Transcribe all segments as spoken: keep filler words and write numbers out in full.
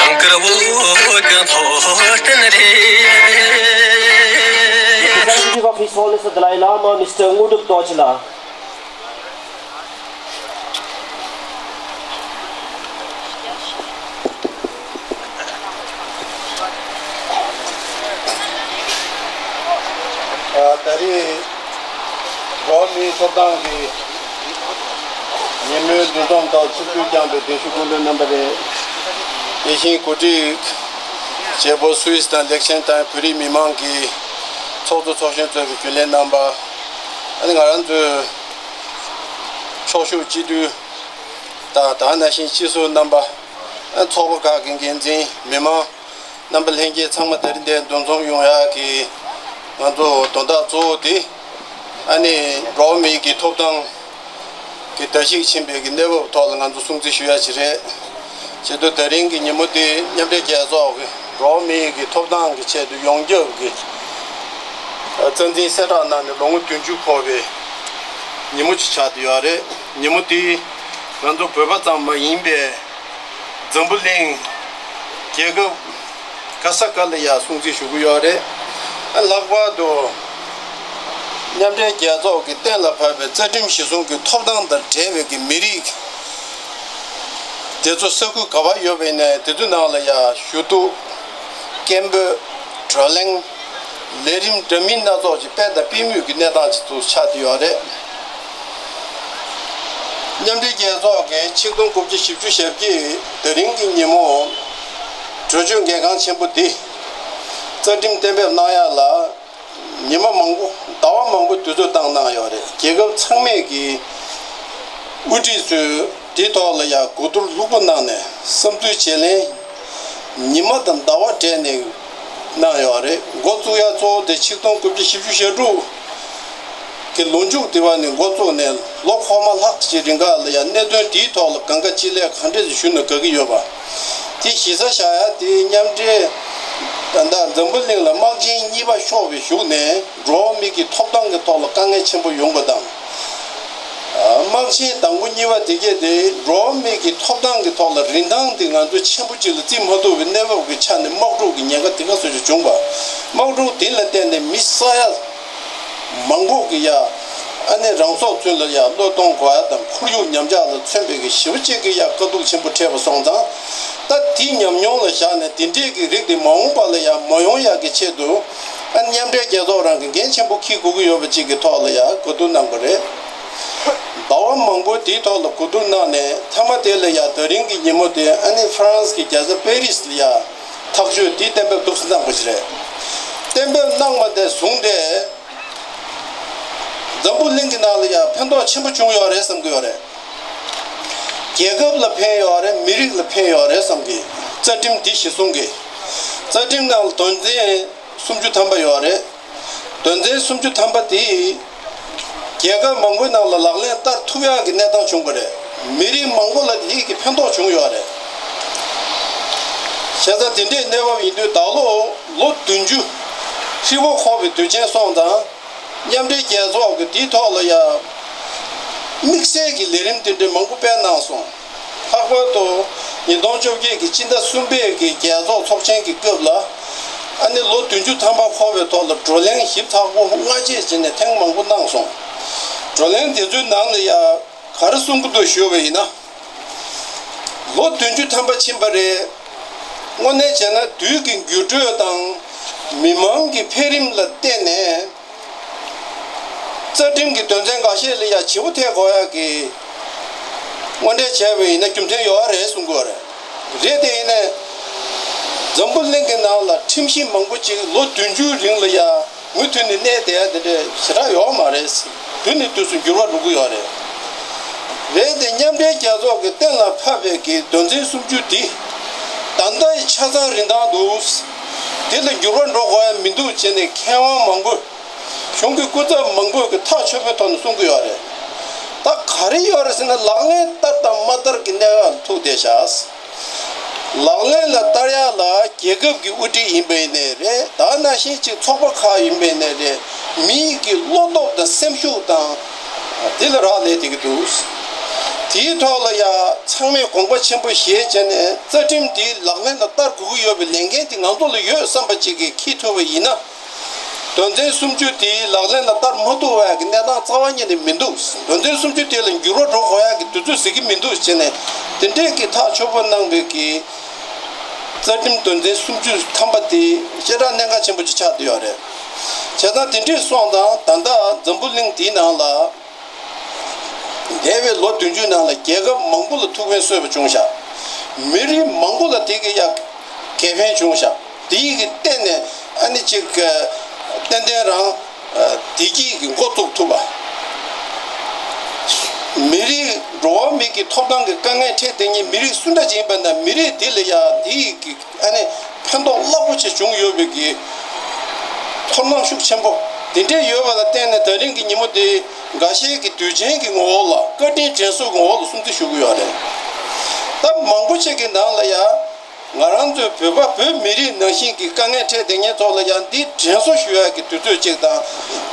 དཀར་བོ་གི་ཐོག་སྟེང་རེད། Representative of His Holiness the Dalai Lama, Mister Ngudrup Dorjila. ད་རེས་འགྲོ་བ་མིའི་ཐོབ་ཐང་གི་ཉིན་མོའི་འདུ་འཛོམས་ཐོག་ཆིབས་བསྒྱུར་བསྐྱངས་པའི་གདན་ཞུ་སྐུ་མགྲོན་རྣམ་པ་རེད། དེ་བཞིན་གོ་སྒྲིག་བྱེད་པོ་སུད་སི་དང་ལེག་ཆེན་དང་བོད་རིགས་མི་མང་གི་ཚོགས་གཙོ་ཚོགས་གཞོན་གཙོས་པའི་རྒྱུན་ལས་རྣམ་པ། ཨ་ནི་ང་རང་ཚོའི་ཚོགས་ཞུགས་སྤྱི་འཐུས་དང་དེ་ནང་བཞིན་སྤྱི་ཟུར་རྣམ་པ། ཨ་ཚོགས་པ་ཁག་གི་འགན་འཛིན་མི་མང་རྣམ་པ་ལྷན་རྒྱས་ཚང་མ་དེ་རིང་འདིར་འདུ་འཛོམས་ཡོང་ཡག་གི་ང་ཚོ་དོན་དག་གཙོ་བོ་དེ་ཨ་ནི་འགྲོ་བ་མིའི་གི་ཐོབ་ཐང་གི་བརྡལ་བཤིག་ཕྱིན་པའི་གི་གནས་བབ་ཐོག་ལ་ང་ཚོ་སྲུང་བརྩི་ཞུ་ཡག་ཅིག་རེད། བྱེད་དུས་ད་རིང་གི་ཉིན་མོ་དེ་མཉམ་འབྲེལ་རྒྱལ་ཚོགས་ཀྱི་འགྲོ་བ་མིའི་གི་ཐོབ་ཐང་གི་ཆེད་དུ་ཡོངས་ཁྱབ་ཀྱི་རྩ་འཛིན་གསལ་བསྒྲགས་གནང་ནས་ལོ་ངོ་བདུན་ཅུ་འཁོར་བའི་ཉིན་མོ་ཅིག་ཆགས་བསྡད་ཡོད་རེད། ཉིན་མོ་དེ་ང་ཚོ་བོད་པ་ཙམ་མ་ཡིན་པའི་འཛམ་བུ་གླིང་རྒྱལ་ཁབ་ག་ས་ག་ལ་ཡང་སྲུང་བརྩི་ཞུ་གི་ཡོད་རེད། ལྷག་པར་དུ་མཉམ་འབྲེལ་རྒྱལ་ཚོགས་ཀྱི་གཏན་ལ་ཕབ་པའི་རྩ་ཁྲིམས་གཞིར་བཟུང་གི་ཐོབ་ཐང་དང་འབྲེལ་བའི་གི་མི་རིགས་དེ་ཚོ་ས་ཁུལ་ག་པར་ཡོད་པ་ཡིན་ནའི་དེ་ཚོའི་ནང་ལ་ཡང་ཞུ་གཏུག་སྐད་འབོད། བགྲོ་གླེང་། ལས་རིམ་འདྲ་མིན་སྣ་ཚོགས་ཀྱི་སྤེལ་དང་སྤེལ་མུས་ཀྱི་གནས་སྟངས་ཅིག་ཏུ་ཆགས་བསྡད་ཡོད་རེད། མཉམ་འབྲེལ་རྒྱལ་ཚོགས་ཀྱི་ཆིག་སྟོང་དགུ་བརྒྱ་བཞི་བཅུ་ཞེ་བརྒྱད་ད་རིང་གི་ཉིན་མོ་གྲོས་ཆོད་འགན་འཁང་ཆེན་པོ་འདི་རྩ་ཁྲིམས་གཏན་འབེབས་གནང་ཡག་ལ་ཉི་མ་མང་པོ་ཟླ་བ་མང་པོ་དུས་ཚོད་བཏང་གནང་ཡོད་རེད། རྒྱལ་ཁབ་ཚང་མས་ཀྱི་དབུ་ཁྲིད་ཚོས་འདིའི་ཐོག་ལ་ཡང་གོ་བསྡུར་ལྷུག་པོ་གནང་ནས་བསམ་ཚུལ་བརྗེ་ལེན་ཉི་མ་དང་ཟླ་བ་སྦྲེལ་ནས་གནང་ཡོད་རེད། འགོ་བཙུགས་ཡ་གཙོ་བོ་དེ་ཆིག་སྟོང་དགུ་བརྒྱ་བཞི་བཅུ་ཞེ་དྲུག་གི་ལོ་མཇུག་དེ་བ་ནས་འགོ་བཙུགས་ནས་ལོ་འཁོར་མ་ལྷག་ཅིག་རིང་ག་ལ་ཡང་གནད་དོན་དེའི་ཐོག་ལ་གང་ག་ཅི་ལས་ག་འདྲས་ཞུ་ན་དགའ་གི་ཡོད་པ། དེ་གཞི་རྩ་བཞག་ཡ་དེ་མཉམ་འབྲེལ་ད་ལྟ་འཛམ་བུ་གླིང་ལ་དམག་ཆེན་གཉིས་པ་ཤོར་བའི་གཞུག་ནས་འགྲོ་བ་མི་གི་ཐོབ་ཐང་གི་ཐོག་ལ་དཀའ་ངལ་ཆེན་པོ་ཡོང་པ་དང་། དམག་ཆེན་དང་པོ་གཉིས་པ་དེ་གས་དེ་འགྲོ་བ་མི་གི་ཐོབ་ཐང་གི་ཐོག་ལ་རིན་ཐང་དེ་ང་ཚོ་ཆེན་པོ་ཅིག་ལ་བརྩི་མ་ཐུབ་པའི་གནས་བབ་ཀྱི་ཆ་ནས་དམག་འཁྲུག་གི་ཉེན་ཁ་དེ་ག་ཚོད་ཅིག་བྱུང་བ། དམག་འཁྲུག་དེ་ལ་བརྟེན་ནས་མི་ས་ཡ་མང་པོ་གི་ཡ་ཨ་ནེ་རང་སྲོག་ཚུན་ལ་ཡ་བློས་གཏོང་དགོས་ཡ་དང་ཁོར་ཡུག་ཉམས་ཆག་ལ་མཚོན་པའི་གི་ཞེ་པོ་ཅིག་གི་ཡ་དཀའ་སྡུག་ཆེན་པོ་འཕྲད་པ་སོང་ཙང་། ད་དེ་ཉམས་མྱོང་ལ་བཞག་ནས་དེ་འདྲས་ཀྱི་རིགས་དེ་མ་འོངས་པ་ལ་ཡང་མ་ཡོང་ཡག་གི་ཆེད་དུ་ཨ་མཉམ་འབྲེལ་རྒྱལ་ཚོགས་རང་གི་འགན་ཆེན་པོ་འཁྱེར་དགོས་ཀྱི་ཡོད་པ་ཅིག་གི་ཐོག་ལ་ཡང་གོ་བསྡུར་གནང་པ་རེད། ཟླ་བ་མང་པོ་དེའི་ཐོག་ལ་གོ་བསྡུར་གནང་ནས་མཐའ་མ་དེ་ལ་ཡང་ད་རིང་གི་ཉིན་མོ་དེ་ཨ་ནི་ཧྥ་རན་སི་གི་རྒྱལ་ས་པེ་རིས་ལ་ཡང་ཐག་གཅོད་དེ་གཏན་འབེབས་འདུག་སེ་གནང་པ་ཞིག་རེད། གཏན་འབེབས་གནང་བ་དེ་བཟུང་སྟེ། འཛམ་བུ་གླིང་གི་ནང་ལ་ཡང་ཕན་ཐོགས་ཆེན་པོ་བྱུང་ཡོད་རེད་བསམ་གྱི་ཡོད་རེད། རྒྱལ་ཁབ་ལ་ཕན་ཡོད་རེད། མི་རིགས་ལ་ཕན་ཡོད་རེད་བསམ་གྱི། རྩ་ཁྲིམས་འདི་གཞི་བཟུང་གི། རྩ་ཁྲིམས་ནང་ལ་དོན་ཚན་སུམ་ཅུ་ཐམ་པ་ཡོད་རེད། དོན་ཚན་སུམ་ཅུ་ཐམ་པ་དེ་རྒྱལ་ཁབ་མང་པོའི་ནང་ལ་ལག་ལེན་བསྟར་ཐུབ་ཡག་གི་གནས་སྟངས་བྱུང་བ་རེད། མི་རིགས་མང་པོ་ལ་དེ་གི་ཕན་ཐོགས་བྱུང་ཡོད་རེད། བྱས་ཙང་དེ་འདྲའི་གནས་བབ་ཡིན་དུས་ད་ལོ་ལོ་བདུན་ཅུ་ཧྲིལ་པོ་འཁོར་བའི་དུས་ཆེན་སོང་ཙང་། མཉམ་འབྲེལ་རྒྱལ་ཚོགས་ཀྱི་དེའི་ཐོག་ལ་ཡང་དམིགས་བསལ་གྱི་ལས་རིམ་དེ་འདྲའི་མང་པོ་སྤེལ་གནང་སོང་། ལྷག་པར་དུ་ཉིས་སྟོང་བཅོ་བརྒྱད་ཀྱི་སྤྱི་ཟླ་གསུམ་པའི་གི་རྒྱལ་ཚོགས་ཚོགས་ཆེན་གྱི་སྐབས་ལ་ཨ་ནི་ལོ་བདུན་ཅུ་ཐམ་པ་འཁོར་བའི་ཐོག་ལ་བགྲོ་གླེང་ཞིབ་ཚགས་པོ་སྔ་རྗེས་བྱས་ནས་ཐེངས་མང་པོ་གནང་སོང་། བགྲོ་གླེང་དེ་ཚོའི་ནང་ལ་ཡང་ག་རེ་གསུང་གི་འདུག་ཞུ་བ་ཡིན་ན། ལོ་བདུན་ཅུ་ཐམ་པ་ཕྱིན་པ་རེད། དངོས་གནས་བྱས་ན་དུས་ཀྱི་འགྱུར་འགྲོས་དང་མི་མང་གི་འཕེལ་རིམ་ལ་བརྟེན་ནས། རྩ་ཁྲིམས་ཀྱི་དོན་ཚན་འགའ་ཤས་ལ་ཡང་ཇེ་བོ་ཐལ་དགོས་ཡག་གི་དངོས་འབྲེལ་བྱས་པ་ཡིན་ན་རྒྱུ་མཚན་ཡོད་རེད་གསུང་གི་ཡོད་རེད། རེད་དེ་ཡིན་ནའི་འཛམ་བུ་གླིང་གི་ནང་ལ་ཁྲིམས་གཞི་མང་པོ་ཅིག་ལོ་བདུན་ཅུའི་རིང་ལ་ཡང་མུ་མཐུད་ནས་གནས་བསྡད་ཡ་དེ་འདྲ་ཞེ་དྲག་ཡོད་མ་རེད། དུས་ནས་དུས་སུ་འགྱུར་བ་འགྲོ་གི་ཡོད་རེད། རེད་དེ་མཉམ་འབྲེལ་རྒྱལ་ཚོགས་ཀྱི་གཏན་ལ་ཕབ་པའི་གི་དོན་ཚན་སུམ་ཅུ་འདི་ད་ལྟའི་ཆ་ཚང་རིན་ཐང་འདུག་དེ་ལ་འགྱུར་བ་འགྲོ་དགོས་ཡ་མི་འདུག་ཅེས་ནས་མཁས་དབང་མང་པོས། གཞུང་གི་སྐུ་ཚབ་མང་པོས་ཀྱི་ཐག་ཆོད་པོའི་ཐོག་ནས་གསུང་གི་ཡོད་རེད། ད་ག་རེ་ཡོད་རེད་ཟེར་ན་ལག་ལེན་བསྟར་དང་མ་བསྟར་གྱི་གནས་སྐབས་ལ་ཐུག་བསྡད་ཤག་ལག་ལེན་ལ་བསྟར་ཡག་ལ་རྒྱལ་ཁབ་ཀྱི་དབུ་ཁྲིད་ཡིན་པ་ཡིན་ནའི་རེད། ད་ནང་བཞིན་ཅིག་ཚོགས་པ་ཁག་ཡིན་པ་ཡིན་ནའི་རེད། མིའི་གི་བློ་སྟོབས་དང་སེམས་ཤུགས་དང་དེ་ལ་རག་ལས་བསྡད་ཀྱི་འདུག་དེའི་ཐོག་ལ་ཡང་ཚང་མས་དགོངས་པ་ཆེན་པོ་བཞེས་བྱས་ནས་རྩ་ཁྲིམས་དེ་ལག་ལེན་ལ་བསྟར་དགོས་ཀྱི་ཡོད་པའི་ལས་འགན་དེ་ང་ཚོ་ལ་ཡོད་བསམ་པ་ཅིག་གིས་འཁྱེར་ཐུབ་པ་ཡིན་ན། དོན་ཚན་སུམ་ཅུ་དེ་ལག་ལེན་ལ་བསྟར་མ་ཐུབ་པའི་གི་གནས་སྟངས་རྩ་བ་ཉིད་ནས་མི་འདུག་དོན་ཚན་སུམ་ཅུ་དེ་ལ་འགྱུར་བ་འགྲོ་དགོས་ཡ་གི་དུས་ཚོད་ཟེར་གི་མི་འདུག་ཟེར་ནས་དེ་འདྲས་ཀྱི་ཐག་ཆོད་པོ་གནང་བའི་གི་རྩ་ཁྲིམས་དོན་ཚན་སུམ་ཅུ་ཐམ་པ་དེ་ཞེ་དྲག་གནད་འགག་ཆེན་པོ་ཅིག་ཆགས་བསྡད་ཡོད་རེད། བྱས་ཙང་དེ་འདྲས་སོང་ཙང་ད་ལྟ་འཛམ་བུ་གླིང་འདིའི་ནང་ལ། འདས་པའི་ལོ་བདུན་ཅུ་ནང་ལ་རྒྱལ་ཁབ་མང་པོ་ལ་ཐུགས་ཕན་གསོས་པ་བྱུང་ཤག་མི་རིགས་མང་པོ་ལ་དེ་གི་ཡ་དགེ་ཕན་བྱུང་ཤག་དེ་ཡི་གི་སྟེང་ནས་ཨ་ནི་ཅིག་ཏན་ཏན་རང་བདེ་སྐྱིད་ཀྱི་འགོ་བཙུགས་ཐུབ་པ། མི་རིགས་འགྲོ་བ་མི་གི་ཐོབ་ཐང་གི་དཀའ་ངལ་འཕྲད་དེ་ཉིད་མི་རིགས་སུ་འདྲ་ཅིག་ཡིན་པ་ན་མི་རིགས་དེ་ལ་ཡ་དེ་ཡི་གི་ཨ་ནི་ཕན་ཐོགས་རླབས་པོ་ཆེ་བྱུང་ཡོད་པའི་གི་ཚོར་སྣང་ཤུགས་ཆེན་པོ་དེ་འདྲས་ཡོད་པ་ལ་བརྟེན་ནས་ད་རིང་གི་ཉིན་མོ་དེ་འགའ་ཤས་ཀྱི་དུས་ཆེན་གྱི་ངོ་བོ་ལ་བཀའ་དྲིན་དྲན་གསོའི་ངོ་བོ་ལ་སྲུང་བརྩི་ཞུ་གི་ཡོད་རེད། ད་མང་པོ་ཅིག་གི་ནང་ལ་ཡང་ང་རང་ཚོའི་བོད་པ་བོད་མི་རིགས་ནང་བཞིན་གྱི་དཀའ་ངལ་འཕྲད་བསྡད་མཁན་ཚོ་ལ་ཡང་འདི་དྲན་གསོ་ཞུ་ཡག་གི་དུས་ཚོད་ཅིག་དང་།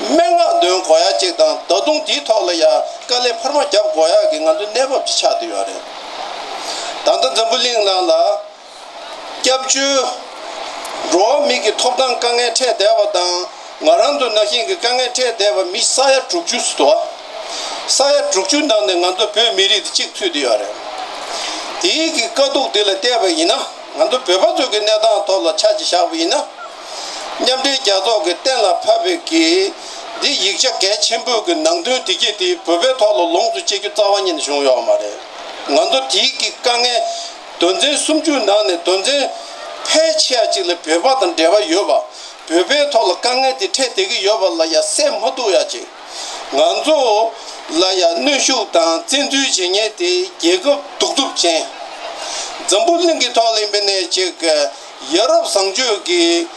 སྨྲེ་སྔགས་འདོན་དགོས་ཡག་ཅིག་དང་ད་དུང་འདིའི་ཐོག་ལ་ཡང་དཀའ་ལས་འཕར་མ་རྒྱབ་དགོས་ཡག་གི་ང་ཚོའི་གནས་བབ་ཅིག་ཆགས་བསྡད་ཡོད་རེད། ད་ལྟ་འཛམ་བུ་གླིང་ནང་ལ། སྐྱབས་བཅོལ་འགྲོ་བ་མི་གི་ཐོབ་ཐང་དཀའ་ངལ་འཕྲད་བསྡད་པ་དང་ང་རང་ཚོ་ནང་བཞིན་གྱི་དཀའ་ངལ་འཕྲད་བསྡད་པ་མི་ས་ཡ་དྲུག་ཅུ་ཙམ་འདུག་ས་ཡ་དྲུག་ཅུ་ནང་ནས་ང་ཚོ་བོད་མི་རིགས་དེ་གཅིག་ཚུད་བསྡད་ཡོད་རེད། དེའི་གི་དཀའ་སྡུག་དེ་ལ་བལྟས་པ་ཡིན་ན་ང་ཚོ་བོད་པ་ཚོ་གི་གནས་སྟངས་ཐོག་ལ་ཆ་ཅིག་བཞག་པ་ཡིན་ན། མཉམ་འབྲེལ་རྒྱལ་ཚོགས་ཀྱིས་གཏན་ལ་ཕབ་པའི་གི་འདི་ཡིག་ཆ་གལ་ཆེན་པོའི་གི་ནང་དོན་དེ་གྱད་དེ་བོད་པའི་ཐོག་ལ་ལོངས་སུ་སྤྱད་རྒྱུ་རྩ་བ་ཉིད་ནས་བྱུང་ཡོད་མ་རེད། ང་ཚོ་དེའི་གི་དཀའ་ངལ། དོན་ཚན་སུམ་ཅུ་ནང་ནས་དོན་ཚན་ཕལ་ཆེ་བ་ཅིག་ལ་བོད་པ་དང་འབྲེལ་བ་ཡོད་པ། བོད་པའི་ཐོག་ལ་དཀའ་ངལ་དེ་འཕྲད་བསྡད་ཀྱི་ཡོད་པ་ལ་ཡ་སེལ་མ་ཐུབ་ཡ་ཅིག་ང་ཚོ་ལ་ཡ་གནོན་ཤུགས་དང་བཙན་འཛུལ་བྱེད་མཁན་དེ་རྒྱལ་ཁབ་གདུག་རྩུབ་ཅན། འཛམ་བུ་གླིང་གི་ཐོག་ལ་ཡིན་པ་ནས་ཅིག་ཡ་རབས་བཟང་སྤྱོད་ཀྱི་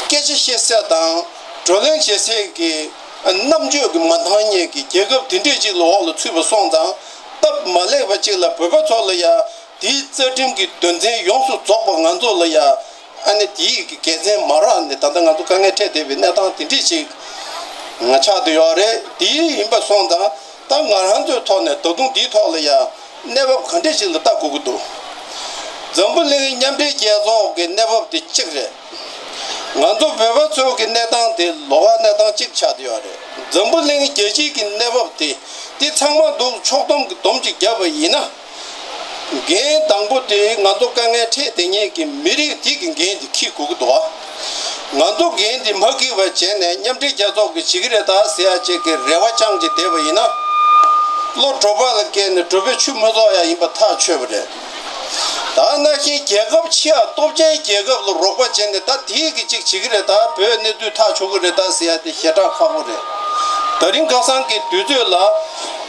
སྐད་ཆ་བཤད་ས་དང་བགྲོ་གླེང་བྱེད་སའི་གི་རྣམ་དཔྱོད་ཀྱི་མ་འདང་མཁན་གྱི་རྒྱལ་ཁབ་དེ་འདྲས་ཅིག་ལ་འོག་ལ་ཚུད་པ་སོང་ཙང་སྟབས་མ་ལེགས་པ་ཅིག་ལ་བོད་པ་ཚོ་ལ་ཡ། དེའི་རྩ་ཁྲིམས་ཀྱི་དོན་ཚན་ཡོངས་སུ་རྫོགས་པ་ང་ཚོ་ལ་ཡ་ཨ་ནི་དེའི་གི་དགེ་མཚན་མ་རག་ནས་ད་ལྟ་ང་ཚོ་དཀའ་ངལ་འཕྲད་བསྡད་པའི་གནས་སྟངས་དེ་འདྲས་ཅིག་ང་ཆགས་བསྡད་ཡོད་རེད། དེ་ཡིན་པ་སོང་ཙང་ད་ང་རང་ཚོའི་ཐོག་ནས་ད་དུང་འདིའི་ཐོག་ལ་ཡ་གནས་བབ་ག་འདྲས་ཅིག་ལ་ལྟ་དགོས་ཀྱི་འདུག་འཛམ་བུ་གླིང་མཉམ་འབྲེལ་རྒྱལ་ཚོགས་ཀྱི་གནས་བབ་དེ་གཅིག་རེད། ང་ཚོ་བོད་པ་ཚོའི་གི་གནས་སྟངས་དེ་ལོགས་ཀ་གནས་སྟངས་གཅིག་ཆགས་བསྡད་ཡོད་རེད། འཛམ་བུ་གླིང་རྒྱལ་སྤྱིའི་གི་གནས་བབ་དེ་དེ་ཚང་མ་འདུག་ཕྱོགས་བསྡོམས་ཀྱི་སྡོམ་ཅིག་བརྒྱབ་པ་ཡིན་ན། འགན་དང་པོ་དེ་ང་ཚོ་དཀའ་ངལ་འཕྲད་བསྡད་མཁན་གྱི་མི་རིགས་དེ་གི་འགན་དེ་འཁྱེར་དགོས་ཀྱི་འདུག་ང་ཚོ་འགན་དེ་མ་འཁྱེར་བ་བྱས་ནས་མཉམ་འབྲེལ་རྒྱལ་ཚོགས་ཀྱིས་བྱེད་ཀྱི་རེད་ད་ཟེར་ཡ་ཅིག་གི་རེ་བ་བཅངས་ཀྱི་བསྡད་པ་ཡིན་ན། བློ་གྲོད་པ་ལ་བཀལ་ནས་གྲོད་པའི་ཆུ་མ་གཏོགས་ཡ་ཡིན་པ་ཐག་ཆོད་པ་རེད། ད་ནང་བཞིན་རྒྱལ་ཁབ་ཕྱི་ཡ་སྟོབས་ཆེན་རྒྱལ་ཁབ་ལ་རོགས་པ་བྱས་ནས་ད་དེ་གི་ཅིག་བྱེད་ཀྱི་རེད་ད་བོད་གནས་ཚུལ་ཐག་ཆོད་ཀྱི་རེད་ད་ཟེར་ཡ་དེ་ཞེ་དྲག་ཁག་པོ་རེད། ད་རིང་ཁ་སང་གི་དུས་ཚོད་ལ་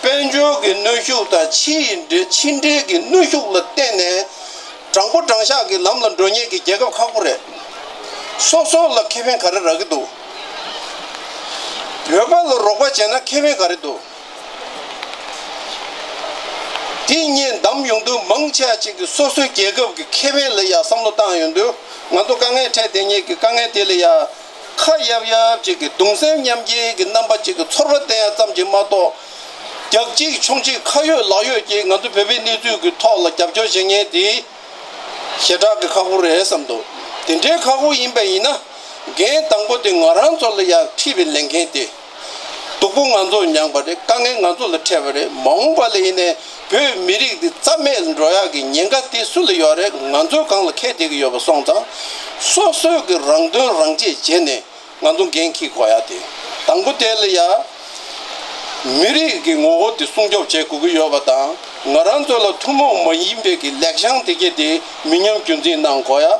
དཔལ་འབྱོར་གྱི་གནོན་ཤུགས་དང་ཕྱི་ཡི་འབྲེལ་ཕྱི་འབྲེལ་གྱི་གནོན་ཤུགས་ལ་བརྟེན་ནས་དྲང་པོ་དྲང་བཞག་གི་ལམ་ལ་འགྲོ་མཁན་གྱི་རྒྱལ་ཁབ་ཁག་པོ་རེད། སོ་སོ་ལ་ཁེ་ཕན་ག་རེ་རག་གི་འདུག་བོད་པ་ལ་རོགས་པ་བྱས་ན་ཁེ་ཕན་ག་རེ་འདུག་དེ་གཉིས་བདམས་ཡོང་དུས་མང་ཆེ་བ་ཅིག་གིས་སོ་སོའི་རྒྱལ་ཁབ་ཀྱི་ཁེ་ཕན་ལ་ཡ་བསམ་བློ་བཏང་ཡོང་དུས་ང་ཚོ་དཀའ་ངལ་འཕྲད་བསྡད་མཁན་གྱི་དཀའ་ངལ་དེ་ལ་ཡ། ཁ་ཡབ་ཡབ་ཅིག་གི་གདུང་སེམས་མཉམ་སྐྱེད་ཀྱི་རྣམ་པ་ཅིག་གི་ཚོར་བ་བསྟན་ཡ་ཙམ་ཅིག་མ་གཏོགས། རྒྱག་གཅིག་མཆོང་གཅིག་ཁ་ཡོད་ལག་ཡོད་ཀྱིས་ང་ཚོ་བོད་པའི་གནས་ཚུལ་གྱི་ཐོག་ལ་རྒྱབ་སྐྱོར་བྱེད་མཁན་དེ་ཞེ་དྲག་གི་ཁག་པོ་རེད་བསམ་འདུག་དེ་འདྲའི་ཁག་པོ་ཡིན་པ་ཡིན་ན་འགན་དང་པོ་དེ་ང་རང་ཚོ་ལ་ཡ་འཁྲི་བའི་ལས་འགན་དེ། སྡུག་པོ་ང་ཚོ་མྱངས་པ་རེད། དཀའ་ངལ་ང་ཚོ་ལ་འཕྲད་པ་རེད། མ་འོངས་པ་ལ་ཡིན་ནའི་བོད་མི་རིགས་འདི་རྩ་མེད་ལ་འགྲོ་ཡག་གི་ཉེན་ཁ་དེ་སུ་ལ་ཡོད་རེད། ང་ཚོའི་སྒང་ལ་འཁེལ་བསྡད་ཀྱི་ཡོད་པ་སོང་ཙང་། སོ་སོའི་གི་རང་དོན་རང་གཅེས་བྱས་ནས་ང་ཚོ་འགན་འཁྱེར་དགོས་ཡ་དེ། དང་པོ་དེ་ལ་ཡ། མི་རིགས་ཀྱི་ངོ་བོ་དེ་སྲུང་སྐྱོབ་བྱེད་དགོས་ཀྱི་ཡོད་པ་དང་། ང་རང་ཚོ་ལ་ཐུན་མོང་མ་ཡིན་པའི་གི་ལེགས་བྱང་དེ་གྱད་དེ་མི་ཉམས་རྒྱུན་འཛིན་གནང་དགོས་ཡ།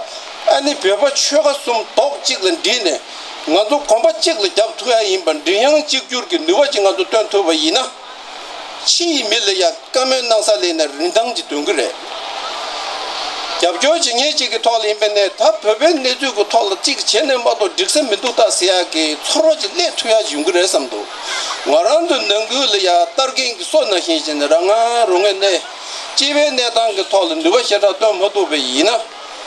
ཨ་ནི་བོད་པ་ཆོལ་ཁ་གསུམ་རྡོག་གཅིག་ལ་སྒྲིལ་ནས། ང་ཚོ་གོམ་པ་གཅིག་ལ་རྒྱབ་ཐུབ་ཡ་ཡིན་པ་མགྲིན་དབྱངས་གཅིག་གྱུར་གྱི་ནུས་པ་ཅིག་ང་ཚོ་བཏོན་ཐུབ་པ་ཡིན་ན། ཕྱི་ཡི་མི་ལ་ཡ་བཀའ་མོལ་གནང་ས་ལ་ཡིན་ན་རིན་ཐང་ཅིག་འདོན་གི་རེད། རྒྱབ་སྐྱོར་བྱེད་མཁན་ཅིག་གི་ཐོག་ལ་ཡིན་པ་ནས་ད་བོད་པའི་གནས་ཚུལ་གྱི་ཐོག་ལ་གཅིག་བྱས་ནས་མ་གཏོགས་འགྲིག་ས་མི་འདུག་ད་ཟེར་ཡ་གི་ཚོར་བ་ཅིག་སླེབས་ཐུབ་ཡ་ཅིག་ཡོང་གི་རེད་བསམ་འདུག་ང་རང་ཚོའི་ནང་ཁུལ་ལ་ཡ་སྟར་མཁན་གྱི་སོ་ནང་བཞིན་བྱས་ནས་རང་ང་རང་ངོས་ནས་སྤྱི་པའི་གནས་སྟངས་ཀྱི་ཐོག་ལ་ནུས་པ་ཞེ་དྲག་བཏོན་མ་ཐུབ་པ་ཡིན་ན།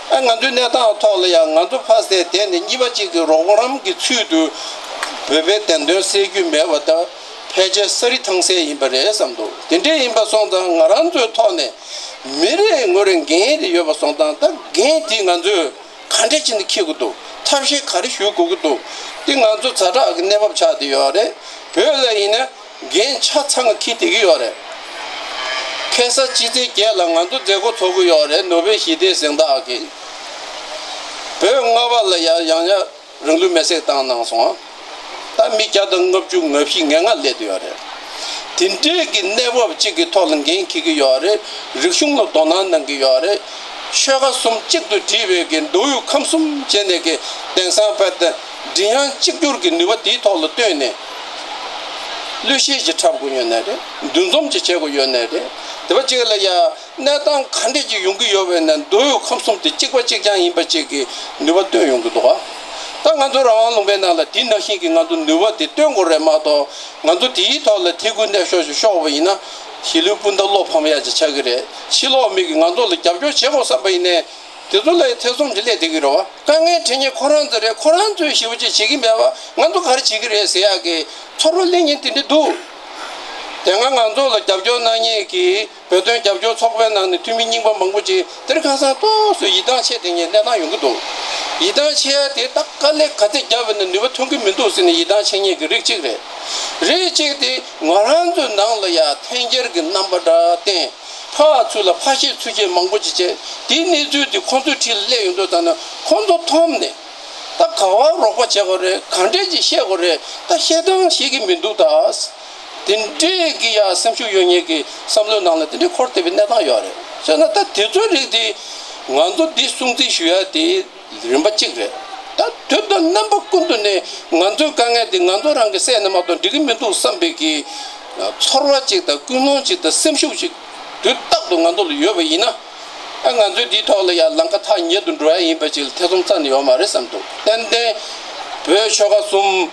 ཨ་ང་ཚོའི་གནས་སྟངས་ཐོག་ལ་ཡ་ང་ཚོ་ཕ་སའི་དེ་ནས་གཉིས་པ་གཅིག་གི་རོགས་རམ་གྱི་ཚུལ་དུ་བོད་པའི་བདེན་དོན་གསལ་རྒྱུ་མེད་པ་དང་། ཕལ་ཆེར་ས་རི་ཐང་སེ་ཡིན་པ་རེད་བསམ་འདུག་དེ་འདྲས་ཡིན་པ་སོང་ཙང་ང་རང་ཚོའི་ཐོག་ནས་མི་རེ་ངོ་རེ་འགན་རེ་ཡོད་པ་སོང་ཙང་ད་འགན་དེ་ང་ཚོས་ག་འདྲས་བྱས་ནས་འཁྱེར་དགོས་འདུག་ཐབས་ཤེས་ག་རེ་ཞུ་དགོས་ཀྱི་འདུག་དེ་ང་ཚོ་ཛ་དྲག་གི་གནས་བབ་ཆགས་བསྡད་ཡོད་རེད། བོད་ལ་ཡིན་ན་འགན་ཆ་ཚང་འཁྱེར་བསྡད་ཀྱི་ཡོད་རེད། ཁ་སང་ཕྱི་ཚེས་བརྒྱད་ལ་ང་ཚོ་མཛད་སྒོ་ཚོགས་ཀྱི་ཡོད་རེད། ནོ་བེལ་ཞི་བདེའི་གཟེངས་རྟགས་ཀྱི་བོད་ལྔ་པ་ལ་ཡང་ཡང་ཡང་རང་ལུས་མེར་སྲེག་བཏང་གནང་སོང་། ད་མི་བརྒྱ་དང་ལྔ་བཅུ་ང་བཞི་ང་ལྔ་སླེབས་བསྡད་ཡོད་རེད། དེ་འདྲའི་གི་གནས་བབ་གཅིག་གི་ཐོག་ལ་འགན་འཁྱེར་གྱི་ཡོད་རེད། རིག་གཞུང་ལ་དོ་སྣང་གནང་གི་ཡོད་རེད། ཆོལ་ཁ་གསུམ་གཅིག་ཏུ་བསྒྲིལ་བའི་གི་མདོ་དབུས་ཁམས་གསུམ་བྱས་ནས་གི་དེང་སང་བར་དུ་མགྲིན་དབྱངས་གཅིག་གྱུར་གྱི་ནུས་པ་དེའི་ཐོག་ལ་བཏོན་ནས་གླུ་གཞས་ཅིག་འཁྲབ་དགོས་ཡོད་ནའི་རེད། འདུ་འཛོམས་ཅིག་བྱེད་དགོས་ཡོད་ནའི་རེད། དེ་བ་གཅིག་ལ་ཡ། གནས་སྟངས་ག་འདྲས་ཅིག་ཡོང་གི་ཡོད་པས་ན་མདོ་དབུས་ཁམས་གསུམ་དེ་གཅིག་པ་གཅིག་རྐྱང་ཡིན་པ་ཅིག་གི་ནུས་པ་བཏོན་ཡོང་གི་འདུག་ག་ད་ང་ཚོ་རང་དབང་ལུང་པའི་ནང་ལ་དེ་ནང་བཞིན་གྱི་ང་ཚོ་ནུས་པ་དེ་བཏོན་དགོས་རེད་མ་གཏོགས་ང་ཚོ་དེའི་ཐོག་ལ་ཐེ་གུ་གནས་ཤོར་ཞིག་ཤོར་བ་ཡིན་ན་གཞིས་ལུས་སྤུན་ཟླ་བློ་ཕམ་ཡ་ཅིག་ཆགས་ཀྱི་རེད། ཕྱི་ལོགས་མི་གིས་ང་ཚོ་ལ་རྒྱབ་སྐྱོར་བྱེད་དགོས་བསམ་པ་ཡིན་ནའི་དེ་ཚོ་ལ་ཐེ་ཚོམ་ཅིག་སླེབས་བསྡད་ཀྱི་རེད་བ། དཀའ་ངལ་འཕྲད་མཁན་ཁོ་རང་ཚོ་རེད། ཁོ་རང་ཚོས་ཞེ་པོ་ཅིག་བྱེད་ཀྱི་མེད་པ་ང་ཚོ་ག་རེ་བྱེད་ཀྱི་རེད་ཟེར་ཡག་གི་ཚོར་བ་སླེབས་མཁན་དེ་འདྲ་འདུག་དེ་སྔ་ང་ཚོ་ལ་རྒྱབ་སྐྱོར་གནང་མཁན་གྱི་བོད་དོན་རྒྱབ་སྐྱོར་ཚོགས་པའི་ནང་ནས་འཐུས་མི་རྙིང་པ་མང་པོ་ཅིག་དེ་རིང་ཁ་སང་ཏོག་ཙམ་ཡིད་ཐང་ཆད་བསྡད་མཁན་གནས་སྟངས་ཡོང་གི་འདུག་ཡིད་ཐང་ཆད་ཡ་དེ་ད་དཀའ་ལས་ག་ཚད་བརྒྱབ་པ་ན་ནུས་པ་ཐོན་གྱི་མི་འདུག་ཟེར་ནས་ཡིད་ཐང་ཆད་མཁན་གྱི་རིགས་གཅིག་རེད། རིགས་གཅིག་དེ་ང་རང་ཚོའི་ནང་ལ་ཡ་འཐེན་འཁྱེར་གྱི་རྣམ་པ་འདྲ་བསྟན། ཕར་ཚུར་ལ་ཕར་བཤད་ཚུར་བཤད་མང་པོ་ཅིག་བྱས། དེའི་གནས་ཚུལ་དེ་ཁོང་ཚོའི་འཁྲིས་ལ་སླེབས་ཡོང་དུས་ཙམ་ན་ཁོང་ཚོ་མཐོང་ནས་ད་ག་བ་རོགས་པ་བྱེད་དགོས་རེད། ག་འདྲས་ཅིག་བཤད་དགོས་རེད། ད་བཤད་སྟངས་ཤེས་ཀྱི་མི་འདུག་ད་དེ་འདྲས་ཀྱི་ཡ་སེམས་ཤུགས་ཡོད་མཁན་གྱི་བསམ་བློའི་ནང་ལ་དེ་འདྲས་འཁོར་བསྡད་པའི་གནས་སྟངས་ཡོད་རེད། བྱས་ན་ད་དེ་ཚོའི་རིགས་དེ་ང་ཚོ་འདི་སྲུང་བརྩི་ཞུ་ཡ་དེ། རིམ་པ་གཅིག་རེད། ད་དུས་དང་རྣམ་པ་ཀུན་ཏུ་ནས་ང་ཚོའི་དཀའ་ངལ་འདི་ང་ཚོ་རང་གིས་སེལ་ན་མ་གཏོགས་འགྲིག་གི་མི་འདུག་བསམ་པའི་གི་ཚོར་བ་གཅིག་དང་ཀུན་སློང་གཅིག་དང་སེམས་ཤུགས་གཅིག་དུས་རྟག་ཏུ་ང་ཚོ་ལ་ཡོད་པ་ཡིན་ན། ཨ་ང་ཚོས་འདིའི་ཐོག་ལ་ཡང་ལམ་ཁ་ཐག་ཉེ་དུ་འགྲོ་ཡ་ཡིན་པ་ཅིག་ལ་ཐེ་ཚོམ་རྩ་ནས་ཡོད་མ་རེད་བསམ་འདུག་ཏན་ཏན་བོད་ཆོལ་ཁ་གསུམ་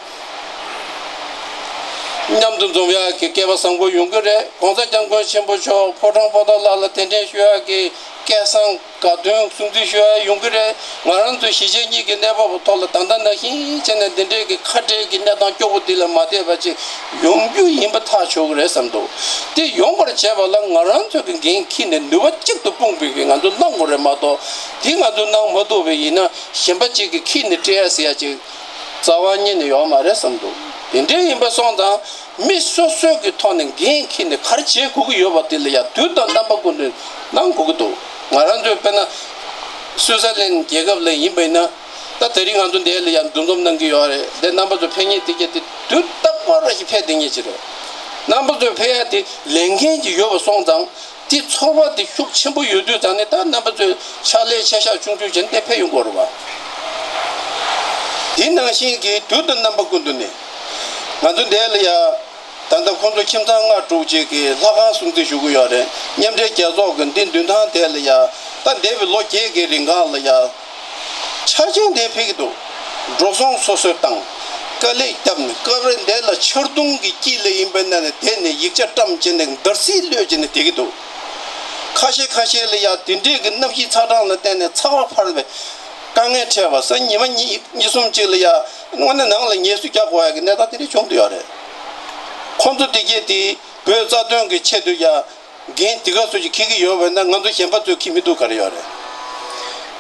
མཉམ་དུ་འཛོམས་ཡ་གི་སྐལ་བ་བཟང་པོ་ཡོང་གི་རེད། ༸གོང་ས་༸སྐྱབས་མགོན་ཆེན་པོ་མཆོག་ཕོ་བྲང་པོ་ཏཱ་ལ་ལ་གདན་འདྲེན་ཞུ་ཡ་གི་སྐལ་བཟང་། དགའ་སྟོན་སྲུང་བརྩི་ཞུ་ཡ་ཡོང་གི་རེད། ང་རང་ཚོ་གཞིས་བྱེས་གཉིས་ཀྱི་གནས་བབ་ཐོག་ལ་ད་ལྟ་ནང་བཞིན་བྱས་ནས་འདི་འདྲའི་གི་ཁ་བྲལ་གྱི་གནས་སྟངས་སྐྱོ་བོ་འདི་ལ་མ་བསྡད་པ་ཅིག་ཡོང་རྒྱུ་ཡིན་པ་ཐག་ཆོད་གི་རེད་བསམ་འདུག་དེ་ཡོང་བར་བྱས་པ་ལ་ང་རང་ཚོ་གི་འགན་འཁྱེར་ནས་ནུས་པ་གཅིག་ཏུ་སྤུངས་པའི་གི་ང་ཚོ་གནང་དགོས་རེད་མ་གཏོགས་དེ་ང་ཚོ་གནང་མ་ཐུབ་པ་ཡིན་ན་གཞན་པ་གཅིག་གིས་འཁྱེར་ནས་སྤྲད་ཡ་ཟེར་ཡ་ཅིག་རྩ་བ་ཉིད་ནས་ཡོད་མ་རེད་བསམ་འདུག་དེ་འདྲའི་ཡིན་པ་སོང་ཙང་། མི་སོ་སོའི་གི་ཐོག་ནས་འགན་འཁྱེར་ནས་ག་རེ་བྱེད་དགོས་ཀྱི་ཡོད་པ་དེ་ལ་ཡང་དུས་དང་རྣམ་པ་ཀུན་ཏུ་གནང་དགོས་ཀྱི་འདུག་ང་རང་ཚོའི་དཔེར་ན་སུའུ་ཙར་ལན་རྒྱལ་ཁབ་ལ་ཡིན་པ་ཡིན་ན་ད་ད་རིང་ང་ཚོ་འདིར་ལ་ཡང་འདུ་འཛོམས་གནང་གི་ཡོད་རེད། འདིར་རྣམ་པ་ཚོ་ཕེབས་མཁན་དེ་གྱད་དེ་དུས་རྟག་པར་ཞིག་ཕེབས་བསྡད་མཁན་ཅིག་རེད། རྣམ་པ་ཚོ་ཕེབས་ཡ་དེ་ལས་འགན་ཅིག་ཡོད་པ་སོང་ཙང་། དེ་ཚོར་བ་དེ་ཤུགས་ཆེན་པོ་ཡོད་དུས་ཙང་ནས་ད་རྣམ་པ་ཚོས་ཕྱག་ལས་ཆེ་ཤག་ཆུང་ཆུང་བྱས་ནས་ཕེབས་ཡོང་དགོས་རེད་བ། དེ་ནང་བཞིན་གྱི་དུས་དང་རྣམ་པ་ཀུན་ཏུ་ནས་ང་ཚོ་འདིར་ལ་ཡ་ད་ལྟ་ཁོང་ཚོ་ཁྱིམ་ཚང་ལྔ་དྲུག་ཅིག་གི་ལྷ་ཁང་སྲུང་བརྩི་ཞུ་གི་ཡོད་རེད། མཉམ་འབྲེལ་རྒྱལ་ཚོགས་ཀྱི་འདི་མདུན་ཐང་དེ་ལ་ཡ་ད་འདས་པའི་ལོ་བརྒྱད་ཀྱི་རིང་གང་ལ་ཡ། ཆ་ཆེན་དེ་ཕེབས་ཀྱི་འདུག་འགྲོ་སོང་སོ་སོས་བཏང་། དཀའ་ལས་བརྒྱབ་ནས་སྐབས་རེ་འདི་ལ་ཆར་རྡུང་གི་དཀྱིལ་ལ་ཡིན་པའི་ནང་ནས་བསྡད་ནས་ཡིག་ཆ་བཀྲམ་བྱས་ནས་འདར་སིག་གློད་བྱས་ནས་བསྡད་ཀྱི་འདུག་ཁ་ཤས་ཁ་ཤས་ལ་ཡང་དེ་འདྲའི་གི་གནམ་གཤིས་ཚ་གྲང་ལ་བརྟེན་ནས་ཚ་བ་འཕར་བའི་དཀའ་ངལ་འཕྲད་པ་སང་ཉི་མ་གཉིས་གཉིས་གསུམ་གཅིག་ལ་ཡང་དངོས་གནས་ནང་ལ་ངལ་གསོ་རྒྱག་དགོས་ཡ་གི་གནས་སྟངས་དེ་འདྲ་བྱུང་བསྡད་ཡོད་རེད། ཁོང་ཚོ་དེ་གས་དེ་བོད་རྩ་དོན་གི་ཆེད་དུ་ཡང་། འགན་དེ་ག་སུ་ཞིག་འཁྱེར་གྱི་ཡོད་པ་ན་ང་ཚོ་གཞན་པ་ཚོས་འཁྱེར་མི་ཐུབ་ག་རེ་ཡོད་རེད།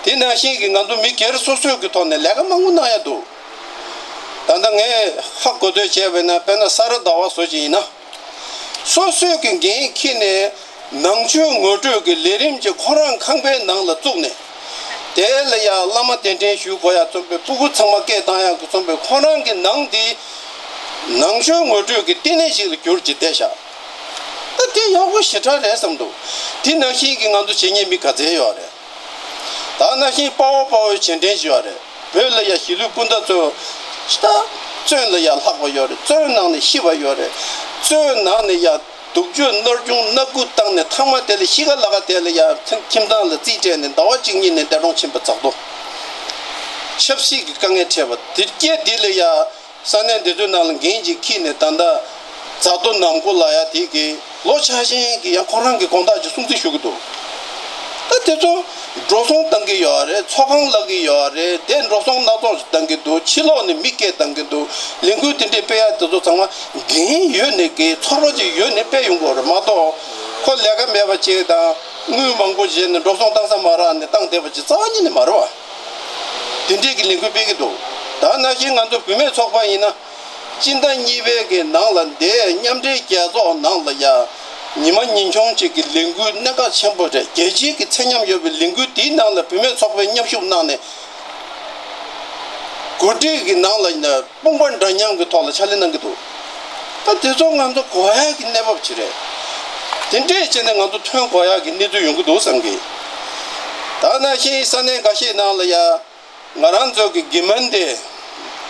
དེ་ནང་བཞིན་གྱི་ང་ཚོ་མི་སྒེར་སོ་སོའི་གི་ཐོག་ནས་ལས་ཀ་མང་པོ་གནང་ཡ་འདུག་ད་ལྟ་ངས་ཧ་གོ་ཐོས་བྱས་པ་ན་དཔེར་ན་ས་རཱ་ཟླ་བ་བཟོ་ཅིག་ཡིན་ན། སོ་སོའི་གི་འགན་འཁྱེར་ནས་ནང་ཆོས་ངོ་སྤྲོད་ཀྱི་ལས་རིམ་ཅིག་ཁོ་རང་ཁང་པའི་ནང་ལ་བཙུགས་ནས། དེ་ལ་ཡང་བླ་མ་གདན་འདྲེན་ཞུ་དགོས་ཡ་རྩོམ་པའི་སྤུ་གུ་ཚང་མ་སྐད་བཏང་ཡ་གི་རྩོམ་པའི་ཁོ་རང་གི་ནང་འདི་ནང་ཆོས་ངོ་སྤྲོད་ཀྱི་བསྟི་གནས་ཤིག་ལ་གྱུར་ཅིག་བསྡད་ཤག་ད་དེ་ཡག་པོ་ཞེ་དྲག་རེད་བསམ་འདུག་དེ་ནང་བཞིན་གྱི་ང་ཚོ་བྱེད་མཁན་མི་ག་ཚད་ཡོད་རེད། ད་ནང་བཞིན་དཔའ་བོ་དཔའ་བོའི་རྗེས་དྲན་ཞིག་ཡོད་རེད། བོད་ལ་ཡ་གཞིས་ལུས་སྤུན་ཟླ་ཚོ་ད་བཙོན་ལ་ཡ་ལྷག་པ་ཡོད་རེད། བཙོན་ནང་ནས་ཤི་བ་ཡོད་རེད། བཙོན་ནང་ནས་ཡ་སྡུག་སྤྱོད་མནར་གཅོད་མནར་སྐུལ་བཏང་ནས་ཐང་མ་དེ་ལ་གཤིས་ཀ་ལ་ཁ་དེ་ལ་ཡ་ཁྱིམ་ཚང་ལ་རྩིས་སྤྲད་ནས་ཟླ་བ་གཅིག་གཉིས་ནས་འདས་གྲོངས་ཕྱིན་པ་ཙག་ཏོ། ཆབ་སྲིད་ཀྱི་དཀའ་ངལ་འཕྲད་པ་དེ་སྐྱེ་དེ་ལ་ཡ། ས་གནས་འདི་ཚོའི་ནང་ལ་འགན་ཅིག་འཁྱེར་ནས་ད་ལྟ་རྫ་རྡོ་ནང་ཁུལ་ལ་ཡ་དེ་གི་ལོ་ཆ་ཤས་ཀྱི་ཡང་ཁོ་རང་གི་དགོངས་དག་ཅིག་སྲུང་བརྩི་ཞུ་གི་འདུག་ད་དེ་ཚོ་འགྲོ་སོང་བཏང་གི་ཡོད་རེད། ཚོགས་ཁང་གླ་གི་ཡོད་རེད། དེ་འགྲོ་སོང་སྣ་ཚོགས་ཤིག་བཏང་གི་འདུག་ཕྱི་ལོགས་ནས་མི་སྐད་བཏང་གི་འདུག་ལས་འགུལ་དེ་འདྲས་སྤེལ་ཡ་དེ་ཚོ་ཚང་མ་འགན་ཡོད་ནས་གི་ཚོར་བ་ཅིག་ཡོད་ནས་སྤེལ་ཡོང་གི་ཡོད་རེད་མ་གཏོགས། ཁོ་ལས་ཀ་མེད་པ་ཅིག་དང་དངུལ་མང་པོ་བཞེས་ནས་འགྲོ་སོང་བཏང་ས་མ་རག་ནས་བཏང་བསྡད་པ་ཅིག་རྩ་བ་ཉིད་ནས་མ་རེད་བ། དེ་འདྲས་ཀྱི་ལས་འགུལ་སྤེལ་གི་འདུག་ད་ནང་བཞིན་ང་ཚོ་བུད་མེད་ཚོགས་པ་ཡིན་ན། སྤྱི་ཟླ་གཉིས་པའི་གི་ནང་ལ་འདས་མཉམ་འབྲེལ་རྒྱལ་ཚོགས་ནང་ལ་ཡ། ཉི་མ་ཉིན་ཆུང་གཅིག་གི་ལས་འགུལ་གནད་འགག་ཆེན་པོ་རེད། རྒྱལ་སྤྱིའི་གི་ཚད་མཉམ་ཡོད་པའི་ལས་འགུལ་དེའི་ནང་ལ་བུད་མེད་ཚོགས་པས་མཉམ་ཞུགས་གནང་ནས། གོ་སྒྲིག་གི་ནང་ལ་ཡིན་ན་དཔུང་པ་འདྲ་མཉམ་གི་ཐོག་ལ་ཕྱག་ལས་གནང་གི་འདུག་ད་དེ་ཚོ་ང་ཚོ་གོ་ཡ་གི་གནས་བབ་ཅིག་རེད། དེ་འདྲས་བྱས་ནས་ང་ཚོ་ཐོན་དགོས་ཡ་གི་གནས་ཚུལ་ཡོང་གི་འདུག་བསམ་གི་ད་ནང་བཞིན་ས་གནས་འགའ་ཤས་ནང་ལ་ཡ། ང་རང་ཚོ་གི་གི་མན་དེ་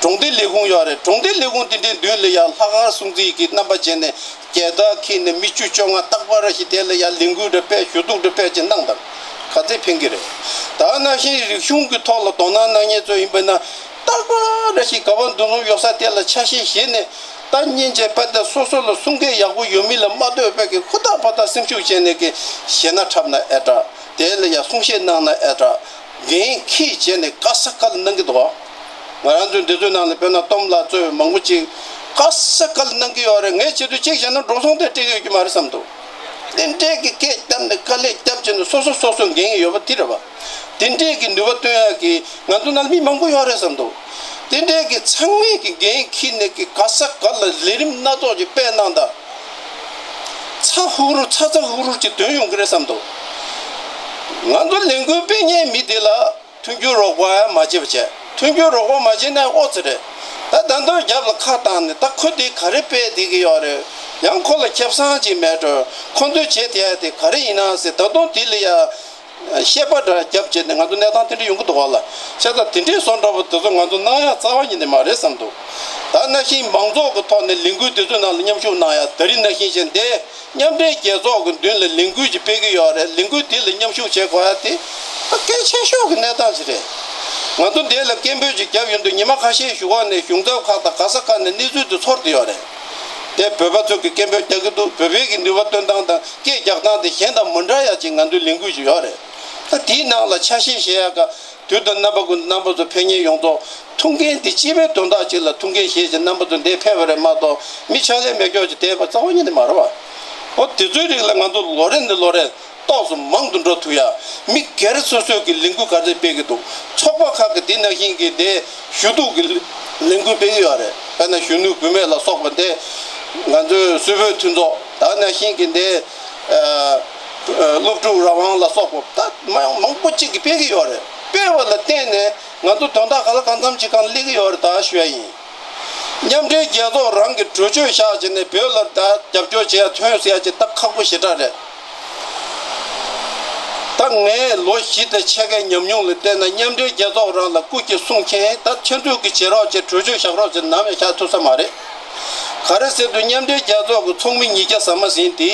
གྲོང་སྡེ་ལས་ཁུངས་ཡོད་རེད། གྲོང་སྡེ་ལས་ཁུངས་དེ་འདྲའི་མདུན་ལ་ཡང་ལྷག་དཀར་སྲུང་བརྩི་གི་རྣམ་པ་བྱས་ནས་རྒྱལ་དར་འཁྱེར་ནས་མི་བཅུ་བཅོ་ལྔ་རྟག་པར་ར་ཞིག་དེ་ལ་ཡང་ལས་འགུལ་འདྲ་སྤེལ། ཞུ་གཏུག་འདྲ་སྤེལ་ཅིག་གནང་དང་ག་ཚད་ཕན་གི་རེད། ད་ནང་བཞིན་རིག་གཞུང་གི་ཐོག་ལ་དོ་སྣང་གནང་མཁན་ཚོ་ཡིན་པ་ན་རྟག་པར་ར་ཞིག་ག་བ་འདུ་འཛོམས་ཡོད་ས་དེ་ལ་ཆ་ཤས་བཞེས་ནས་ད་སྙིང་རྗེ་དཔལ་ལྡན་སོ་སོ་ལ་གསུང་སྐད་ཡག་པོ་ཡོད་མིན་ལ་མ་ལྟོས་པའི་གི་ཧུར་ཐག་ཕར་ཐག་སེམས་ཤུགས་བྱས་ནས་གི་ཞེད་སྣང་འཁྲབ་ན་ཨེ་དྲག་དེ་ལ་ཡང་གསུང་བཤད་གནང་ན་ཨེ་དྲག་འགན་འཁྱེར་བྱས་ནས་ག་ས་ག་ལ་གནང་གི་འདུག་ང་རང་ཚོའི་འདི་ཚོའི་ནང་ལ་དཔེར་ན་སྟོབས་ལགས་གཙོས་མང་པོ་ཅིག་ག་ས་ག་ལ་གནང་གི་ཡོད་རེད། ངས་བྱེད་དུས་གཅིག་བྱས་ན་འགྲོ་སོང་དེ་སྤྲད་ཀྱི་ཡོད་ཀྱི་མ་རེད་བསམ་འདུག་དེ་འདྲས་ཀྱི་སྐད་བརྒྱབ་ནས་དཀའ་ལས་བརྒྱབ་བྱས་ནས་སོ་སོ་སོ་སོ་འགན་ཡོད་པ་དེ་རེད་བ། དེ་འདྲས་ཀྱི་ནུས་པ་བཏོན་ཡག་གི་ང་ཚོ་ནང་ལ་མི་མང་པོ་ཡོད་རེད་བསམ་འདུག་དེ་འདྲས་ཀྱི་ཚང་མས་ཀྱི་འགན་འཁྱེར་ནས་ཀྱི་ག་ས་ག་ལ་ལས་རིམ་སྣ་ཚོགས་ཀྱི་སྤེལ་གནང་དང་། ཚ་ཧུ་རུ་ཚ་ཚ་ཧུ་རུ་ཅིག་དོན་ཡོང་གི་རེད་བསམ་འདུག་ང་ཚོ་ལས་འགུལ་སྤེལ་མཁན་མི་དེ་ལ་མཐུན་འགྱུར་རོགས་པ་ཡང་མ་བྱེད་པ་བྱས། མཐུན་འགྱུར་རོགས་པ་མ་བྱེད་ན་ཨོ་ཙི་རེད། ད་ད་དུང་རྒྱབ་ལ་ཁ་བཏང་ནས་ད་ཁོ་དེ་ག་རེ་སྤེལ་བསྡད་ཀྱི་ཡོད་རེད། ཡང་ཁོ་ལ་ཁེ་བཟང་ཅིག་མེད་འགྲོ། ཁོ་ཚོས་བྱེད་བསྡད་ཡ་དེ་ག་རེ་ཡིན་ན་ཟེར། ད་དུང་དེ་ལ་ཡ་བཤད་པ་འདྲ་རྒྱབ་བྱས་ནས་ང་ཚོ་གནས་སྟངས་དེ་འདྲ་ཡོང་གི་འདུག་ག་ལ། བྱས་ཙང་དེ་འདྲའི་བཟོ་འདྲ་པོ་དེ་ཚོ་ང་ཚོ་གནང་ཡ་རྩ་བ་ཉིད་ནས་མ་རེད་བསམ་འདུག་ད་ནང་བཞིན་མང་ཚོགས་ཀྱི་ཐོག་ནས་ལས་འགུལ་དེ་ཚོའི་ནང་ལ་མཉམ་ཞུགས་གནང་ཡ། ད་རིང་ནང་བཞིན་བྱས་འདི་མཉམ་འབྲེལ་རྒྱལ་ཚོགས་ཀྱི་མདུན་ལ་ལས་འགུལ་ཅིག་སྤེལ་གི་ཡོད་རེད། ལས་འགུལ་དེ་ལ་མཉམ་ཞུགས་བྱེད་དགོས་ཡ་དེ་ད་གལ་ཆེ་ཤོས་ཀྱི་གནས་སྟངས་ཅིག་རེད། ང་ཚོ་འདི་ལ་སྐད་འབོད་ཅིག་བརྒྱབ་ཡོང་དུས་ཉི་མ་ཁ་ཤས་གཞུག་གུ་ནས་གཞུང་ཚབ་ཁག་དང་ག་ས་ག་ནས་གནས་ཚུལ་དེ་ཚོར་བསྡད་ཡོད་རེད། དེ་བོད་པ་ཚོས་ཀྱི་སྐད་འབོད་རྒྱག་གི་འདུག་བོད་པའི་གི་ནུས་པ་བཏོན་སྟངས་དང་སྐད་རྒྱག་སྟངས་དེ་གཞན་དང་མི་འདྲ་ཡ་ཅིག་ང་ཚོའི་ལས་འགུལ་ཅིག་ཡོད་རེད། ད་དེའི་ནང་ལ་ཆ་ཤས་བཞེས་ཡ་ག་དུས་དང་རྣམ་པ་ཀུན་ཏུ་རྣམ་པ་ཚོ་ཕེབས་མཁན་ཡོངས་རྫོགས་ཐུགས་འགན་དེ་སྤྱི་པའི་དོན་དག་ཅིག་ལ་ཐུགས་འགན་བཞེས་བྱས་རྣམ་པ་ཚོ་འདིར་ཕེབས་པ་རེད་མ་གཏོགས་མི་ཕྱག་ལས་མེད་སྐྱོ་ཅིག་བསྡད་པ་རྩ་བ་ཉིད་ནས་མ་རེད་བ། འོ་དེ་ཚོའི་རིགས་ལ་ང་ཚོ་ལོ་རེ་ནས་ལོ་རེ་ཏོག་ཙམ་མང་དུ་འགྲོ་ཐུབ་ཡ། མི་སྒེར་སོ་སོའི་གི་ལས་འགུལ་ག་ཚོད་སྤེལ་གི་འདུག་ཚོགས་པ་ཁག་གི་འདི་ནང་བཞིན་གི་འདི་ཞུ་གཏུག་གི་ལས་འགུལ་སྤེལ་གི་ཡོད་རེད། དཔེར་ན་གཞོན་ནུ་བུད་མེད་ལ་སོགས་པ་འདི་ང་ཚོའི་སུད་བོད་མཐུན་ཚོགས་ད་ནང་བཞིན་གི་འདི་ཨ་སློབ་ཕྲུག་རང་དབང་ལ་སོགས་པ་ད་མང་མང་པོ་གཅིག་གིས་སྤེལ་གི་ཡོད་རེད། སྤེལ་བ་ལ་བརྟེན་ནས་ང་ཚོ་དོན་དག་ག་ལ་གང་འཚམ་ཅིག་སྒང་སླེབས་གི་ཡོད་རེད་ད་ཞུ་ཡ་ཡིན། མཉམ་འབྲེལ་རྒྱལ་ཚོགས་རང་གི་གྲོས་ཆོད་བཞག་བྱས་ནས་བོད་ལ་ད་རྒྱབ་སྐྱོར་བྱེད་ཡ་ཐོན་ཟེར་ཡ་ཅིག་ད་ཁག་པོ་ཞེ་དྲག་རེད། ད་ངས་ལོ་བཞི་དང་ཕྱེད་ཀའི་ཉམས་མྱོང་ལ་བལྟས་ན་མཉམ་འབྲེལ་རྒྱལ་ཚོགས་རང་ལ་སྐུ་སྐྱེ་གསུང་མཁན་ད་ཁྱེད་ཚོས་ཀྱི་བྱེད་རོགས་བྱེད་གྲོས་ཆོད་བཞག་རོགས་བྱེད་ནམ་ཡང་བཞག་ཐུབ་ས་མ་རེད། ག་རེ་ཟེར་དུས་མཉམ་འབྲེལ་རྒྱལ་ཚོགས་ཀྱི་ཚོགས་མི་ཉིས་བརྒྱ་ཟ་མ་ཟིན་དེ་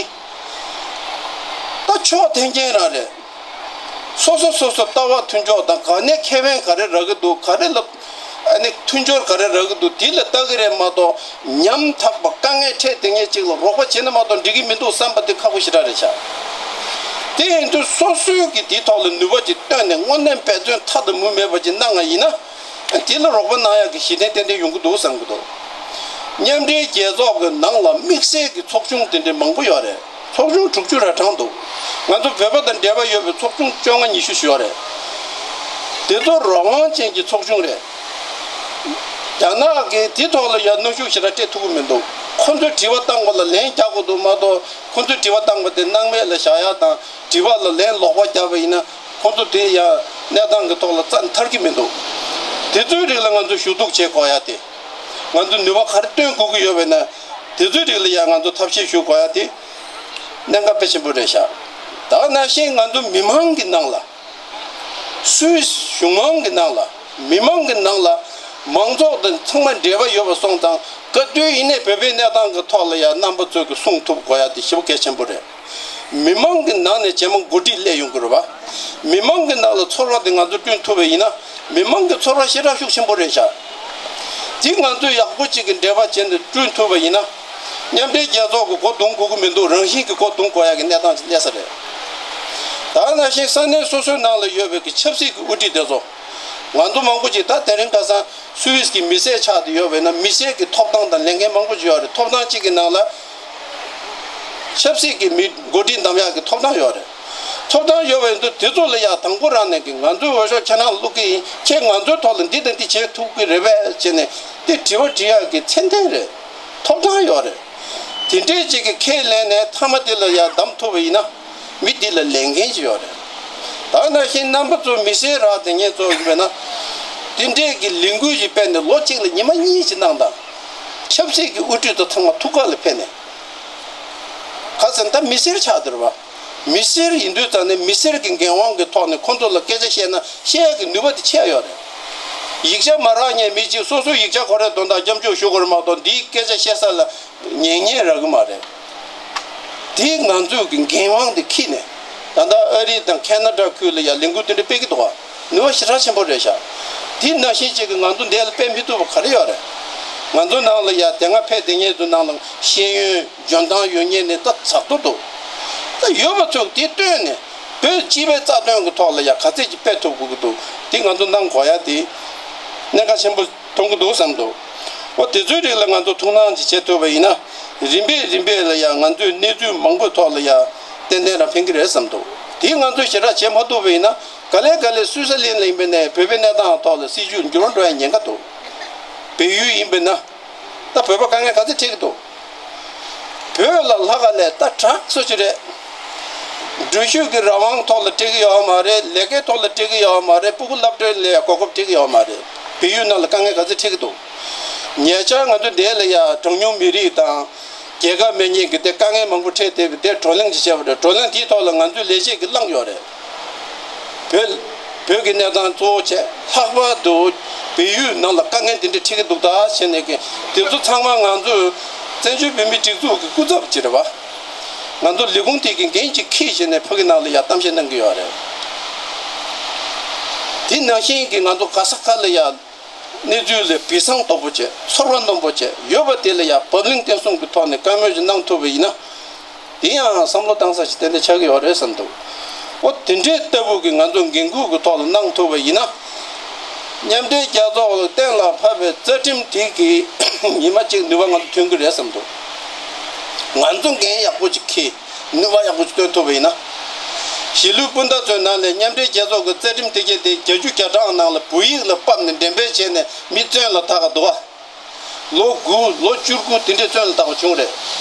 ད་ཕྱོགས་འཐེན་མཁན་རང་རེད། སོ་སོ་སོ་སོ་ལྟ་བ་མཐུན་ཕྱོགས་དང་ག་ནས་ཁེ་ཕན་ག་རེ་རག་གི་འདུག་ག་རེ་ལ་ཨ་ནི་མཐུན་སྦྱོར་ག་རེ་རག་གི་འདུག་དེ་ལ་ལྟ་གི་རེད་མ་གཏོགས་ཉམ་ཐག་པ་དཀའ་ངལ་འཕྲད་བསྡད་མཁན་གཅིག་ལ་རོགས་པ་བྱེད་ན་མ་གཏོགས་འགྲིག་གི་མི་འདུག་བསམ་པ་དེ་ཁག་པོ་ཞེ་དྲག་རེད་ཤག་དེ་ཡིན་དུས་སོ་སོའི་གི་དེའི་ཐོག་ལ་ནུས་པ་ཅིག་བཏོན་ནས་དངོས་གནས་འབད་བརྩོན་མཐའ་དང་མུ་མེད་པ་ཅིག་གནང་བ་ཡིན་ན། དེ་ལ་རོགས་པ་གནང་ཡག་གི་གཞི་རྟེན་ཏན་ཏན་ཡོང་གི་འདུག་བསམ་གི་འདུག་མཉམ་འབྲེལ་རྒྱལ་ཚོགས་ཀྱི་ནང་ལ་དམིགས་བསལ་གྱི་ཚོགས་ཆུང་དེ་འདྲའི་མང་པོ་ཡོད་རེད། ཚོགས་ཆུང་དྲུག་ཅུ་རེ་གྲངས་འདུག་ང་ཚོ་བོད་པ་དང་འབྲེལ་བ་ཡོད་པའི་ཚོགས་ཆུང་བཅོ་ལྔ་ཉི་ཤུ་ཞིག་ཡོད་རེད། དེ་ཚོ་རང་དབང་ཅན་གྱི་ཚོགས་ཆུང་རེད། རྒྱ་ནག་གིས་དེ་ཐོག་ལ་ཡང་གནོན་ཤུགས་ཞེ་དྲག་སྤྲད་ཐུབ་ཀྱི་མི་འདུག་ཁོ་ཚོས་དྲི་བ་བཏང་བ་ལ་ལན་རྒྱག་དགོས་འདུག་མ་གཏོགས་ཁོ་ཚོས་དྲི་བ་བཏང་བ་དེ་སྣང་མེད་ལ་བཞག་ཡག་དང་དྲི་བ་ལ་ལན་ལོག་པ་རྒྱག་པ་ཡིན་ན། ཁོང་ཚོ་དེ་ཡང་གནས་སྟངས་ཀྱི་ཐོག་ལ་རྩ་ནས་ཐར་གྱི་མི་འདུག་དེ་ཚོའི་རིགས་ལ་ང་ཚོ་ཞུ་གཏུག་བྱེད་དགོས་ཡ་དེ། ང་ཚོ་ནུས་པ་ག་རེ་བཏོན་དགོས་ཀྱི་ཡོད་པས་ན། དེ་ཚོའི་རིགས་ལ་ཡང་ང་ཚོ་ཐབས་ཤེས་ཞུ་དགོས་ཡ་དེ། གནད་འགག་དཔེ་ཆེན་པོ་རེད་ཤག་ད་ནང་བཞིན་ང་ཚོ་མི་མང་གི་ནང་ལ། སུད་གཞུང་མང་གི་ནང་ལ། མི་མང་གི་ནང་ལ། མང་ཚོགས་དང་ཚང་མ་འབྲེལ་བ་ཡོད་པ་སོང་ཙང་ག་དུས་ཡིན་ནའི་བོད་པའི་གནས་སྟངས་ཀྱི་ཐོག་ལ་ཡང་རྣམ་པ་ཚོས་ཀྱི་གསུང་ཐུབ་དགོས་ཡ་དེ་ཞེ་པོ་གལ་ཆེན་པོ་རེད། མི་མང་གི་ནང་ནས་རྗེས་མ་འགོ་ཁྲིད་སླེབས་ཡོང་གི་རེད་བ། མི་མང་གི་ནང་ལ་ཚོར་བ་དེ་ང་ཚོ་བསྐྲུན་ཐུབ་པ་ཡིན་ན། མི་མང་གི་ཚོར་བ་ཞེ་དྲག་ཤུགས་ཆེན་པོ་རེད་ཤག་དེ་ང་ཚོས་ཡག་པོ་ཅིག་གི་འབྲེལ་བ་བྱས་ནས་བསྐྲུན་ཐུབ་པ་ཡིན་ན། མཉམ་འབྲེལ་རྒྱལ་ཚོགས་ཀྱི་སྒོ་རྡུང་དགོས་ཀྱི་མི་འདུག་རང་བཞིན་གྱི་སྒོ་རྡུང་དགོས་ཡ་གི་གནས་སྟངས་ཅིག་སླེབས་ས་རེད། ད་ནང་བཞིན་ས་གནས་སོ་སོའི་ནང་ལ་ཡོད་པའི་གི་ཆབ་སྲིད་ཀྱི་དབུ་ཁྲིད་དེ་ཚོ། ང་ཚོ་མང་པོ་ཅིག་ད་དེ་རིང་ཁ་སང་སུད་སི་གི་མི་སེར་ཆགས་ཏེ་ཡོད་པས་ན། མི་སེར་གྱི་ཐོབ་ཐང་དང་ལས་འགན་མང་པོ་ཅིག་ཡོད་རེད། ཐོབ་ཐང་གཅིག་གི་ནང་ལ་ཆབ་སྲིད་ཀྱི་མི་འགོ་ཁྲིད་གདམ་ཡག་གི་ཐོབ་ཐང་ཡོད་རེད། ཐོབ་ཐང་ཡོད་པའི་འདུ་དེ་ཚོ་ལ་ཡང་དང་པོ་རང་ནས་ཀྱི་ང་ཚོའི་འོས་ཤོག་ཁྱེད་རང་ལ་བླུག་གི་ཡིན། ཁྱེད་ང་ཚོའི་ཐོག་ལ་འདི་དང་འདི་བྱེད་ཐུབ་ཀྱི་རེད་པས་ཅེས་ནས་དེ་དྲི་བ་དྲི་ཡག་གི་མཚན་ལྡན་རེད། ཐོབ་ཐང་ཡོད་རེད། དེ་འདྲས་ཅིག་གི་ཁས་ལེན་ནས་མཐའ་མ་དེ་ལ་ཡང་བདམས་ཐུབ་པ་ཡིན་ན། མི་འདི་ལ་ལས་འགན་ཅིག་ཡོད་རེད། ད་ནང་བཞིན་རྣམ་པ་ཚོ་མི་སེར་རག་དེ་ངས་ཚོ་ཡིན་པས་ན། དེ་འདྲས་ཀྱི་ལས་འགུལ་ཞིག་སྤེལ་ནས་ལོ་གཅིག་ལ་ཉི་མ་གཉིས་ཅིག་གནང་དང་། ཆབ་སྲིད་ཀྱི་དབུ་ཁྲིད་ཚོ་ཚང་མ་ཐུགས་ཁ་ལ་ཕེབས་ནས། ག་ཟེར་ན་ད་མི་སེར་ཆགས་བསྡད་རེད་པ། མི་སེར་ཡིན་དུས་ཙང་ནས་མི་སེར་གྱི་འགན་དབང་གི་ཐོག་ནས་ཁོང་ཚོ་ལ་སྐད་ཆ་བཤད་ན་བཤད་ཡག་གི་ནུས་པ་དེ་ཆེ་ཡོད་རེད། ཡིག་ཆ་མ་རག་མཁན་མི་གཅིག་སོ་སོའི་ཡིག་ཆ་ཁོ་རའི་དོན་དག་སྐྱབས་འཇུག་ཞུ་དགོས་རེད་མ་གཏོགས་འདིའི་སྐད་ཆ་བཤད་ས་ལ་ཉན་མཁན་རག་གི་མ་རེད། དེ་ང་ཚོས་ཀྱི་འགན་དབང་དེ་འཁྱེར་ནས། ད་ལྟ་ཨ་རི་དང་ཁེ་ན་ཌ་ཁུལ་ལ་ཡང་ལས་འགུལ་དེ་འདྲ་སྤེལ་གྱི་འདུག་ག་ནུས་པ་ཞེ་དྲག་ཆེན་པོ་རེད་ཤག་དེ་ནང་བཞིན་ཅིག་གི་ང་ཚོ་འདི་ལ་སྤེལ་མི་ཐུབ་པ་ག་རེ་ཡོད་རེད། ང་ཚོ་ནང་ལ་ཡང་དེ་སྔ་ཕེབས་བསྡད་མཁན་ཚོ་ནང་ལ་ཤེས་ཡོན་འཇོན་ཐང་ཡོད་མཁན་ནི་ད་ཚགས་ཐུབ་འདུག་ད་ཡོད་པ་ཚོས་དེ་བཏོན་ནས་བོད་སྤྱི་པའི་རྩ་དོན་གྱི་ཐོག་ལ་ཡང་ག་ཚད་ཅིག་སྤེལ་ཐུབ་དགོས་ཀྱི་འདུག་དེ་ང་ཚོ་གནང་དགོས་ཡ་དེ་གནད་འགག་ཆེན་པོ་མཐོང་གི་འདུག་བསམ་འདུག་འོ་དེ་ཚོའི་རིགས་ལ་ང་ཚོ་ཐུགས་སྣང་ཅིག་བྱེད་ཐུབ་པ་ཡིན་ན། རིམ་པས་རིམ་པས་ལ་ཡང་ང་ཚོས་གནས་ཚུལ་མང་པོའི་ཐོག་ལ་ཡང་ཏན་ཏན་རང་ཕན་གྱི་རེད་བསམ་འདུག་དེ་ང་ཚོས་ཞེ་དྲག་བྱེད་མ་ཐུབ་པ་ཡིན་ན། ག་ལེ་ག་ལེ་སུད་སི་ལན་ལ་ཡིན་པའི་ནས་བོད་པའི་གནས་སྟངས་ཐོག་ལ་སྲིད་བྱུས་འགྱུར་བ་འགྲོ་ཡ་ཉེན་ཁ་འདུག་བལ་ཡུལ་ཡིན་པས་ན། ད་བོད་པ་དཀའ་ངལ་ག་ཚོད་འཕྲད་ཀྱི་འདུག་བོད་ལ་ལྷག་ག་ལས་ད་དྲག་སོ་ཅི་རེད། འགྲུལ་བཞུད་ཀྱི་རང་དབང་ཐོག་ལ་སྤྲད་ཀྱི་ཡོད་མ་རེད། ལས་ཀའི་ཐོག་ལ་སྤྲད་ཀྱི་ཡོད་མ་རེད། སྤུ་གུ་སློབ་གྲྭའི་ལ་གོ་སྐབས་སྤྲད་ཀྱི་ཡོད་མ་རེད། བལ་ཡུལ་ནང་ལ་དཀའ་ངལ་ག་ཚོད་འཕྲད་ཀྱི་འདུག་ཉེ་ཆར་ང་ཚོ་འདི་ལ་ཡ་གྲངས་ཉུང་མི་རིགས་དང་རྒྱལ་ཁབ་མེད་མཁན་གྱི་དེ་དཀའ་ངལ་མང་པོ་འཕྲད་བསྡད་པའི་དེ་བགྲོ་གླེང་ཅིག་བྱས་པ་རེད། བགྲོ་གླེང་དེའི་ཐོག་ལ་ང་ཚོས་ལས་བྱེད་ཀྱི་བླངས་ཡོད་རེད། བོད་བོད་ཀྱི་གནས་སྟངས་གཙོ་བོ་བྱས་ལྷག་པར་དུ་བལ་ཡུལ་ནང་ལ་དཀའ་ངལ་འདི་འདྲ་འཕྲད་ཀྱི་འདུག་ད་བྱས་ནས་ཀྱི་དེ་ཚོ་ཚང་མ་ང་ཚོས་བཙན་བྱོལ་བོད་མིའི་སྒྲིག་འཛུགས་ཀྱི་སྐུ་ཚབ་ཅིག་རེད་པ། ང་ཚོ་ལས་ཁུངས་དེ་གི་འགན་ཅིག་འཁྱེར་བྱས་ནས་ཕ་གི་ནང་ལ་ཡ་གཏམ་བཤད་གནང་གི་ཡོད་རེད། དེ་ནང་བཞིན་གྱི་ང་ཚོ་ག་ས་ག་ལ་ཡ་གནས་ཚུལ་ལ་སྦས་གསང་དོད་པོ་བྱས་ཚོར་བ་རྣོན་པོ་བྱས་ཡོད་པ་དེ་ལ་ཡ་བབ་བརླིང་བརྟན་གསུམ་གྱི་ཐོག་ནས་བཀའ་མོལ་ཅིག་གནང་ཐུབ་པ་ཡིན་ན། དེ་ཡང་བསམ་བློ་བཏང་ས་ཞིག་ཏན་ཏན་ཆགས་ཀྱི་ཡོད་རེད་བསམ་འདུག་འོ་དེ་འདྲའི་ལྟ་བུ་གི་ང་ཚོ་འགན་འཁུར་གྱི་ཐོག་ལ་གནང་ཐུབ་པ་ཡིན་ན། མཉམ་འབྲེལ་རྒྱལ་ཚོགས་ལ་གཏན་ལ་ཕབ་པའི་རྩ་ཁྲིམས་དེ་གི་ཉི་མ་གཅིག་ནུས་པ་ང་ཚོ་ཐོན་གྱི་རེད་བསམ་འདུག་ང་ཚོ་འགན་ཡག་པོ་ཅིག་འཁྱེར་ནུས་པ་ཡག་པོ་ཅིག་བཏོན་ཐུབ་པ་ཡིན་ན། གཞིས་ལུས་སྤུན་ཟླ་ཚོའི་ནང་ལས་མཉམ་འབྲེལ་རྒྱལ་ཚོགས་ཀྱི་རྩ་ཁྲིམས་དེ་གའི་དེ་བརྒྱད་ཅུ་གྱ་གྲངས་ནང་ལ་བོད་ཡིག་ལ་ཕབ་ནས་འགྲེམས་སྤེལ་བྱས་ནས་མི་བཙོན་ལ་བཏགས་འདུག་བ། ལོ་དགུ་ལོ་བཅུ་དགུ་དེ་འདྲའི་བཙོན་ལ་བཏགས་པ་བྱུང་རེད།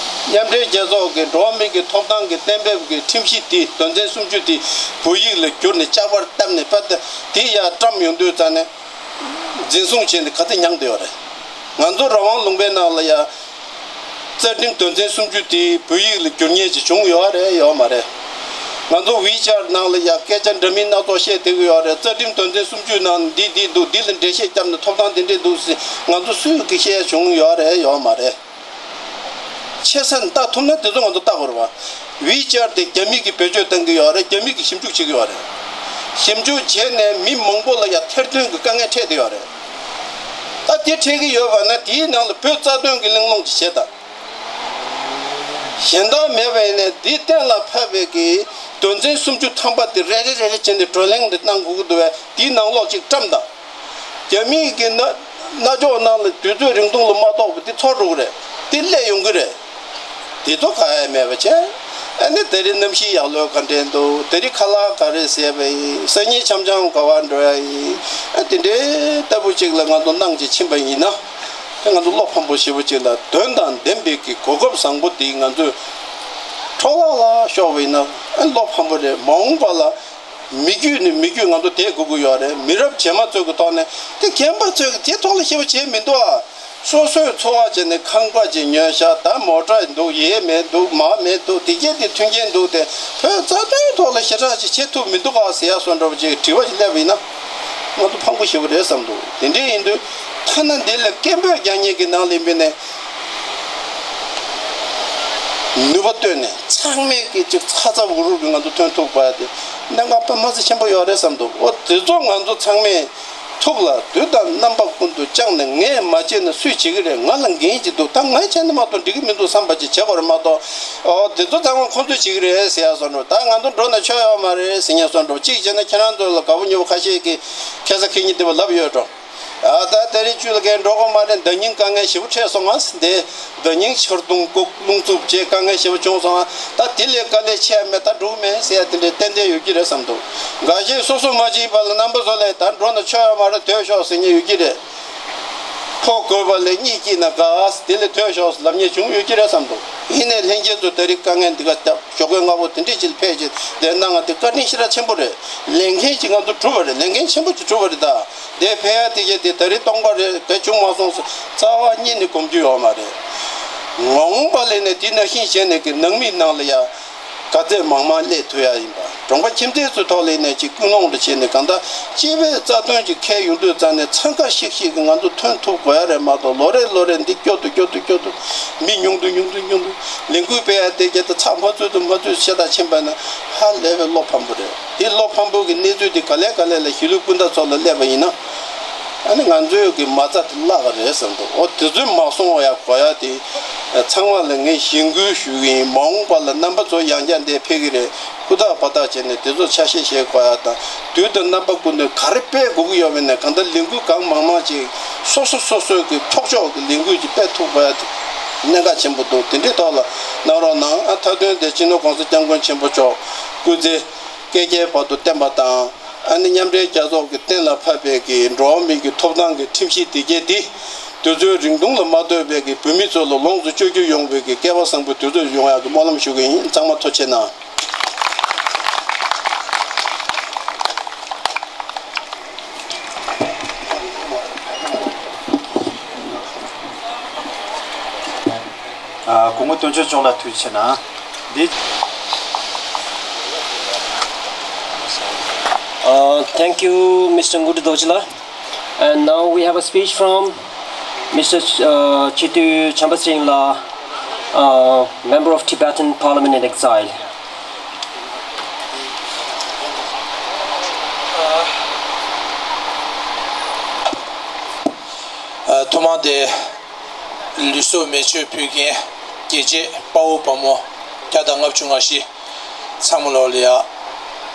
མཉམ་འབྲེལ་རྒྱལ་ཚོགས་ཀྱི་འགྲོ་བ་མི་གི་ཐོབ་ཐང་གི་གཏན་འབེབས་ཀྱི་ཁྲིམས་གཞི་དེ་དོན་ཚན་སུམ་ཅུ་དེ་བོད་ཡིག་ལ་བསྒྱུར་ནས་ལྕགས་པར་བཏབ་ནས་ཕར་དེ་ཡར་བཀྲམ་ཡོང་དུས་ཙང་ནས་འཛིན་བཟུང་བྱས་ནས་ག་ཚོད་མྱངས་བསྡད་ཡོད་རེད། ང་ཚོ་རང་དབང་ལུང་པའི་ནང་ལ་ཡ་རྩ་ཁྲིམས་དོན་ཚན་སུམ་ཅུ་དེ་བོད་ཡིག་ལ་བསྒྱུར་མཁན་ཅིག་བྱུང་ཡོད་རེད་ཡོད་མ་རེད། ང་ཚོ་ཝི་ཆེ་ཊི་ནང་ལ་ཡ་སྐད་ཆ་འདྲ་མིན་སྣ་ཚོགས་བཤད་བསྡད་ཀྱི་ཡོད་རེད། རྩ་ཁྲིམས་དོན་ཚན་སུམ་ཅུ་ནང་འདི་འདི་འདུག་འདི་ལ་འགྲེལ་བཤད་བརྒྱབ་ནས་ཐོབ་ཐང་འདི་འདྲས་འདུག་ཟེར་ང་ཚོ་སུས་ཀྱིས་བཤད་བྱུང་ཡོད་རེད་ཡོད་མ་རེད། ཆེ་ས་ནས་ལྟ་ཐུབ་ན་དེ་ཚོ་ང་ཚོ་ལྟ་དགོས་རེད་བ། ཝི་ཆེ་ཊི་དེ་རྒྱ་མི་གིས་བེད་སྤྱོད་གཏང་གི་ཡོད་རེད། རྒྱ་མི་གིས་ཞིབ་འཇུག་བྱེད་ཀྱི་ཡོད་རེད། ཞིབ་འཇུག་བྱས་ནས་མི་མང་པོ་ལ་ཡང་ཐེར་འདོན་གྱི་དཀའ་ངལ་འཕྲད་བསྡད་ཡོད་རེད། ད་དེ་འཕྲད་ཀྱི་ཡོད་པ་ན་དེའི་ནང་ལ་བོད་རྩ་དོན་གྱི་གླེང་སློང་ཅིག་བྱེད་དང་། གཞན་དག་མེད་པ་ཡིན་ནའི་འདི་གཏན་ལ་ཕབ་པའི་གི་དོན་ཚན་སུམ་ཅུ་ཐམ་པ་དེ་རེ་རེ་རེ་རེ་བྱས་ནས་བགྲོ་གླེང་འདི་གནང་དགོས་ཀྱི་འདུག་བས། དེའི་ནང་ལོགས་ཅིག་བཀྲམ་དང་། རྒྱ་མིའི་གི་རྣ་རྣ་ཅོག་ནང་ལ་དུས་ཚོད་རིང་ཐུང་ལ་མ་གཏོགས་པ་འདི་ཚོར་འགྲོ་གི་རེད། འདི་སླེབས་ཡོང་གི་རེད། དེ་ཚོ་ག་ཡ་མེད་པ་བྱས། ཨ་ནི་དེ་རིང་གནམ་གཤིས་ཡག་ལོས་ག་འདྲས་འདུག་དེ་རིང་ཁ་ལག་ག་རེ་བཟས་པ་ཡིན། སང་ཉིན་འཆམ་འཆམ་ག་པར་འགྲོ་ཡ་ཡིན། ཨ་དེ་འདྲའི་ལྟ་བུ་ཅིག་ལ་ང་ཚོ་གནང་བྱས་ཕྱིན་པ་ཡིན་ན། དེ་ང་ཚོ་བློ་ཕམ་པོ་ཞེ་པོ་ཅིག་ལ་དོན་དང་ལྡན་པའི་གི་གོ་སྐབས་བཟང་པོ་དེ་ང་ཚོས་འཕྲོ་བརླག་ལ་ཤོར་བ་ཡིན་ན། ཨ་བློ་ཕམ་པོ་རེད། མ་འོངས་པ་ལ་མི་རྒྱུད་ནས་མི་རྒྱུད་ང་ཚོ་བསྡད་དགོས་ཀྱི་ཡོད་རེད། མི་རབས་རྗེས་མ་ཚོའི་གི་ཐོག་ནས་དེ་རྒན་པ་ཚོས་གི་དེ་ཐོག་ལ་ཞེ་པོ་བྱས་མི་འདུག་ཨ། སོ་སོའི་འཚོ་བ་བྱས་ནས་ཁང་པ་ཅིག་ཉོས་ཤག་ད་མོ་ཊ་འདུག་ཡས་མེད་འདུག་མ་མེད་འདུག་དེ་གས་དེ་མཐུན་རྐྱེན་འདུག་དེ་བོད་རྩ་དོན་ཐོག་ལ་ཞེ་དྲག་ཅིག་བྱེད་ཐུབ་མི་འདུག་ག་ཟེར་ཡ་བཟོ་འདྲ་བ་ཅིག་དྲི་བ་ཞིག་སླེབས་པ་ཡིན་ན། ང་ཚོ་ཕངས་པོ་ཞེ་པོ་རེད་བསམ་འདུག་དེ་འདྲས་ཡིན་དུས་ཐ་ན་འདི་ལ་སྐད་འབོད་རྒྱག་མཁན་གྱི་ནང་ལ་ཡིན་པས་ནས་ནུས་པ་བཏོན་ནས་ཚང་མས་ཀྱི་ཅིག་ཚ་ཚ་འུར་འུར་གྱི་ང་ཚོ་ཐོན་ཐུབ་པ་དེ་གནད་འགག་དཔེ་མ་སྲིད་ཆེན་པོ་ཡོད་རེད་བསམ་འདུག་འོ་དེ་ཚོ་ང་ཚོ་ཚང་མས་ ཐུགས་ལ་དུས་དང་རྣམ་པ་ཀུན་ཏུ་བཅངས་ནས། ངས་མ་བྱས་ན་སུས་བྱེད་ཀྱི་རེད། ང་ལ་འགན་ཅིག་འདུག་ད་ང་བྱས་ན་མ་གཏོགས་འགྲིག་གི་མི་འདུག་བསམ་པ་ཅིག་བྱེད་དགོས་རེད་མ་གཏོགས། ཨོ་དེ་ཚོ་ཚང་མ་ཁོང་ཚོས་བྱེད་ཀྱི་རེད་ཟེར་ཡ་བཟོ་འདྲ། ད་ང་ཚོ་འགྲོ་ན་ཆོག་ཡོད་མ་རེད་ཟེར་མཁན་བཟོ་འདྲ། གཅིག་བྱས་ན་ཁྱེད་རང་ཚོ་ལ་དགའ་པོ་ཉེ་པོ་ཁ་ཤས་ཀྱིས་ཁ་སང་ཁ་ཉིན་དེ་བ་ལབ་ཡོད་འགྲོ། ཨ་ད་ད་རེས་བཅུ་ལ་གས་འགྲོ་དགོས་མ་རེད། ཟླ་ཉིན་དཀའ་ངལ་ཞེ་པོ་འཕྲད་སོང་ང་། འདི་ཟླ་ཉིན་ཆར་རྡུང་བཀུག་རླུང་འཚུབ་བྱས་དཀའ་ངལ་ཞེ་པོ་བྱུང་སོང་ང་། ད་དེ་ལས་དཀའ་ལས་ཆེ་ཡ་མེད། ད་འགྲོ་གི་མེད་ཟེར་ཡ་དེ་འདྲའི་ཏན་ཏན་ཡོད་ཀྱི་རེད་བསམ་འདུག་འགའ་ཤས་སོ་སོ་མ་བྱིན་པ་ལ་རྣམ་པ་ཚོ་ལས་ད་འགྲོ་ན་ཆོག་ཡ་མ་རེད། སྡོད་ཤོག་ཟེར་མཁན་ཡོད་ཀྱི་རེད། ཕོ་རྒོད་པ་ལས་གཉིད་སྐྱིད་ན་དགའ། དེ་ལས་སྡོད་ཤོག་ལབ་མཁན་བྱུང་ཡོད་ཀྱི་རེད་བསམ་འདུག་ཡིན་ནའི་ལྷན་རྒྱས་ཚོ་ད་རེས་དཀའ་ངལ་འདི་ག་སྟབས་ཞོགས་ཀས་སྔ་པོ་དེ་འདྲས་ཅིག་ཕེབས་བྱས་དེ་གནང་བ་དེ་བཀའ་དྲིན་ཞེ་དྲག་ཆེན་པོ་རེད། ལས་འགན་ཅིག་ང་ཚོ་གྲུབ་པ་རེད། ལས་འགན་ཆེན་པོ་ཅིག་གྲུབ་པ་རེད། ད་དེ་ཕེབས་ཡ་དེ་གས་དེ་ད་རེས་སྟོང་པ་རེད། དེ་བྱུང་མ་སོང་ཟེར་རྩ་བ་ཉིད་ནས་སྒོམ་རྒྱུ་ཡོད་མ་རེད། ངོ་མ་ལས་ནས་དེ་ནང་བཞིན་བྱས་ནས་ཀྱི་ནང་མི་ནང་ལ་ཡ་ག་ཚད་མང་མང་སླེབས་ཐུབ་ཡ་ཡིན་པ། གྲོང་པ་ཁྱིམ་མཚེས་ཚོའི་ཐོག་ལ་ཡིན་ནའི་ཅིག་ཀུན་སློང་དུ་བྱས་ནས་གང་ལྟར་སྤྱི་པའི་རྩ་དོན་གྱི་ཁེལ་ཡོང་དུས་ཙང་ནས་འཚང་ཁ་ཤིག་ཤིག་གིས་ང་ཚོ་ཐོན་ཐུབ་དགོས་ཡ་རེད་མ་གཏོགས། ལོ་རེ་ལོ་རེ་འདི་སྐྱོ་དུ་སྐྱོ་དུ་སྐྱོ་དུ་མི་ཉུང་དུ་ཉུང་དུ་ཉུང་དུ་ལས་འགུལ་སྤེལ་ཡ་དེ་གྱད་དུ་ཚགས་མ་ཚུད་དུ་མ་ཚུད་ཤ་སྟག་ཕྱིན་པ་ན་ཧ་ལས་པའི་བློ་ཕམ་པོ་རེད། དེ་བློ་ཕམ་པོ་གི་གནས་ཚུལ་དེ་ག་ལེ་ག་ལེ་ལ་གཞིས་ལུས་སྤུན་ཟླ་ཚོ་ལ་སླེབས་པ་ཡིན་ན། ཨ་ནི་ང་ཚོའི་གི་མ་རྩ་དེ་བརླག་ག་རེད་བསམ་འདུག་འོ་དེ་ཚོའི་མ་སོང་བ་ཡ་གོ་ཡ་དེ། ཚང་མ་ལ་ངས་གཞེན་སྐུལ་ཞུ་གི་ཡིན། མ་འོངས་པ་ལ་རྣམ་པ་ཚོ་ཡང་བསྐྱར་འདིར་ཕེབས་ཀྱི་རེད། ཧུར་ཐག་འབད་ཐག་བྱས་ནས་དེ་ཚོ་ཆ་ཤས་བཞེས་དགོས་ཡ་དང་། དུས་དང་རྣམ་པ་ཀུན་ཏུ་ག་རེ་སྤེལ་དགོས་ཀྱི་ཡོད་མེད་ནས་གང་ལྟར་ལས་འགུལ་གང་མང་མང་ཅིག་སོ་སོ་སོ་སོའི་གི་ཕྱོགས་ཕྱོགས་ཀྱི་ལས་འགུལ་ཅིག་སྤེལ་ཐུབ་དགོས་ཡ་དེ་གནད་འགག་ཆེན་པོ་འདུག་དེ་འདྲའི་ཐོག་ལ་གནང་རོགས་གནང་། ཨ་མཐའ་དོན་དེ་སྤྱི་ནོར་གོང་ས་སྐྱབས་མགོན་ཆེན་པོ་མཆོག་སྐུ་ཚེ་བསྐལ་བརྒྱའི་བར་དུ་བརྟན་པ་དང་། ཨ་ནི་མཉམ་འབྲེལ་རྒྱལ་ཚོགས་ཀྱིས་གཏན་ལ་ཕབ་པའི་གི་འགྲོ་བ་མིའི་གི་ཐོབ་ཐང་གི་ཁྲིམས་གཞི་དེ་གས་འདི་དུས་ཚོད་རིང་ཐུང་ལ་མ་ལྟོས་པའི་གི་བོད་མི་ཚོ་ལ་ལོངས་སུ་སྤྱོད་རྒྱུ་ཡོང་བའི་གི་སྐལ་བ་བཟང་པོའི་དུས་ཚོད་ཡོང་ཡག་གི་སྨོན་ལམ་ཞུ་གི་ཡིན། ཚང་མ་ཐུགས་རྗེ་གནང་། ཨ། སྐུ་ངོ་དོན་གཅོད་མཆོག་ལ་ཐུགས་རྗེ་ཆེ་གནང་། འདི། Uh, thank you, Mister Ngudi Dojila. And now we have a speech from Mister Ch- uh, Chitu Chamba Singla, uh, member of Tibetan Parliament in Exile. ཐོག་མ་དེ། ལུས་སྲོག་མེ་མཆོད་ཕུལ་མཁན་རྒྱལ་གཅེས་དཔའ་བོ་དཔའ་མོ་བརྒྱ་དང་ལྔ་བཅུ་ང་བཞི་ཚང་མ་ལོ་ལ་ཡ་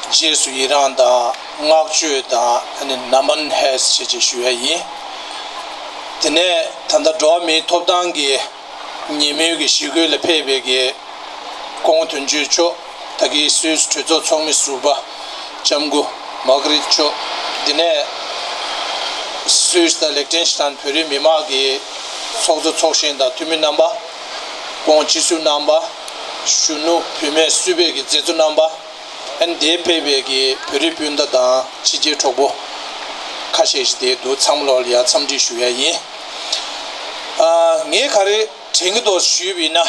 རྗེས་སུ་ཡི་རང་དང་བསྔགས་བརྗོད་དང་ཨ་ནི་ནམ་མན་ཧེས་བྱེད་ཅེས་ཞུ་ཡ་ཡིན། དེ་ནས་ད་ལྟ་འགྲོ་བ་མིའི་ཐོབ་ཐང་གི་ཉིན་མོའི་གི་ཞི་རྒོལ་ལ་ཕེབས་པའི་གི་སྐུ་ངོ་དོན་གཅོད་མཆོག་ད་གིན་སུད་སི་གྲོས་ཚོགས་ཚོགས་མི་ཟུར་པ་ལྕམ་སྐུ་མར་གྷ་རིད་མཆོག་དེ་ནས་སུད་སི་དང་ལིག་ཏེན་ཤི་ཏན་བོད་རིགས་མི་མང་གི་ཚོགས་གཙོ་ཚོགས་གཞོན་དང་འཐུས་མི་རྣམ་པ། སྐུ་ངོ་སྤྱི་ཟུར་རྣམ་པ། གཞོན་ནུ་བུད་མེད་གསུས་པའི་གི་མཛད་གཙོ་རྣམ་པ། ཨན་དེ་ཕེབས་པའི་གི་བོད་རིགས་སྤུན་ཟླ་དང་ཕྱི་རྒྱལ་གྲོགས་པོ་ཁ་ཤས་ཤིག་དེ་འདུག་ཚང་མ་ལོ་ལ་ཡ་འཚམས་འདྲི་ཞུ་ཡ་ཡིན། ཨ། ངས་ག་རེ་དྲན་གྱི་འདུག་ཞུས་པ་ཡིན་ན།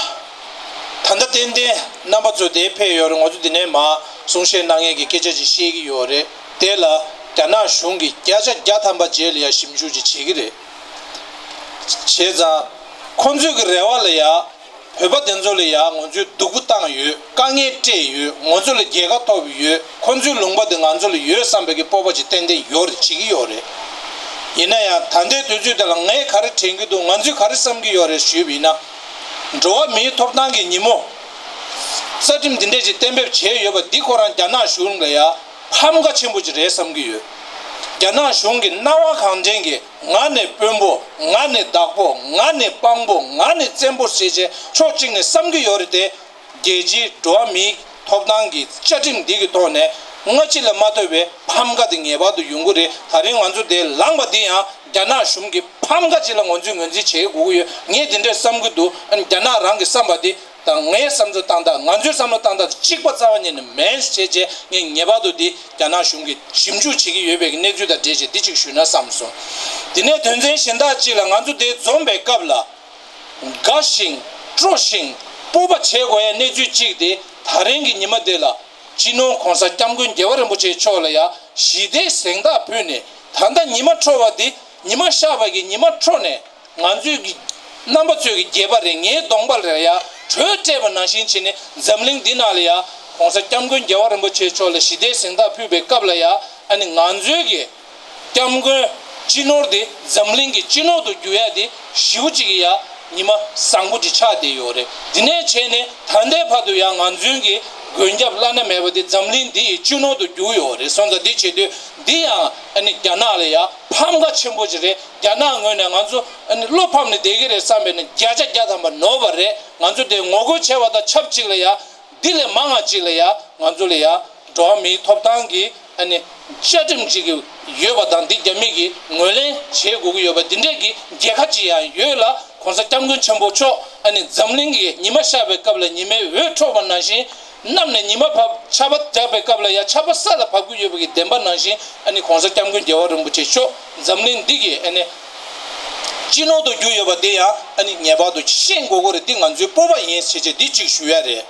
ད་ལྟ་ཏན་ཏན་རྣམ་པ་ཚོ་དེ་ཕེབས་ཡོད་རེད། ང་ཚོ་འདི་ནས་མར་གསུང་བཤད་གནང་མཁན་གྱི་སྐད་ཆ་ཅིག་བཤད་ཀྱི་ཡོད་རེད། དེ་ལ་རྒྱ་ནག་གཞུང་གིས་བརྒྱ་ཆ་བརྒྱ་ཐམ་པ་རྗེས་ལ་ཡ་ཞིབ་འཇུག་ཅིག་བྱེད་ཀྱི་རེད། བྱས་ཙང་ཁོང་ཚོའི་གི་རེ་བ་ལ་ཡ། བོད་པ་དེ་ཚོ་ལ་ཡ་ང་ཚོས་སྡུག་པོ་བཏང་ཡོད། དཀའ་ངལ་སྤྲད་ཡོད། ང་ཚོ་ལ་རྒྱལ་ཁ་ཐོབ་ཡོད། ཁོ་ཚོའི་ལུང་པ་དེ་ང་ཚོ་ལ་ཡོད་བསམ་པའི་གི་སྤོབས་པ་ཅིག་ཏན་ཏན་ཡོད་རེད། བྱེད་ཀྱི་ཡོད་རེད། ཡིན་ན་ཡང་ད་ལྟའི་དུས་ཚོད་དེ་ལ་ངས་ག་རེ་དྲན་གྱི་འདུག་ང་ཚོས་ག་རེ་བསམ་གྱི་ཡོད་རེད་ཞུས་པ་ཡིན་ན། འགྲོ་བ་མིའི་ཐོབ་ཐང་གི་ཉིན་མོ་རྩ་ཁྲིམས་འདི་འདྲས་ཅིག་གཏན་འབེབས་བྱས་ཡོད་པ་འདི་ཁོ་རང་རྒྱ་ནག་གཞུང་ལ་ཡ་ཕམ་ཁ་ཆེན་པོ་ཅིག་རེད་བསམ་གྱི་ཡོད། རྒྱ་ནག་གཞུང་གི་སྣང་བ་གང་དྲན་གྱིས། ང་ནི་དཔོན་པོ། ང་ནི་བདག་པོ། ང་ནི་དཔང་པོ། ང་ནི་བཙན་པོ་ཟེར་བྱས་ཕྱོགས་གཅིག་ནས་བསམ་གྱི་ཡོད་རེད་དེ། རྒྱལ་སྤྱིའི་འགྲོ་བ་མིའི་ཐོབ་ཐང་གི་བཅའ་ཁྲིམས་འདི་གི་ཐོག་ནས་སྔ་ཕྱི་ལ་མ་ལྟོས་པའི་ཕམ་ཁ་དེ་ངེས་པར་དུ་ཡོང་གི་རེད། ད་རིང་ང་ཚོ་དེ་ལངས་པ་འདི་ཡང་རྒྱ་ནག་གཞུང་གི་ཕམ་ཁ་ཅིག་ལ་ངོས་འཛིན་ངོས་འཛིན་བྱེད་དགོས་ཀྱི་ཡོད། ངས་དེ་འདྲས་བསམ་གྱི་འདུག་ཨ་ནི་རྒྱ་ནག་རང་གི་བསམ་པ་དེ་དང་ངའི་བསམ་ཚུལ་བཏང་སྟངས། ང་ཚོའི་བསམ་བློ་བཏང་སྟངས་དེ་གཅིག་པ་རྩ་བ་ཉིད་ནས་མིན་ཞེས་བྱས། ངས་ངེས་པར་དུ་འདི་རྒྱ་ནག་གཞུང་གིས་ཞིབ་འཇུག་བྱེད་ཀྱི་ཡོད་པའི་གནས་ཚུལ་དང་འབྲེལ་བྱས་འདི་གཅིག་ཞུས་ན་བསམ་སོང་། དེ་ནས་དོན་ཚན་གཞན་དག་ཅིག་ལ་ང་ཚོ་དེ་འཛོམས་པའི་སྐབས་ལ། དགའ་ཞིང་སྤྲོ་ཞིང་སྤོབས་པ་བྱེད་དགོས་ཡའི་གནས་ཚུལ་གཅིག་དེ། ད་རིང་གི་ཉི་མ་དེ་ལ་སྤྱི་ནོར་༸གོང་ས་༸སྐྱབས་མགོན་རྒྱལ་བ་རིན་པོ་ཆེ་མཆོག་ལ་ཡ་ཞི་བདེའི་གཟེངས་རྟགས་ཕུལ་ནས། ད་ལྟ་ཉི་མ་འཕྲོ་བ་འདི་ཉི་མ་ཤར་བ་གི་ཉི་མ་འཕྲོ་ནས། ང་ཚོའི་གི་རྣམ་པ་ཚོའི་གི་སྒལ་པ་རེད། ངའི་གདོང་པ་ལ་ཡ་དྲོད་སྤྲད་པ་ནང་བཞིན་བྱས་ནས་འཛམ་གླིང་འདི་ནང་ལ་ཡ་༸གོང་ས་༸སྐྱབས་མགོན་རྒྱལ་བ་རིན་པོ་ཆེ་མཆོག་ལ་ཞི་བདེའི་གཟེངས་རྟགས་ཕུལ་བའི་སྐབས་ལ་ཡ། ཨ་ནི་ང་ཚོའི་གི་༸སྐྱབས་མགོན་ སྤྱི་ནོར་དེ་འཛམ་གླིང་གི་སྤྱི་ནོར་དུ་འགྱུར་ཡ་དེ་ཞེ་པོ་ཅིག་གི་ཡ་ཉི་མ་བཟང་པོ་ཅིག་ཆགས་བསྡད་ཡོད་རེད། དེ་ནས་བྱས་ནས་ད་ལྟའི་བར་དུ་ཡང་ང་ཚོའི་གི་མགོན་སྐྱབས་བླ་ན་མེད་པ་དེ་འཛམ་གླིང་འདི་ཡི་སྤྱི་ནོར་དུ་འགྱུར་ཡོད་རེད། སོང་ཙང་འདི་བྱེད་དུས་འདི་ཡང་ཨ་ནི་རྒྱ་ནག་ལ་ཡ་ཕམ་ཁ་ཆེན་པོ་ཅིག་རེད། རྒྱ་ནག་ངོས་ནས་ང་ཚོ་ཨ་ནི་བློ་ཕམ་ནས་བསྡད་ཀྱི་རེད་བསམ་པས་ནི་བརྒྱ་ཆ་བརྒྱ་ཐམ་པ་ནོར་བ་རེད། ང་ཚོ་དེ་ངོ་རྒོལ་བྱས་པ་དང་ཆབས་ཅིག་ལ་ཡ། འདི་ལས་མང་བ་ཅིག་ལ་ཡ་ང་ཚོ་ལ་ཡ་འགྲོ་བ་མིའི་ཐོབ་ཐང་གི་ཨ་ནི་བཅའ་ཁྲིམས་ཅིག་གི་ཡོད་པ་དང་། འདི་རྒྱ་མི་གིས་ངོས་ལེན་བྱེད་དགོས་ཀྱི་ཡོད་པ་འདི་འདྲས་ཀྱི་རྒྱལ་ཁ་ཅིག་ཡང་ཡོད་ལ། ༸གོང་ས་༸སྐྱབས་མགོན་ཆེན་པོ་མཆོག་ཨ་ནི་འཛམ་གླིང་གི་ཉི་མ་ཤར་བའི་སྐབས་ལ་ཉི་མའི་འོད་འཕྲོ་བ་ནང་བཞིན། གནམ་ནས་ཉི་མ་བབས། ཆར་པ་བབས་པའི་སྐབས་ལ་ཡ་ཆར་པ་ས་ལ་བབས་ཀྱི་ཡོད་པ་གི་བདེན་པ་ནང་བཞིན། ཨ་ནི་༸གོང་ས་༸སྐྱབས་མགོན་རྒྱལ་བ་རིན་པོ་ཆེ་མཆོག་འཛམ་གླིང་འདི་གི་ཨ་ནི་སྤྱི་ནོར་དུ་གྱུར་ཡོད་པ་འདི་ཡང་ཨ་ནི་ངེས་པར་དུ་ཤེས་དགོས་ཀྱི་རེད། འདི་ང་ཚོའི་སྤོབས་པ་ཡིན་ཞེས་བྱས་འདི་གཅིག་ཞུ་ཡ་རེད།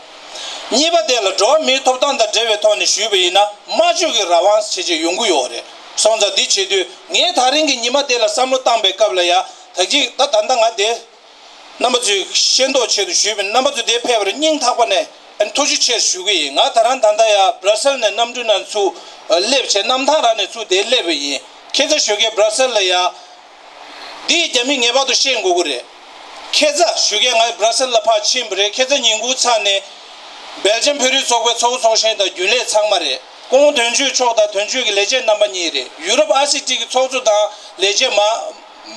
གཉིས་པ་དེ་ལ་འགྲོ་བ་མིའི་ཐོབ་ཐང་དང་འབྲེལ་བའི་ཐོག་ནས་ཞུས་པ་ཡིན་ན། སྨྲ་བརྗོད་ཀྱི་རང་དབང་ཞེས་བྱས་ཡོང་གི་ཡོད་རེད། སོང་ཙང་འདི་བྱེད་དུས་ངས་ད་རིང་གི་ཉི་མ་དེ་ལ་བསམ་བློ་བཏང་པའི་སྐབས་ལ་ཡ། ད་ཅིག་ད་ད་ལྟ་ང་དེ་རྣམ་པ་ཚོས་ཤེས་རྟོགས་ཆེད་དུ་ཞུས་པ་ཡིན། རྣམ་པ་ཚོ་དེ་ཕེབས་པར་སྙིང་ཐག་པ་ནས་ཨ་ནི་ཐུགས་རྗེ་ཆེ་ཞུ་གི་ཡིན། ང་ད་རང་ད་ལྟ་ཡ་སྦྲ་སེལ་ནས་གནམ་གྲུ་ནང་ཚུར་སླེབས་བྱས། གནམ་ཐང་རང་ནས་ཚུར་དེ་སླེབས་པ་ཡིན། ཁྱེད་ཚོ་ཞོགས་ཀས་སྦྲ་སེལ་ལ་ཡ། འདི་རྒྱ་མི་ངེས་པར་དུ་ཤེས་དགོས་ཀྱི་རེད། ཁ་སང་ཞོགས་ཀས་ང་སྦྲ་སེལ་ལ་ཕར་ཕྱིན་པ་རེད། ཁ་སང་ཉིན་གུང་ཚར་ནས་སྦེལ་ཇམ་བོད་རིགས་ཚོགས་པའི་ཚོགས་གཙོ་ཚོགས་གཞོན་དང་རྒྱུན་ལས་ཚང་མ་རེད། སྐུ་ངོ་དོན་གཅོད་མཆོག་དང་དོན་གཅོད་ཀྱི་ལས་བྱེད་རྣམ་པ་གཉིས་རེད། ཡུ་རོབ་ཨ་སི་ཊི་གི་ཚོགས་གཙོ་དང་ལས་བྱེད་མ།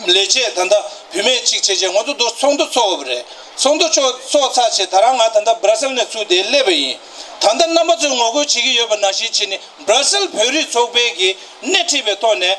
ལས་བྱེད་ད་ལྟ་བུད་མེད་ཅིག་བྱས་བྱས་ང་ཚོ་འདུ་ཚོགས་འདུ་ཚོགས་པ་རེད། ཚོགས་འདུ་ཚོགས་ཚོགས་ཚར་བྱས་ད་རང་ང་ད་ལྟ་སྦྲ་སེལ་ནས་ཚུར་དེ་སླེབས་པ་ཡིན། ད་ལྟ་རྣམ་པ་ཚོས་ངོ་རྒོལ་བྱེད་ཀྱི་ཡོད་པ་ནང་བཞིན་བྱས་ནས། སྦྲ་སེལ་བོད་རིགས་ཚོགས་པའི་གི་སྣེ་ཁྲིད་པའི་ཐོག་ནས་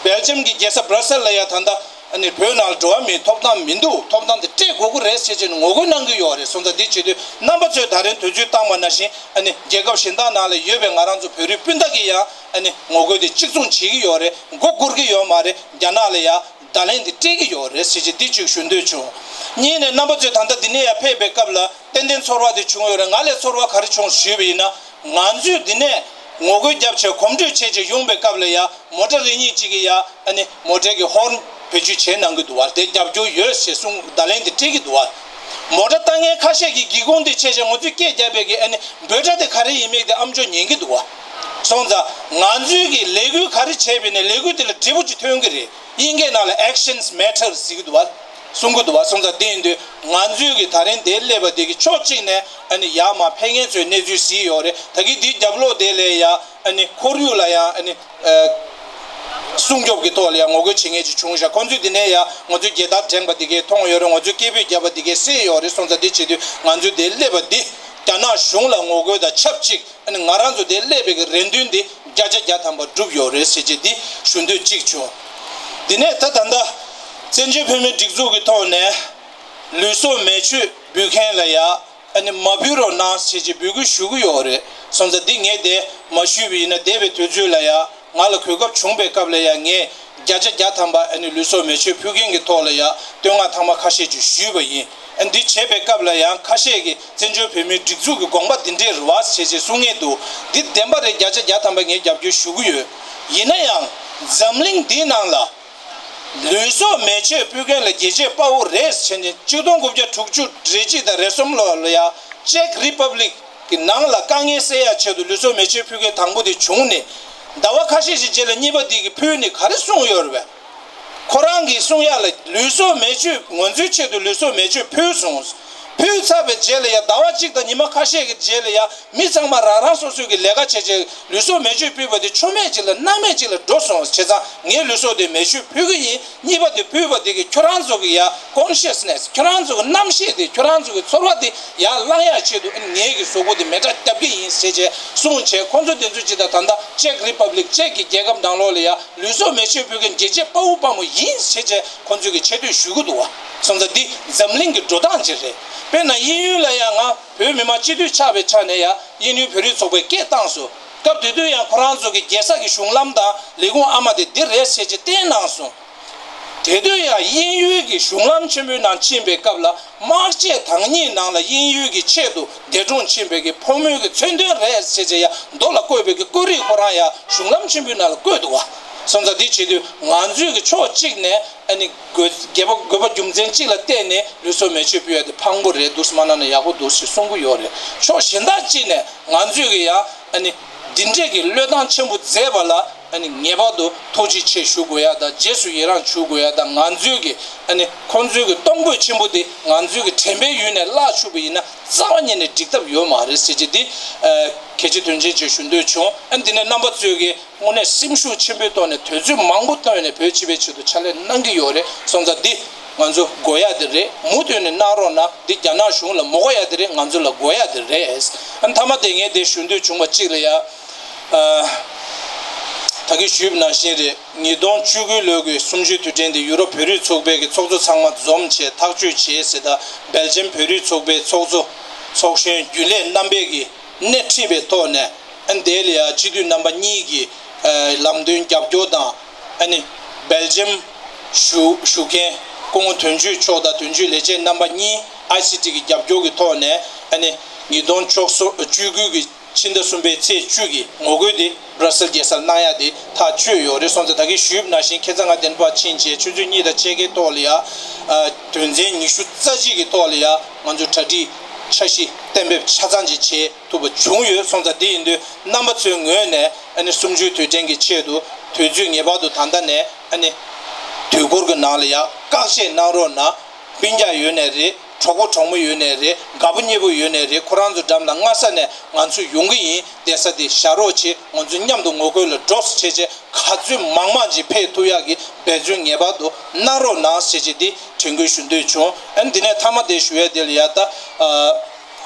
སྦེལ་ཇམ་གྱི་རྒྱལ་ས་སྦྲ་སེལ་ལ་ཡ་ད་ལྟ་ཨ་ནི་བོད་ནང་ལ་འགྲོ་བ་མིའི་ཐོབ་ཐང་མི་འདུག་ཐོབ་ཐང་དེ་སྤྲད་དགོས་ཀྱི་རེད་ཟེར་བྱས་ནས་ངོ་རྒོལ་གནང་གི་ཡོད་རེད། སོང་ཙང་འདི་བྱེད་དུས་རྣམ་པ་ཚོས་ད་རིང་དུས་ཚོད་བཏང་བ་ནང་བཞིན་ཨ་ནི་རྒྱལ་ཁབ་གཞན་དག་ནང་ལ་ཡོད་པའི་ང་རང་ཚོ་བོད་རིགས་སྤུན་ཟླ་གིས་ཡང་ཨ་ནི་ངོ་རྒོལ་དེ་གཅིག་མཚུངས་བྱེད་ཀྱི་ཡོད་རེད། མགོ་སྒུར་གྱི་ཡོད་མ་རེད། རྒྱ་ནག་ལ་ཡ་བརྡ་ལན་དེ་སྤྲད་ཀྱི་ཡོད་རེད་ཟེར་བྱས་འདི་གཅིག་ཞུ་འདོད་བྱུང་། གཉིས་ནས་རྣམ་པ་ཚོས་ད་ལྟ་འདི་ནས་ཡར་ཕེབས་པའི་སྐབས་ལ་ཏན་ཏན་ཚོར་བ་དེ་བྱུང་ཡོད་རེད། ང་ལ་ཚོར་བ་ག་རེ་བྱུང་ཞུས་པ་ཡིན་ན། ང་ཚོས་འདི་ནས་ངོ་རྒོལ་རྒྱབ་བྱས་གོམ་བགྲོད་བྱས་བྱས་ཡོང་པའི་སྐབས་ལ་ཡ། མོ་ཊ་རེ་གཉིས་གཅིག་གིས་ཡ་ཨ་ནི་མོ་ཊའི་གི་ཧོར་ན་བེད་སྤྱོད་བྱས་གནང་གི་འདུག་བ། དེ་རྒྱབ་སྐྱོར་ཡོད་ཞེས་གསུངས། བརྡ་ལན་དེ་སྤྲད་ཀྱི་འདུག་བ། མོ་ཊ་ལྟ་མཁན་ཁ་ཤས་ཀྱིས་སྒེའུ་ཁུང་དེ་ཕྱེ་བྱས་ང་ཚོས་སྐད་རྒྱབ་པའི་གི་ཨ་ནི་འབོད་སྒྲ་དེ་ག་རེ་ཡིན་མིན་དེ་ཨ་མཆོག་ཉན་གྱི་འདུག་བ། སོང་ཙང་ང་ཚོས་ཀྱི་ལས་འགུལ་ག་རེ་བྱས་པ་ཡིན་ནའི་ལས་འགུལ་དེ་ལ་འབྲས་བུ་ཅིག་ཐོན་གྱི་རེད། དབྱིན་སྐད་ནང་ལ་actions matter ཟེར་གྱི་འདུག་བ། གསུང་གི་འདུག་བ། སོང་ཙང་དེ་ཡིན་དུས་ང་ཚོས་ཀྱི་ད་རིང་འདིར་སླེབས་པ་འདི་གི་ཕྱོགས་གཅིག་ནས་ཨ་ནི་ཡར་མར་ཕེབས་མཁན་ཚོའི་གནས་ཚུལ་གཟིགས་ཡོད་རེད། ད་གིན་འདིའི་རྒྱབ་ལོགས་དེ་ལ་ཡ་ཨ་ནི་ཁོར་ཡུག་ལ་ཡ་ཨ་ནི་ཨ་སྲུང་སྐྱོབ་ཀྱི་ཐོག་ལ་ཡ་ངོ་རྒོལ་བྱེད་མཁན་ཅིག་བྱུང་ཤག་ཁོང་ཚོས་འདི་ནས་ཡ་ང་ཚོའི་རྒྱལ་དར་བསྒྲེངས་པ་འདི་གས་མཐོང་ཡོད་རེད། ང་ཚོའི་སྐད་འབོད་བརྒྱབ་པ་འདི་གས་གསན་ཡོད་རེད། སོང་ཙང་འདི་བྱེད་དུས་ང་ཚོས་འདིར་སླེབས་པ་འདི་རྒྱ་ནག་གཞུང་ལ་ངོ་རྒོལ་དང་ཆབས་ཅིག་ཨ་ནི་ང་རང་ཚོ་དེ་སླེབས་པའི་གི་རེ་འདུན་འདི་བརྒྱ་ཆ་བརྒྱ་ཐམ་པ་འགྲུབ་ཡོད་རེད་ཟེར་བྱས་འདི་ཞུ་འདོད་གཅིག་བྱུང་། དེ་ནས་ད་ད་ལྟ་བཙན་བྱོལ་བོད་མིའི་སྒྲིག་འཛུགས་ཀྱི་ཐོག་ནས་ལུས་སྲོག་མེ་མཆོད་འབུལ་མཁན་ལ་ཡ་ཨ་ནི་མ་འབུལ་རོགས་གནང་ཟེར་བྱས་འབོད་སྐུལ་ཞུ་གི་ཡོད་རེད། སོང་ཙང་འདི་ངས་དེ་མ་ཞུས་པ་ཡིན་ན། འདས་པའི་དུས་ཚོད་ལ་ཡ་ང་ལ་གོ་སྐབས་བྱུང་པའི་སྐབས་ལ་ཡ་ངས་བརྒྱ་ཆ་བརྒྱ་ཐམ་པ་ཨ་ནི་ལུས་སྲོག་མེ་མཆོད་ཕུལ་མཁན་གྱི་ཐོག་ལ་ཡ་བསྟོད་བསྔགས་ཐེངས་མ་ཁ་ཤས་ཅིག་ཞུས་པ་ཡིན། ཨ་འདི་བྱེད་པའི་སྐབས་ལ་ཡང་ཁ་ཤས་ཀྱིས་བཙན་བྱོལ་བོད་མིའི་སྒྲིག་འཛུགས་ཀྱི་དགོངས་པ་འདི་འདྲས་རེད་བ་ཟེར་བྱས་གསུང་མཁན་འདུག་འདི་བདེན་པ་རེད། བརྒྱ་ཆ་བརྒྱ་ཐམ་པ་ངས་རྒྱབ་སྐྱོར་ཞུ་གི་ཡོད། ཡིན་ན་ཡང་འཛམ་གླིང་འདིའི་ནང་ལ་ལུས་སྲོག་མེ་མཆོད་ཕུལ་མཁན་ལ་རྒྱལ་གཅེས་དཔའ་བོ་རེད་ཟེར་ནས་ཆིག་སྟོང་དགུ་བརྒྱ་དྲུག་ཅུ་རེ་གཅིག་དང་རེ་གསུམ་ལོ་ལ་ཡ་ཅེཀ་རི་པབ་ལིག་གི་ནང་ལ་དཀའ་ངལ་སེལ་ཡག་ཆེད་དུ་ལུས་སྲོག་མེ་མཆོད་ཕུལ་མཁན་དང་པོ་དེ་བྱུང་ནས་ཟླ་བ་ཁ་ཤས་ཤིག་རྗེས་ལ་གཉིས་པ་དེ་གིས་ཕུལ་ནས་ག་རེ་གསུངས་ཡོད་རེད་པས། ཁོ་རང་གིས་གསུང་ཡག་ལ་ལུས་སྲོག་མེ་མཆོད་ང་ཚོའི་ཆེད་དུ་ལུས་སྲོག་མེ་མཆོད་ཕུལ་སོང་། ཕུལ་ཚར་བའི་རྗེས་ལ་ཡ་ཟླ་བ་གཅིག་དང་ཉི་མ་ཁ་ཤས་ཀྱི་རྗེས་ལ་ཡ་མི་ཚང་མ་རང་རང་སོ་སོའི་གི་ལས་ཀ་བྱས་བྱས་ལུས་སྲོག་མེ་མཆོད་ཕུལ་བ་དེ་ཆོ་མེད་ཅིག་ལ་སྣང་མེད་ཅིག་ལ་འགྲོ་སོང་། བྱས་ཙང་ངས་ལུས་སྲོག་དེ་མེ་མཆོད་ཕུལ་གི་ཡིན། གཉིས་པ་དེ་ཕུལ་བ་དེ་གིས་ཁྱོད་རང་ཚོ་གི་ཡ་ཀོན་ཤི་ཡ་སི་ནེ་སི། ཁྱོད་རང་ཚོ་གི་རྣམ་ཤེས་དེ། ཁྱོད་རང་ཚོ་གི་ཚོར་བ་དེ་ཡར་བསླང་ཡག་ཆེད་དུ་ངའི་གི་གཟུགས་པོ་དེ་མེ་སྲེག་བརྒྱབ་གི་ཡིན་ཟེར་བྱས་གསུངས་བྱས། ཁོང་ཚོ་དེ་ཚོ་ཅིག་ད་ད་ལྟ་ཅེཀ་རི་པབ་ལིག་ཅེཀ་གི་རྒྱལ་ཁབ་ནང་ལོགས་ལ་ཡ་ལུས་སྲོག་མེ་མཆོད་ཕུལ་མཁན་རྒྱལ་གཅེས་དཔའ་བོ་དཔའ་མོ་ཡིན་ཟེར་བྱས་ཁོང་ཚོས་གི་ཆེ་བསྟོད་ཞུ་གི་འདུག་བ། སོང་ཙང་འདི་འཛམ་གླིང་གི་འགྲོ་སྟངས་ཅིག་རེད། དཔེར་ན་དབྱིན་ཡུལ་ལ་ཡང་ང་བོད་མི་མང་སྤྱི་འཐུས་ཆགས་པའི་ཆ་ནས་ཡ་དབྱིན་ཡུལ་བོད་རིགས་ཚོགས་པས་སྐད་བཏང་སོང་། སྐབས་དེ་དུས་ཡང་ཁོ་རང་ཚོ་གི་རྒྱལ་ས་གི་གཞུང་ལམ་དང་ལས་ཁུངས་ཨ་མ་དེ་འདི་རེད་ཟེར་བྱས་བསྟན་གནང་སོང་། དེ་དུས་ཡང་དབྱིན་ཡུལ་གྱི་གཞུང་ལམ་ཆེན་པོའི་ནང་ཕྱིན་པའི་སྐབས་ལ་དམག་ཆས་དང་གཉིས་ནང་ལ་དབྱིན་ཡུལ་གྱི་ཆེད་དུ་འདས་གྲོངས་ཕྱིན་པའི་གི་ཕོ་མོའི་གི་མཚོན་དོན་རེད་ཟེར་བྱས་ཡ་རྡོ་ལ་བརྐོས་པའི་གི་བརྐོས་རིས་ཁོ་རང་ཡ་གཞུང་ལམ་ཆེན་པོའི་ནང་ལ་བརྐོས་འདུག་བ། སོང་ཙང་འདི་བྱེད་དུས་ང་ཚོས་གི་ཕྱོགས་གཅིག་ནས་ཨ་ནི་དགོས་དགོས་པ་དགོས་པ་རྒྱུ་མཚན་གཅིག་ལ་བརྟེན་ནས་ལུས་སྲོག་མེ་མཆོད་ཕུལ་ཡ་དེ་ཕངས་པོ་རེད་འདུག་སེ་མ་གནང་ན་ཡག་པོ་འདུག་ཟེར་གསུང་གི་ཡོད་རེད། ཕྱོགས་གཞན་དག་གཅིག་ནས་ང་ཚོས་གི་ཡ་ཨ་ནི་ འདི་འདྲས་ཀྱི་བློས་བཏང་ཆེན་པོ་མཛད་པ་ལ་ཨ་ནི་ངེས་པར་དུ་ཐུགས་རྗེ་ཆེ་ཞུ་དགོས་ཡ་དང་རྗེས་སུ་ཡི་རང་ཞུ་དགོས་ཡ་དང་། ང་ཚོའི་གི་ཨ་ནི་ཁོང་ཚོའི་གི་གཏོང་ཕོད་ཆེན་པོ་དེ་ང་ཚོའི་གི་དྲན་པའི་ཡུལ་ནས་བརླག་བཅུག་པ་ཡིན་ན་རྩ་བ་ཉིད་ནས་འགྲིག་ཐབས་ཡོད་མ་རེད་ཟེར་གྱི་འདི་གལ་ཆེ་དོན་ཆེན་ཅིག་ཞུ་འདོད་བྱུང་། ཨ་ནི་འདི་ནས་རྣམ་པ་ཚོས་གི་དངོས་གནས་སེམས་ཤུགས་ཆེན་པོའི་ཐོག་ནས་དུས་ཚོད་མང་པོ་བཏོན་ནས་བོད་སྤྱི་པའི་ཆེད་དུ་ཕྱག་ལས་གནང་གི་ཡོད་རེད། སོང་ཙང་འདི་ང་ཚོ་དགོས་ཡ་དེ་རེད། མུ་མཐུད་ནས་གནང་རོགས་གནང་། འདི་རྒྱ་ནག་གཞུང་ལ་མ་དགོས་ཡ་དེ་རེད། ང་ཚོ་ལ་དགོས་ཡ་དེ་རེད། ཨ་ནི་མཐའ་མ་དེ་ངས་དེ་ཞུ་འདོད་བྱུང་བ་གཅིག་ལ་ཡ། ཨ། ད་གིན་ཞུས་པ་ནང་བཞིན་རེད། ཉིས་སྟོང་བཅུ་དགུ་ལོའི་གི་གསུམ་བཅུའི་དུས་དྲན་དེ་ཡུ་རོབ་བོད་རིགས་ཚོགས་པའི་གི་ཚོགས་གཙོ་ཚང་མ་འཛོམས་བྱས་ཐག་གཅོད་བྱས་ཟེར། ད་སྦེལ་ཇམ་བོད་རིགས་ཚོགས་པའི་ཚོགས་གཙོ་ཚོགས་གཞོན་རྒྱུན་ལས་རྣམ་པས་གི་སྣེ་ཁྲིད་པའི་ཐོག་ནས། ཨ་ནི་དེ་ལ་ཡ་སྤྱི་འཐུས་རྣམ་པ་གཉིས་ཀྱི་ཨ་ལམ་སྟོན་རྒྱབ་སྐྱོར་དང་། ཨ་ནི་སྦེལ་ཇམ་ཞུ་ཞུ་མཁན་སྐུ་ངོ་དོན་གཅོད་མཆོག་དང་དོན་གཅོད་ལས་བྱེད་རྣམ་པ་གཉིས་ཨའི་སི་ཊི་གི་རྒྱབ་སྐྱོར་གྱི་ཐོག་ནས། ཨ་ནི་ཉིས་སྟོང་བཅུ་དགུ་གི་ཕྱི་ཟླ་གསུམ་པའི་ཚེས་བཅུ་གི་ངོ་རྒོལ་དེ་བྷ་ར་སེལ་རྒྱལ་ས་ལ་གནང་ཡ་དེ་ཐག་ཆོད་ཡོད་རེད། སོང་ཙང་ད་གིན་ཞུས་པ་ནང་བཞིན་ཁ་སང་ང་དེ་ཕར་ཕྱིན་བྱས་ཆུ་ཚོད་གཉིས་དང་ཕྱེད་ཀའི་ཐོག་ལ་ཡ། ཨ། དོན་ཚན་ཉི་ཤུ་རྩ་གཅིག་གི་ཐོག་ལ་ཡ་ང་ཚོ་གྲ་སྒྲིག་འཆར་གཞི་གཏན་འབེབས་ཆ་ཚང་ཅིག་བྱས་ཐུབ་པ་བྱུང་ཡོད། སོང་ཙང་དེ་ཡིན་དུས་རྣམ་པ་ཚོའི་ངོས་ནས་ཨ་ནི་གསུམ་བཅུའི་དུས་དྲན་གྱི་ཆེད་དུ་དུས་ཚོད་ངེས་པར་དུ་ད་ལྟ་ནས་ཨ་ནི་དུས་འཁོར་གྱི་ནང་ལ་ཡ་བཀག་ཆ་གནང་རོགས་གནང་། སྤུན་ཀྱག་ཡོད་ནའི་རེད། གྲོགས་པོ་གྲོགས་མོ་ཡོད་ནའི་རེད། དགའ་པོ་ཉེ་པོ་ཡོད་ནའི་རེད། ཁོ་རང་ཚོ་འགྲམ་ལ་སྔ་ས་ནས་ང་ཚོ་ཡོང་གི་ཡིན། བསྡད་ས་དེ་བཞག་རོགས་བྱེད། ང་ཚོ་མཉམ་དུ་ངོ་རྒོལ་ལ་འགྲོ་བྱས་བྱས་ག་ཚོད་མང་མང་ཅིག་ཕེབས་ཐུབ་ཡག་གི་འབད་བརྩོན་ངེས་པར་དུ་གནང་རོགས་གནང་ཟེར་བྱས་འདི་དྲན་སྐུལ་ཞུ་འདོད་བྱུང་། ཨ་ནི་འདི་ནས་མཐའ་མ་དེ་ཞུ་ཡ་དེ་ལ་ཡ་ད། ཨ།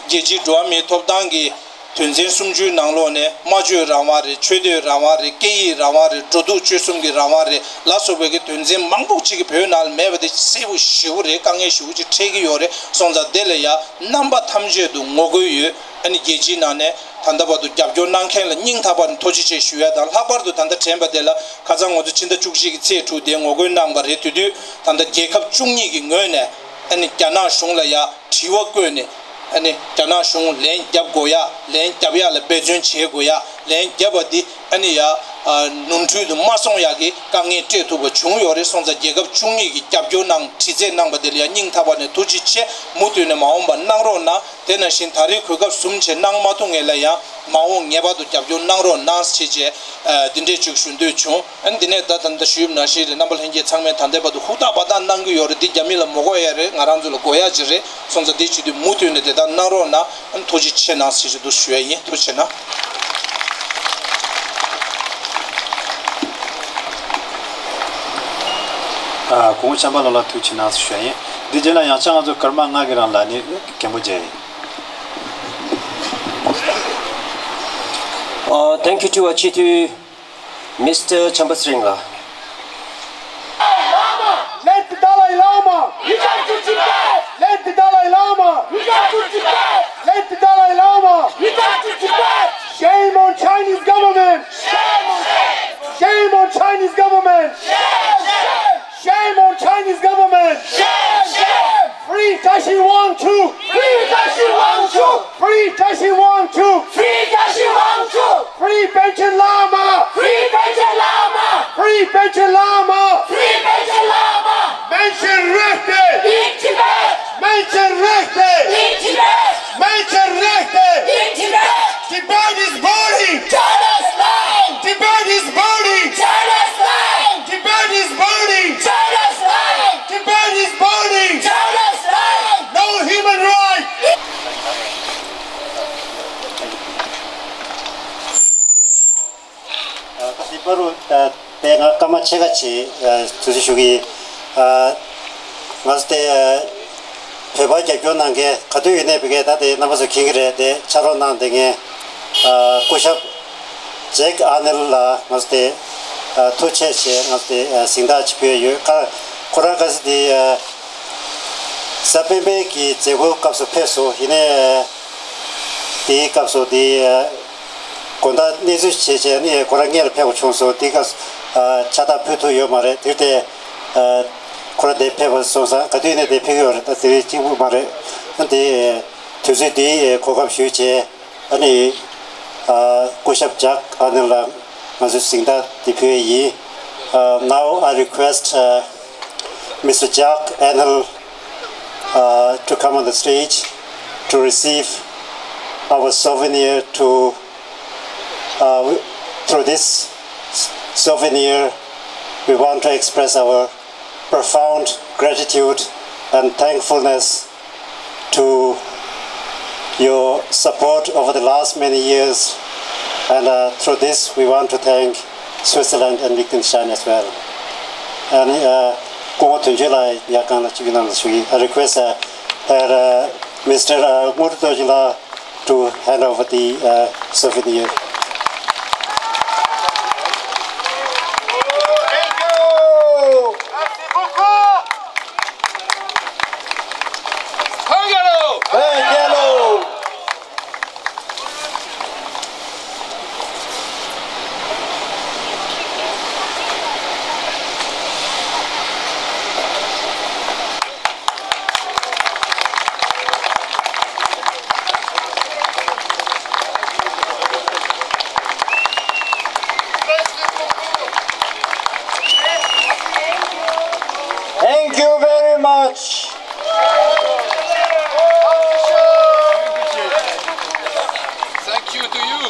རྒྱལ་སྤྱིའི་འགྲོ་བ་མིའི་ཐོབ་ཐང་གི་དོན་ཚན་སུམ་ཅུའི་ནང་ལོགས་ནས་སྨྲ་བརྗོད་རང་དབང་རེད། ཆོས་དད་རང་དབང་རེད། སྐད་ཡིག་རང་དབང་རེད། འགྲོ་འདུག་སྤྱོད་གསུམ་གྱི་རང་དབང་རེད་ལ་སོགས་པའི་གི་དོན་ཚན་མང་པོ་ཅིག་གི་བོད་ནང་ལ་མེད་པ་དེ་གསལ་པོ་ཞེ་པོ་རེད། དཀའ་ངལ་ཞེ་པོ་ཅིག་འཕྲད་ཀྱི་ཡོད་རེད། སོང་ཙང་དེ་ལ་ཡ་རྣམ་པ་ཐམས་ཅད་དུ་ངོ་རྒོལ་ཡོད། ཨ་ནི་རྒྱལ་སྤྱིའི་ནང་ནས་ད་ལྟ་བར་དུ་རྒྱབ་སྐྱོར་གནང་མཁན་ལ་སྙིང་ཐག་པ་ནས་ཐུགས་རྗེ་ཆེ་ཞུ་ཡ་དང་། ལྷག་པར་དུ་ད་ལྟ་དྲན་པ་དེ་ལ་ཁ་སང་ང་ཚོ་ཕྱི་ཟླ་བཅུ་གཅིག་གི་ཚེས་དྲུག་དེ་ངོ་རྒོལ་གནང་པ་རེད། དེ་དུས་ད་ལྟ་རྒྱལ་ཁབ་བཅུ་གཉིས་ཀྱི་ངོས་ནས་ཨ་ནི་རྒྱ་ནག་གཞུང་ལ་ཡ་དྲི་བ་བཀོད་ནས། ཨ་ནི་རྒྱ་ནག་གཞུང་ལན་རྒྱབ་དགོས་ཡ། ལན་རྒྱབ་ཡ་ལ་འབད་བརྩོན་བྱེད་དགོས་ཡ། ལན་རྒྱབ་པ་འདི་ཨ་ནི་ཡ་ཨ་ནོར་འཁྲུལ་དུ་མ་སོང་ཡ་གི་དཀའ་ངལ་སྤྲད་ཐུབ་པ་བྱུང་ཡོད་རེད། སོང་ཙང་རྒྱལ་ཁབ་བཅུ་གཉིས་ཀྱི་རྒྱབ་སྐྱོར་གནང་། དྲི་རྩད་གནང་པ་དེ་ལ་ཡ་སྙིང་ཐག་པ་ནས་ཐུགས་རྗེ་ཆེ། མུ་མཐུད་ནས་མ་འོངས་པ་གནང་རོགས་གནང་། དེ་ནང་བཞིན་ད་རེས་གོ་སྐབས་བཟུང་བྱས་གནང་མ་ཐུབ་མཁན་ལ་ཡང་མ་འོངས་ངེས་པར་དུ་རྒྱབ་སྐྱོར་གནང་རོགས་གནང་ཞེས་བྱས། ཨ། འདི་འདྲས་ཅིག་ཞུ་འདོད་བྱུང་། ཨ་ནི་འདི་ནས་ད་ད་ལྟ་ཞུས་པ་ནང་བཞིན་རེད། རྣམ་པ་ལྷན་རྒྱས་ཚང་མས་ད་ལྟའི་བར་དུ་ཧུར་ཐག་འབད་ཐག་གནང་གི་ཡོད་རེད། འདི་རྒྱ་མི་ལ་མ་དགོས་ཡ་རེད། ང་རང་ཚོ་ལ་དགོས་ཡ་ཅིག་རེད། སོང་ཙང་འདི་བྱེད་དུས་མུ་མཐུད་ནས་དེ་ལྟར་གནང་རོགས་གནང་། ཨ་ནི་ཐུགས་རྗེ་ཆེ་གནང་ཞེས་ཞུ་འདུག་ཞུ་ཡ་ཡིན། ཐུགས་རྗེ་ཆེ་གནང་། ཨ། སྐུ་ངོ་བྱམས་པ་ལགས་ལ་ཐུགས་རྗེ་ཆེ་གནང་ཞུ་ཡ་ཡིན། འདི་རྗེས་ལ་ཡང་བསྐྱར་ང་ཚོ་ཀརྨ་ང་གི་རང་ལ་ནི་མགོན་པོ་མཇལ་ཡིན། Uh, thank you to our Chief Minister Chambasring la. Let the Dalai Lama! Return to Tibet! Let the Dalai Lama! Return to Tibet! Let the Dalai Lama! Return to Tibet! Shame on Chinese government! Shame on Chinese government! Shame! Shame! Shame on Chinese government! Shame! Shame! Free Tashi Wangchuk! Free Tashi Wangchuk! Free Tashi Wangchuk! Free Tashi Wangchuk! Free Panchen Lama! Free Panchen Lama! Free Panchen Lama! Free Panchen Lama! Menschenrechte! In Tibet! Menschenrechte! In Tibet! Menschenrechte! In Tibet! Tibet is burning! China's lying! Tibet is burning! China's lying! Tibet is burning! China's lying! Tibet is burning! China's lying! No human right! ཨ། ད་དེ་བར་དུ་ད་དེ་ང་སྐར་མ་ཕྱེད་ཀ་ཅིག་ཨ་དུས་ཚོད་ཞུ་གི་ཡིན། ཨ། ང་ཚོ་དེ་ཨ་བོད་པ་རྒྱབ་སྐྱོར་གནང་མཁན་ག་དུས་ཡིན་ནའི་བི་གའི་ད་དེ་རྣམ་པ་ཚོ་མཁྱེན་གྱི་རེད། དེ་ཕྱག་རོགས་གནང་བསྡད་མཁན་ཨ་སྐུ་ཞབས་ཇེག་ཨར་ནེལ་ལ་ང་ཚོ་དེ་ཨ་ཐུགས་རྗེ་ཆེ་ཞེས་ང་ཚོ་དེ་ཨ་གཟེངས་རྟགས་ཅིག་ཕུལ་ཡ་ཡོད། ཁ་ཁོ་རང་ག་ཚོད་དེ་ཨ་གཟའ་སྤེན་པའི་གི་མཛད་སྒོའི་སྐབས་སུ་ཕེབས་སོང་། ཡིན་ནའི་ཨ་དེའི་སྐབས་སུ་དེ་ཨ་དགོང་དག་གནས་ཚུལ་བྱས་བྱས་ནས་ཁོ་རང་སྔོན་ལ་ཕེབས་པ་བྱུང་སོང་། དེའི་སྐབས་སུ་ཨ་ཕྱག་རྟགས་ཕུལ་ཐུབ་ཡོད་མ་རེད། དེར་བརྟེན་ཨ་ཁོ་རང་དེ་ཕེབས་པ་སོང་ཙང་ག་དུས་ནས་དེ་ཕེབས་ཀྱི་ཡོད་རེད། ད་དེ་རིང་གཅིག་པུ་མ་རེད། ཨ་དེ་དུས་ཚོད་དེ་གོ་སྐབས་ཞུས་བྱས། ཨ་ནི་ཨ་སྐུ་ཞབས་ཇེག་ཨར་ནེལ་ལ་ང་ཚོས་གཟེངས་རྟགས་འདི་ཕུལ་བ་ཡིན། Uh, now I request uh, Mister Jack Arnel uh, to come on the stage to receive our souvenir to Uh, we- through this souvenir, we want to express our profound gratitude and thankfulness to your support over the last many years, and uh, through this, we want to thank Switzerland and Liechtenstein as well. And uh, ཀོང་པོ་དོན་གཅོད་ལགས་ཡར་སྒང་ལ་ཅིག་གནང་ཞུ་གི། I request uh, that uh, Mister uh, Ngurdo Jila to hand over the uh, souvenir. Thank you very much. Thank you to you.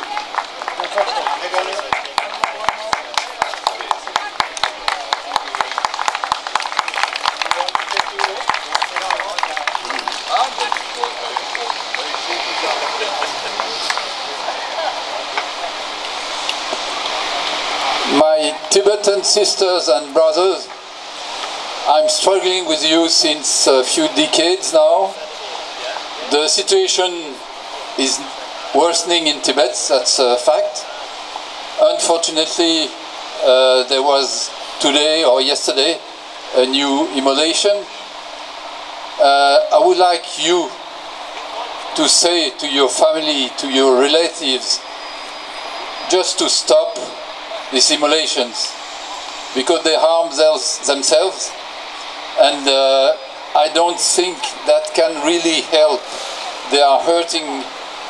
My Tibetan sisters and brothers, I'm struggling with you since a few decades now. The situation is worsening in Tibet, that's a fact. Unfortunately, uh, there was today or yesterday a new immolation. Uh, I would like you to say to your family, to your relatives, just to stop these immolations, because they harm themselves, themselves, and uh, I don't think that can really help. They are hurting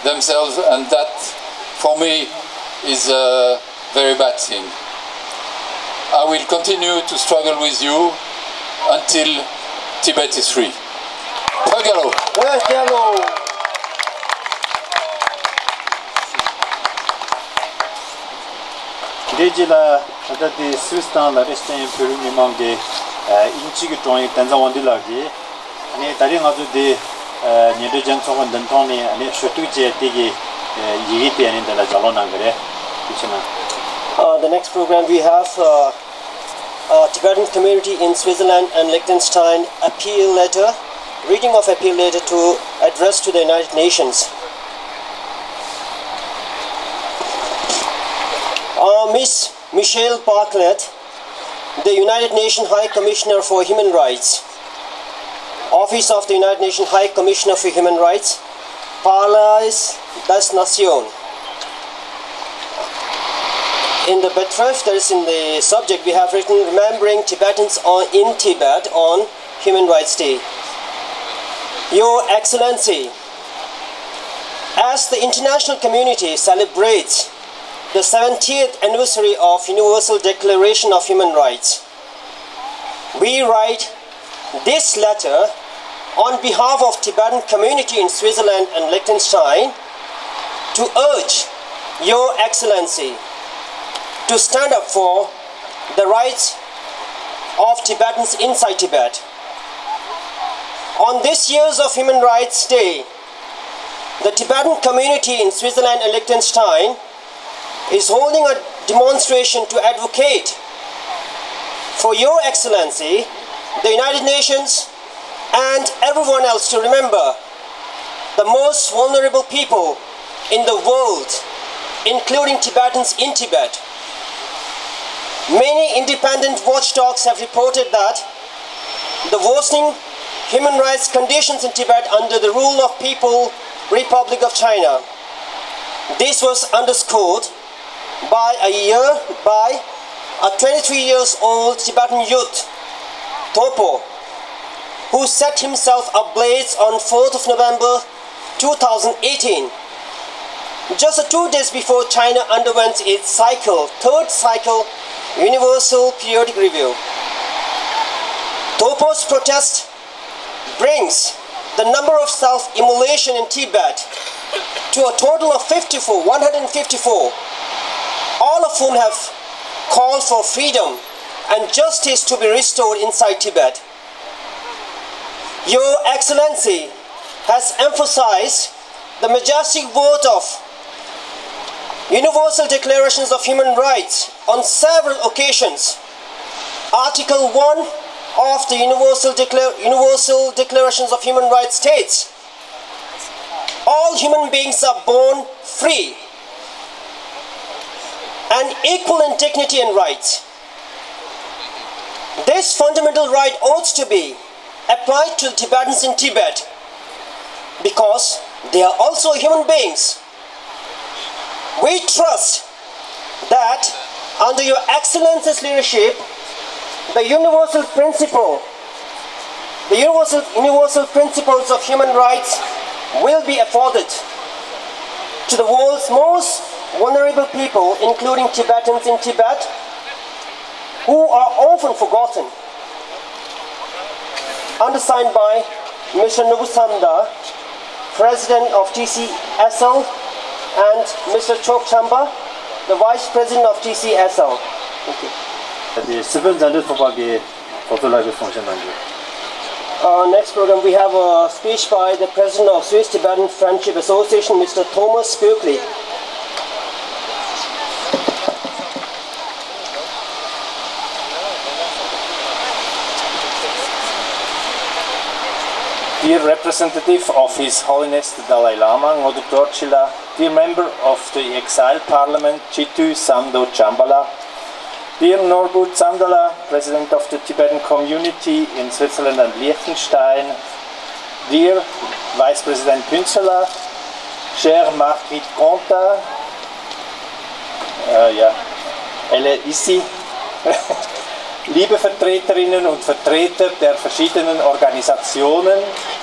themselves, and that for me is a very bad thing. I will continue to struggle with you until Tibet is free. Pagaro. འདི་རྗེས་ལ་ད་ལྟ་དེ་སུད་སི་དང་ལ་ཏེ་སི་ཐན་བོད་རིགས་མི་མང་གི་ཨ་དབྱིན་ཇི་གི་དྲུང་ཡིག་བསྟན་འཛིན་དབང་འདུས་ལགས་ཀྱིས། ཨ་ནི་ད་རེས་ང་ཚོ་འདི་ཨ་ཉེ་འབྲེལ་ཅན་ཚོགས་པ་འདི་མཐོང་ནས་ཨ་ནི་ཞུ་གཏུག་བྱས་དེ་གི་ཨ་ཡི་གེ་དེ་ཨ་ནི་འདི་ལ་ལྗགས་ཀློག་གནང་གི་རེད། ཐུགས་རྗེ་གནང་། Uh, the next program we have uh, uh, Tibetan community in Switzerland and Liechtenstein appeal letter, reading of appeal letter to address to the United Nations. Uh, Miss Michelle Bachelet, the United Nations High Commissioner for Human Rights, Office of the United Nations High Commissioner for Human Rights, Palais des Nations. In the betreff, that is in the subject, we have written Remembering Tibetans on, in Tibet on Human Rights Day. Your Excellency, as the international community celebrates the seventieth anniversary of Universal Declaration of Human Rights, we write this letter on behalf of Tibetan community in Switzerland and Liechtenstein to urge Your Excellency to stand up for the rights of Tibetans inside Tibet. On this year's of Human Rights Day, the Tibetan community in Switzerland and Liechtenstein is holding a demonstration to advocate for Your Excellency, the United Nations, and everyone else to remember the most vulnerable people in the world, including Tibetans in Tibet. Many independent watchdogs have reported that the worsening human rights conditions in Tibet under the rule of People Republic of China. This was underscored by a year by a twenty-three years old Tibetan youth, Topo, who set himself ablaze on fourth of November two thousand eighteen, just two days before China underwent its cycle, third cycle, Universal Periodic Review. Topo's protest brings the number of self-immolation in Tibet to a total of fifty-four, one hundred fifty-four, all of whom have called for freedom and justice to be restored inside Tibet. Your Excellency has emphasized the majestic worth of Universal Declarations of Human Rights on several occasions. Article one of the Universal, Declar- Universal Declarations of Human Rights states, "All human beings are born free and equal in dignity and rights." This fundamental right ought to be applied to the Tibetans in Tibet because they are also human beings. We trust that under Your Excellency's leadership, the universal principle, the universal, universal principles of human rights will be afforded to the world's most vulnerable people, including Tibetans in Tibet, who are often forgotten. Undersigned by Mister Nobu Samda, President of T C S L, and Mister Chok Chamba, the Vice President of T C S L. Thank you. དེ་སི་པན་མཛའ་འབྲེལ་ཚོགས་པ་གི་གོ་ཚོད་ལགས་ཀྱིས་གསུང་བཤད་གནང་རྒྱུ། Uh, next program, we have a speech by the President of Swiss Tibetan Friendship Association, Mister Thomas Böckli. Dear representative of His Holiness the Dalai Lama, Ngodup Dorjila, dear member of the Exile Parliament, Chitu Samdo Chambala, dear Norbu Tsandala, President of the Tibetan Community in Switzerland and Liechtenstein, dear Vice President Pünzela, chère Marguerite Conta, äh, ja, elle est ici, liebe Vertreterinnen und Vertreter der verschiedenen Organisationen,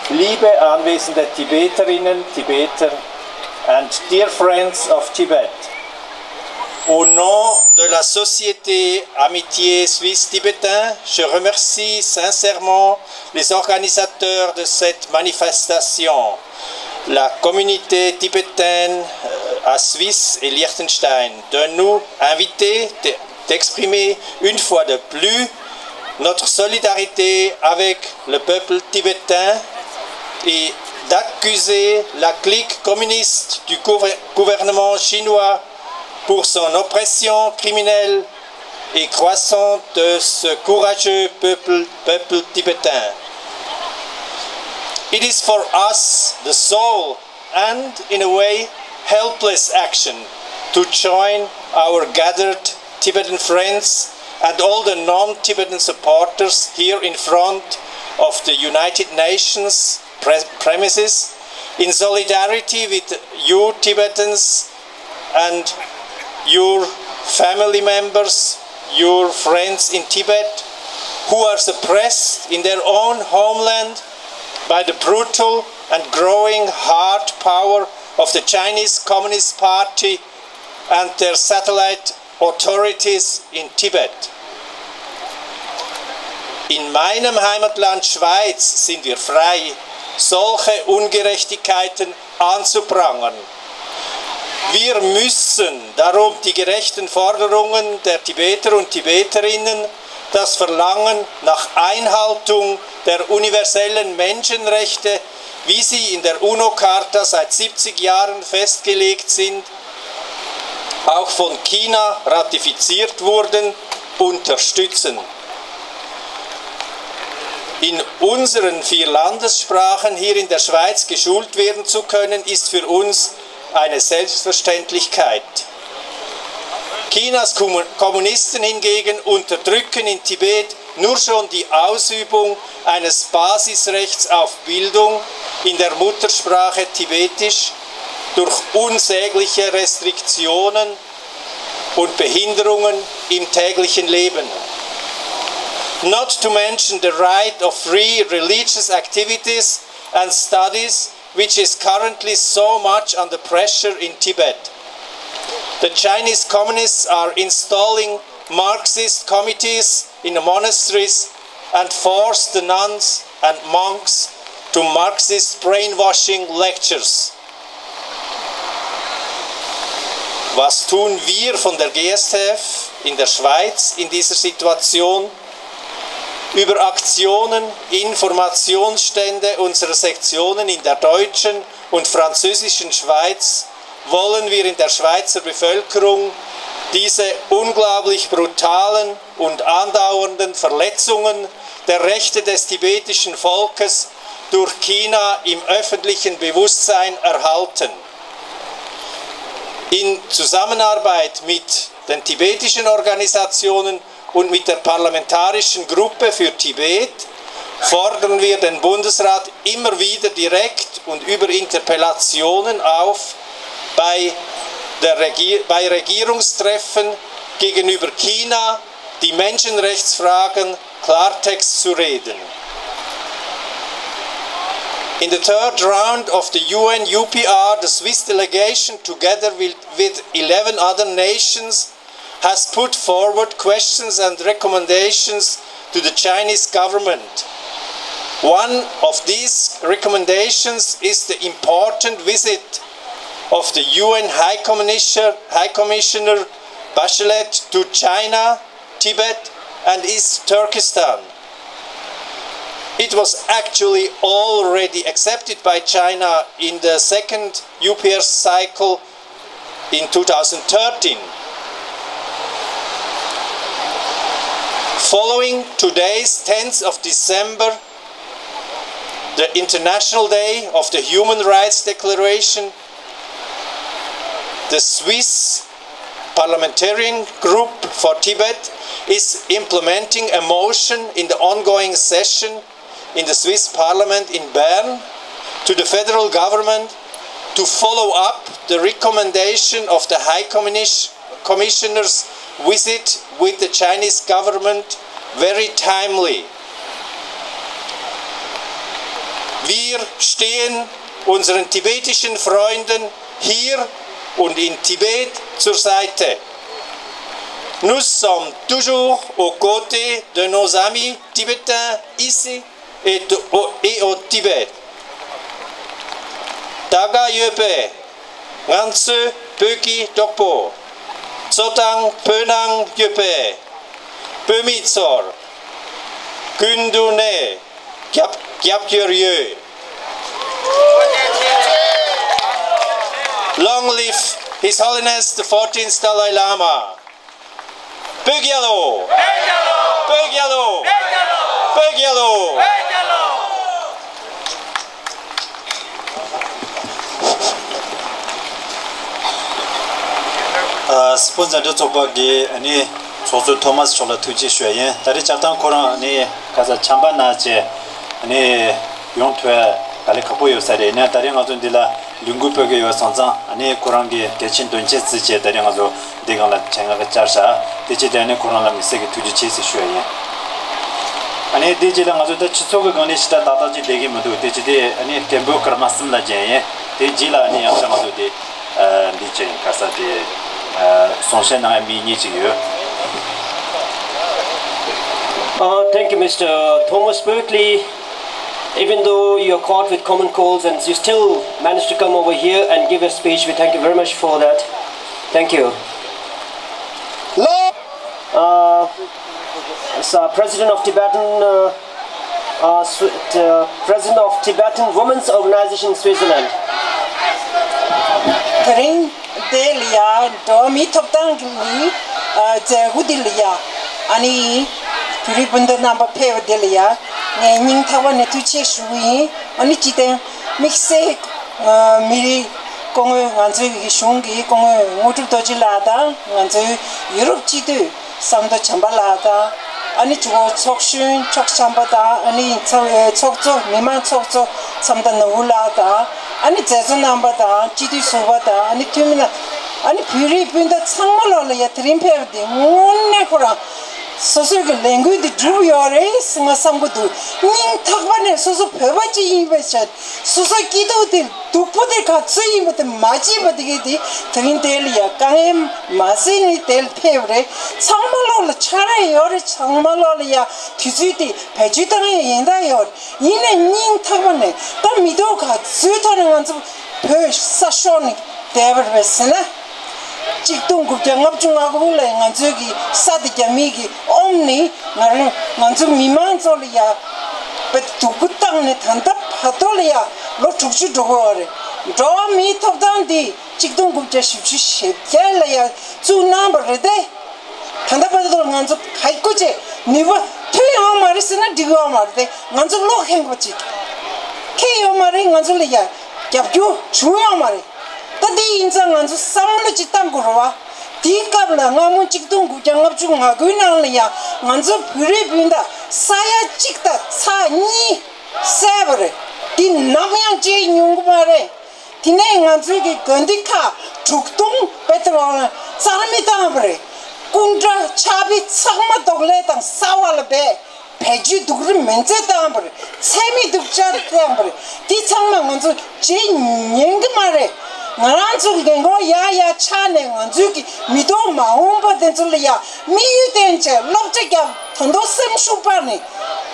liebe anwesende Tibeterinnen, Tibeter, and dear friends of Tibet. Au nom de la Société Amitié Suisse-Tibétain, je remercie sincèrement les organisateurs de cette manifestation, la communauté tibétaine, euh, à Suisse et Liechtenstein, de nous inviter, de, d'exprimer une fois de plus notre solidarité avec le peuple tibétain et d'accuser la clique communiste du gouver-, gouvernement chinois pour son oppression criminelle et croissante de ce courageux peuple, peuple tibétain. It is for us the sole and, in a way, helpless action to join our gathered Tibetan friends and all the non-Tibetan supporters here in front of the United Nations pre-, premises in solidarity with you Tibetans and your family members, your friends in Tibet, who are suppressed in their own homeland by the brutal and growing hard power of the Chinese Communist Party and their satellite authorities in Tibet. In meinem Heimatland Schweiz sind wir frei, solche Ungerechtigkeiten anzuprangern. Wir müssen darum die gerechten Forderungen der Tibeter und Tibeterinnen, das Verlangen nach Einhaltung der universellen Menschenrechte, wie sie in der UNO-Charta seit siebzig Jahren festgelegt sind, auch von China ratifiziert wurden, unterstützen. In unseren vier Landessprachen hier in der Schweiz geschult werden zu können, ist für uns eine Selbstverständlichkeit. Chinas Kommu-, Kommunisten hingegen unterdrücken in Tibet nur schon die Ausübung eines Basisrechts auf Bildung in der Muttersprache Tibetisch durch unsägliche Restriktionen und Behinderungen im täglichen Leben. Not to mention the right of free religious activities and studies, which is currently so much under pressure in Tibet. The Chinese communists are installing Marxist committees in the monasteries and force the nuns and monks to Marxist brainwashing lectures. Was tun wir von der G S T F in der Schweiz in dieser Situation? Über Aktionen, Informationsstände unserer Sektionen in der deutschen und französischen Schweiz wollen wir in der Schweizer Bevölkerung diese unglaublich brutalen und andauernden Verletzungen der Rechte des tibetischen Volkes durch China im öffentlichen Bewusstsein erhalten. In Zusammenarbeit mit den tibetischen Organisationen und mit der Parlamentarischen Gruppe für Tibet fordern wir den Bundesrat immer wieder direkt und über Interpellationen auf, bei, der Regier bei Regierungstreffen gegenüber China die Menschenrechtsfragen Klartext zu reden. In the third round of the U N U P R, the Swiss delegation, together with, with eleven other nations, has put forward questions and recommendations to the Chinese government. One of these recommendations is the important visit of the U N High Commissioner, High Commissioner Bachelet to China, Tibet, and East Turkestan. It was actually already accepted by China in the second U P R cycle in two thousand thirteen. Following today's tenth of December, the International Day of the Human Rights Declaration, the Swiss Parliamentarian Group for Tibet is implementing a motion in the ongoing session in the Swiss Parliament in Bern to the federal government to follow up the recommendation of the High Commis- Commissioner's visit with the Chinese government very timely. Wir stehen unseren tibetischen Freunden hier und in Tibet zur Seite. Nous sommes toujours aux côtés de nos amis tibétains ici et au, et au Tibet. ད་ག་ཡོད་པའི་ང་ཚོའི་བོད་ཀྱི་གྲོགས་པོ། གཙོ་དང་བོད་ནང་ཡོད་པའི་བོད་མི་ཚོར་ཀུན་ཏུ་ནས་རྒྱབ་རྒྱབ་སྐྱོར་ཡོད། Long live His Holiness the fourteenth Dalai Lama. བོད་རྒྱལ་ལོ། བོད་རྒྱལ་ལོ། བོད་རྒྱལ་ལོ། ཨ། སྤུན་མཛའ་འབྲེལ་ཚོགས་པ་གི་ཨ་ནི་ཚོགས་གཙོ་ཐོ་མཱས་མཆོག་ལ་ཐུགས་རྗེ་ཞུ་ཡ་ཡིན། ད་རེས་སྤྱིར་བཏང་ཁོ་རང་ཨ་ནི་ཁ་ས་ཆམ་པ་ན་བཅས་ཨ་ནི་ཡོང་ཐུབ་ཡ་དཀའ་ལས་ཁག་པོ་ཡོད་ས་རེད། ཡིན་ན་ད་རེས་ང་ཚོ་འདི་ལ་ལས་འགུལ་སྤེལ་གི་ཡོད་སོང་ཙང་ཨ་ནི་ཁོ་རང་གི་གལ་ཆེན་དོན་ཆེན་བརྩིས་བྱས་ད་རེས་ང་ཚོ་འདི་སྒང་ལ་ཆེད་མངགས་བཅར་ཤག་དེ་ཕྱིར་དེ་ནི་ཁོ་རང་ལ་དམིགས་བསལ་གྱི་ཐུགས་རྗེ་ཆེ་ཟེར་ཞུ་ཡ་ཡིན། ཨ་ནི་དེ་རྗེས་ལ་ང་ཚོ་ད་སྤྱི་ཚོགས་ཀྱི་སྒང་ནས་ཞེ་དྲག་ཏག་ཏག་ཅིག་བསྡད་ཀྱི་མི་འདུག་དེ་ཕྱིར་དེ་ཨ་ནི་བརྟན་པོ་སྐར་མ་གསུམ་ལ་མཇལ་ཡིན། དེ་རྗེས་ལ་ཨ་ནི་ཡང་ཤ་ང་ཚོ་དེ་འདི་བྱས་ཡིན། ག་ས་དེ་གསུང་བཤད་གནང་ཡ་མི་གཉིས་ཅིག་ཡོད། Uh, thank you, Mister Thomas Berkeley. Even though you're caught with common colds and you still managed to come over here and give a speech, we thank you very much for that. Thank you. Hello. Uh, as, uh, President of Tibetan, uh, uh, Swi- uh, President of Tibetan Women's Organization Switzerland. དེ་རིང་དེ་ལ་ཡ་འགྲོ་བ་མིའི་ཐོབ་ཐང་གི་མཛད་སྒོ་འདི་ལ་ཡ་ཨ་ནི་བོད་རིགས་སྤུན་ཟླ་རྣམ་པ་ཕེབས་པ་འདི་ལ་ཡ་ངས་སྙིང་ཐག་པ་ནས་ཐུགས་རྗེ་ཆེ་ཞུ་གི་ཡིན། ཨ་ནི་སྤྱི་བཏང་དམིགས་བསལ་མི་རིགས་སྐུ་ངོ་ང་ཚོའི་གི་གཞུང་གི་སྐུ་ངོ་དངོས་གྲུབ་རྡོ་རྗེ་ལགས་དང་ང་ཚོའི་ཡུ་རོབ་སྤྱི་འཐུས་ཟམ་གདོང་བྱམས་པ་ལགས་དང་ཨ་ནི་གཙོ་བོ་ཚོགས་གཞོན་ཕྱོགས་བྱམས་པ་དང་ཨ་ནི་ཚོགས་ཚོགས་གཙོ་མི་མང་ཚོགས་གཙོ་ཟམ་གདོང་ནོར་བུ་ལགས་དང་ཨ་ནི་མཛད་གཙོ་རྣམ་པ་དང་སྤྱི་འཐུས་ཟུར་པ་དང་ཨ་ནི་འཐུས་མི་རྣམས་ཨ་ནི་བོད་རིགས་སྤུན་ཟླ་ཚང་མ་ལོག་ལ་ཡ་དེ་རིང་ཕེབས་པ་འདི་དངོས་གནས་ཁོ་རང་སོ་སོའི་གི་ལས་འགུལ་འདི་འགྲུབ་ཡོད་རེད་ཟེར་ང་བསམ་གི་འདུག་སྙིང་ཐག་པ་ནས་སོ་སོ་བོད་པ་ཅིག་ཡིན་པའི་ཆ་སོ་སོའི་སྐྱིད་སྡུག་དེ་སྡུག་པོ་དེ་ག་ཚོད་ཡིན་པ་དེ་མ་བརྗེད་པ་དེ་གས་དེ་དེ་རིང་དེ་ལ་ཡ་དཀའ་ངལ་མ་སེལ་ནས་དེ་ལ་ཕེབས་རེད། ཚང་མ་ལོག་ལ་ཆགས་ར་ཡོད་རེད། ཚང་མ་ལོག་ལ་ཡ་དུས་ཚོད་དེ་བེད་སྤྱོད་བཏང་ཡ་ཡིན་ད་ཡོད་རེད། ཡིན་ནའི་སྙིང་ཐག་པ་ནས་ད་མི་ཐོག་ག་ཚོད་ཐོག་ནས་ང་ཚོ་བོད་ས་ཤོར་ནས་བསྡད་པ་རེད་ཟེར་ན། གཅིག་སྟོང་དགུ་བརྒྱ་ལྔ་བཅུ་ང་དགུ་ལ་ང་ཚོའི་གི་ས་དེ་རྒྱ་མིའི་གི་ཨོམ་ནི་ང་རང་ང་ཚོ་མི་མང་ཚོ་ལ་ཡ་བེད་སྡུག་པོ་བཏང་ནས་ད་ལྟ་བར་དུ་ལ་ཡ་ལོ་དྲུག་ཅུ་འགྲོ་གི་ཡོད་རེད། འགྲོ་བ་མིའི་ཐོབ་ཐང་འདི་གཅིག་སྟོང་དགུ་བརྒྱ་བཞི་བཅུ་ཞེ་བརྒྱད་ལ་ཡ་བཙུགས་གནང་བ་རེད་དེ། ད་ལྟ་བར་དུ་ང་ཚོ་ག་སྐུ་ཅེ་ནུས་པ་ཐོན་ཡོང་མ་རེད་ཟེར་ན་འགྲིག་ཡོང་མ་རེད་དེ། ང་ཚོ་བློ་ཁེངས་པ་ཅིག་ཁེངས་ཡོང་མ་རེད། ང་ཚོ་ལ་ཡ་རྒྱབ་སྐྱོར་བྱུང་ཡོང་མ་རེད། ད་དེ་ཡིན་ཙང་ང་ཚོ་བསམ་བློ་ཅིག་བཏང་དགོས་རེད་བ། དེའི་སྐབས་ལ་སྔ་མོ་གཅིག་སྟོང་དགུ་བརྒྱ་ལྔ་བཅུ་ང་དགུའི་ནང་ལ་ཡང་ང་ཚོ་བོད་རིགས་སྤུན་ཟླ་ས་ཡ་གཅིག་དང་ཚེག་གཉིས་བསད་པ་རེད། དེ་ནམ་ཡང་བརྗེད་མྱོང་གི་མ་རེད། དེ་ནས་ང་ཚོའི་གི་དགོན་སྡེ་ཁག་དྲུག་སྟོང་བེད་རང་རྩ་མེད་བཏང་བ་རེད། སྐུ་འདྲ་ཕྱག་དཔེ་ཚང་མ་རྡོག་ལས་དང་གསར་པ་ལ་སྦས། བེད་སྤྱོད་སྡུག་རུས་མི་ཚེ་བཏང་བར་ཚད་མེད་སྡུག་ཅག་བཏང་བར་འདི་ཚང་མ་ང་ཚོ་བརྗེད་ཉན་གི་མ་རེད། ང་རང་ཚོ་གི་འགན་ཁུར་ཡག་ཡག་ཆགས་ནས་ང་ཚོའི་གི་མི་ཐོག་མ་འོངས་པ་དེ་ཚོ་ལ་ཡ་དམིགས་ཡུལ་བསྟན་བྱས་སློབ་གྲྭ་བརྒྱབ་ད་དུང་སེམས་ཤུགས་སྤར་ནས་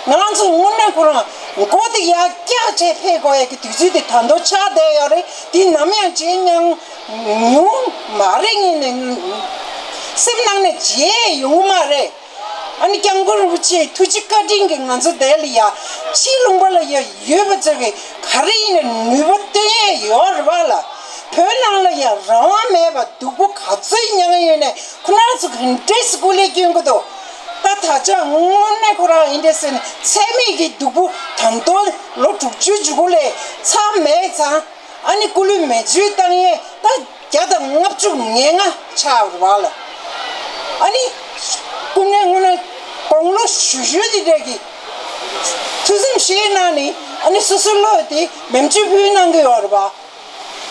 ང་རང་ཚོ་དངོས་གནས་ཁོ་རང་མགོ་དེ་ཡར་བཀྱག་བྱས་ཕེབས་དགོས་ཡ་གི་དུས་ཚོད་དེ་ད་དུང་ཆགས་བསྡད་ཡོད་རེད། འདི་ནམ་ཡང་བརྗེད་མྱོང་མ་རེད། ངས་ནས་སེམས་ནང་ནས་བརྗེད་ཡོང་གི་མ་རེད། ཨ་ནི་སྐྱབས་མགོན་རིན་པོ་ཆེའི་ཐུགས་རྗེ་བཀའ་དྲིན་གྱིས་ང་ཚོ་དེ་ལ་ཡ་ཕྱི་ལུང་པ་ལ་ཡ་ཡོད་པ་ཚོ་གིས་ག་རེ་ཡིན་ནའི་ནུས་པ་བཏོན་ཡས་ཡོད་རེད་བ་ལ། བོད་ནང་ལ་ཡ་རང་དབང་མེད་པ་སྡུག་པོ་ག་ཚོད་མྱངས་ཡོད་ནའི་ཁོ་རང་ཚོ་གི་འདྲེས་སུ་སྐུ་ལས་སྐྱོན་གི་འདུག་ད་ད་ཆ་དངོས་གནས་ཁོ་རང་ཡིན་འདྲེས་ཟེར་ནས་ཚད་མེད་ཀྱི་སྡུག་པོ་ད་དུང་ལོ་དྲུག་ཅུ་མཇུག་གུ་ལས་མཚམས་མེད་ཙང་། ཨ་ནི་སྐུ་ལུས་མེ་མཆོད་བཏང་ཡས་ད་བརྒྱ་དང་ལྔ་བཅུ་ང་ལྔ་ཆགས་པ་རེད་བ་ལ། ཨ་ནི་སྐུ་ངལ་དངོས་གནས་དགུང་ལོ་ཞུ་ཞུ་དེ་འདྲས་ཀྱི་ཐུགས་སེམས་བཞེས་གནང་ནས་ཨ་ནི་སོ་སོའི་བློ་དེ་མེ་མཆོད་ཕུལ་གནང་གི་ཡོད་རེད་བ།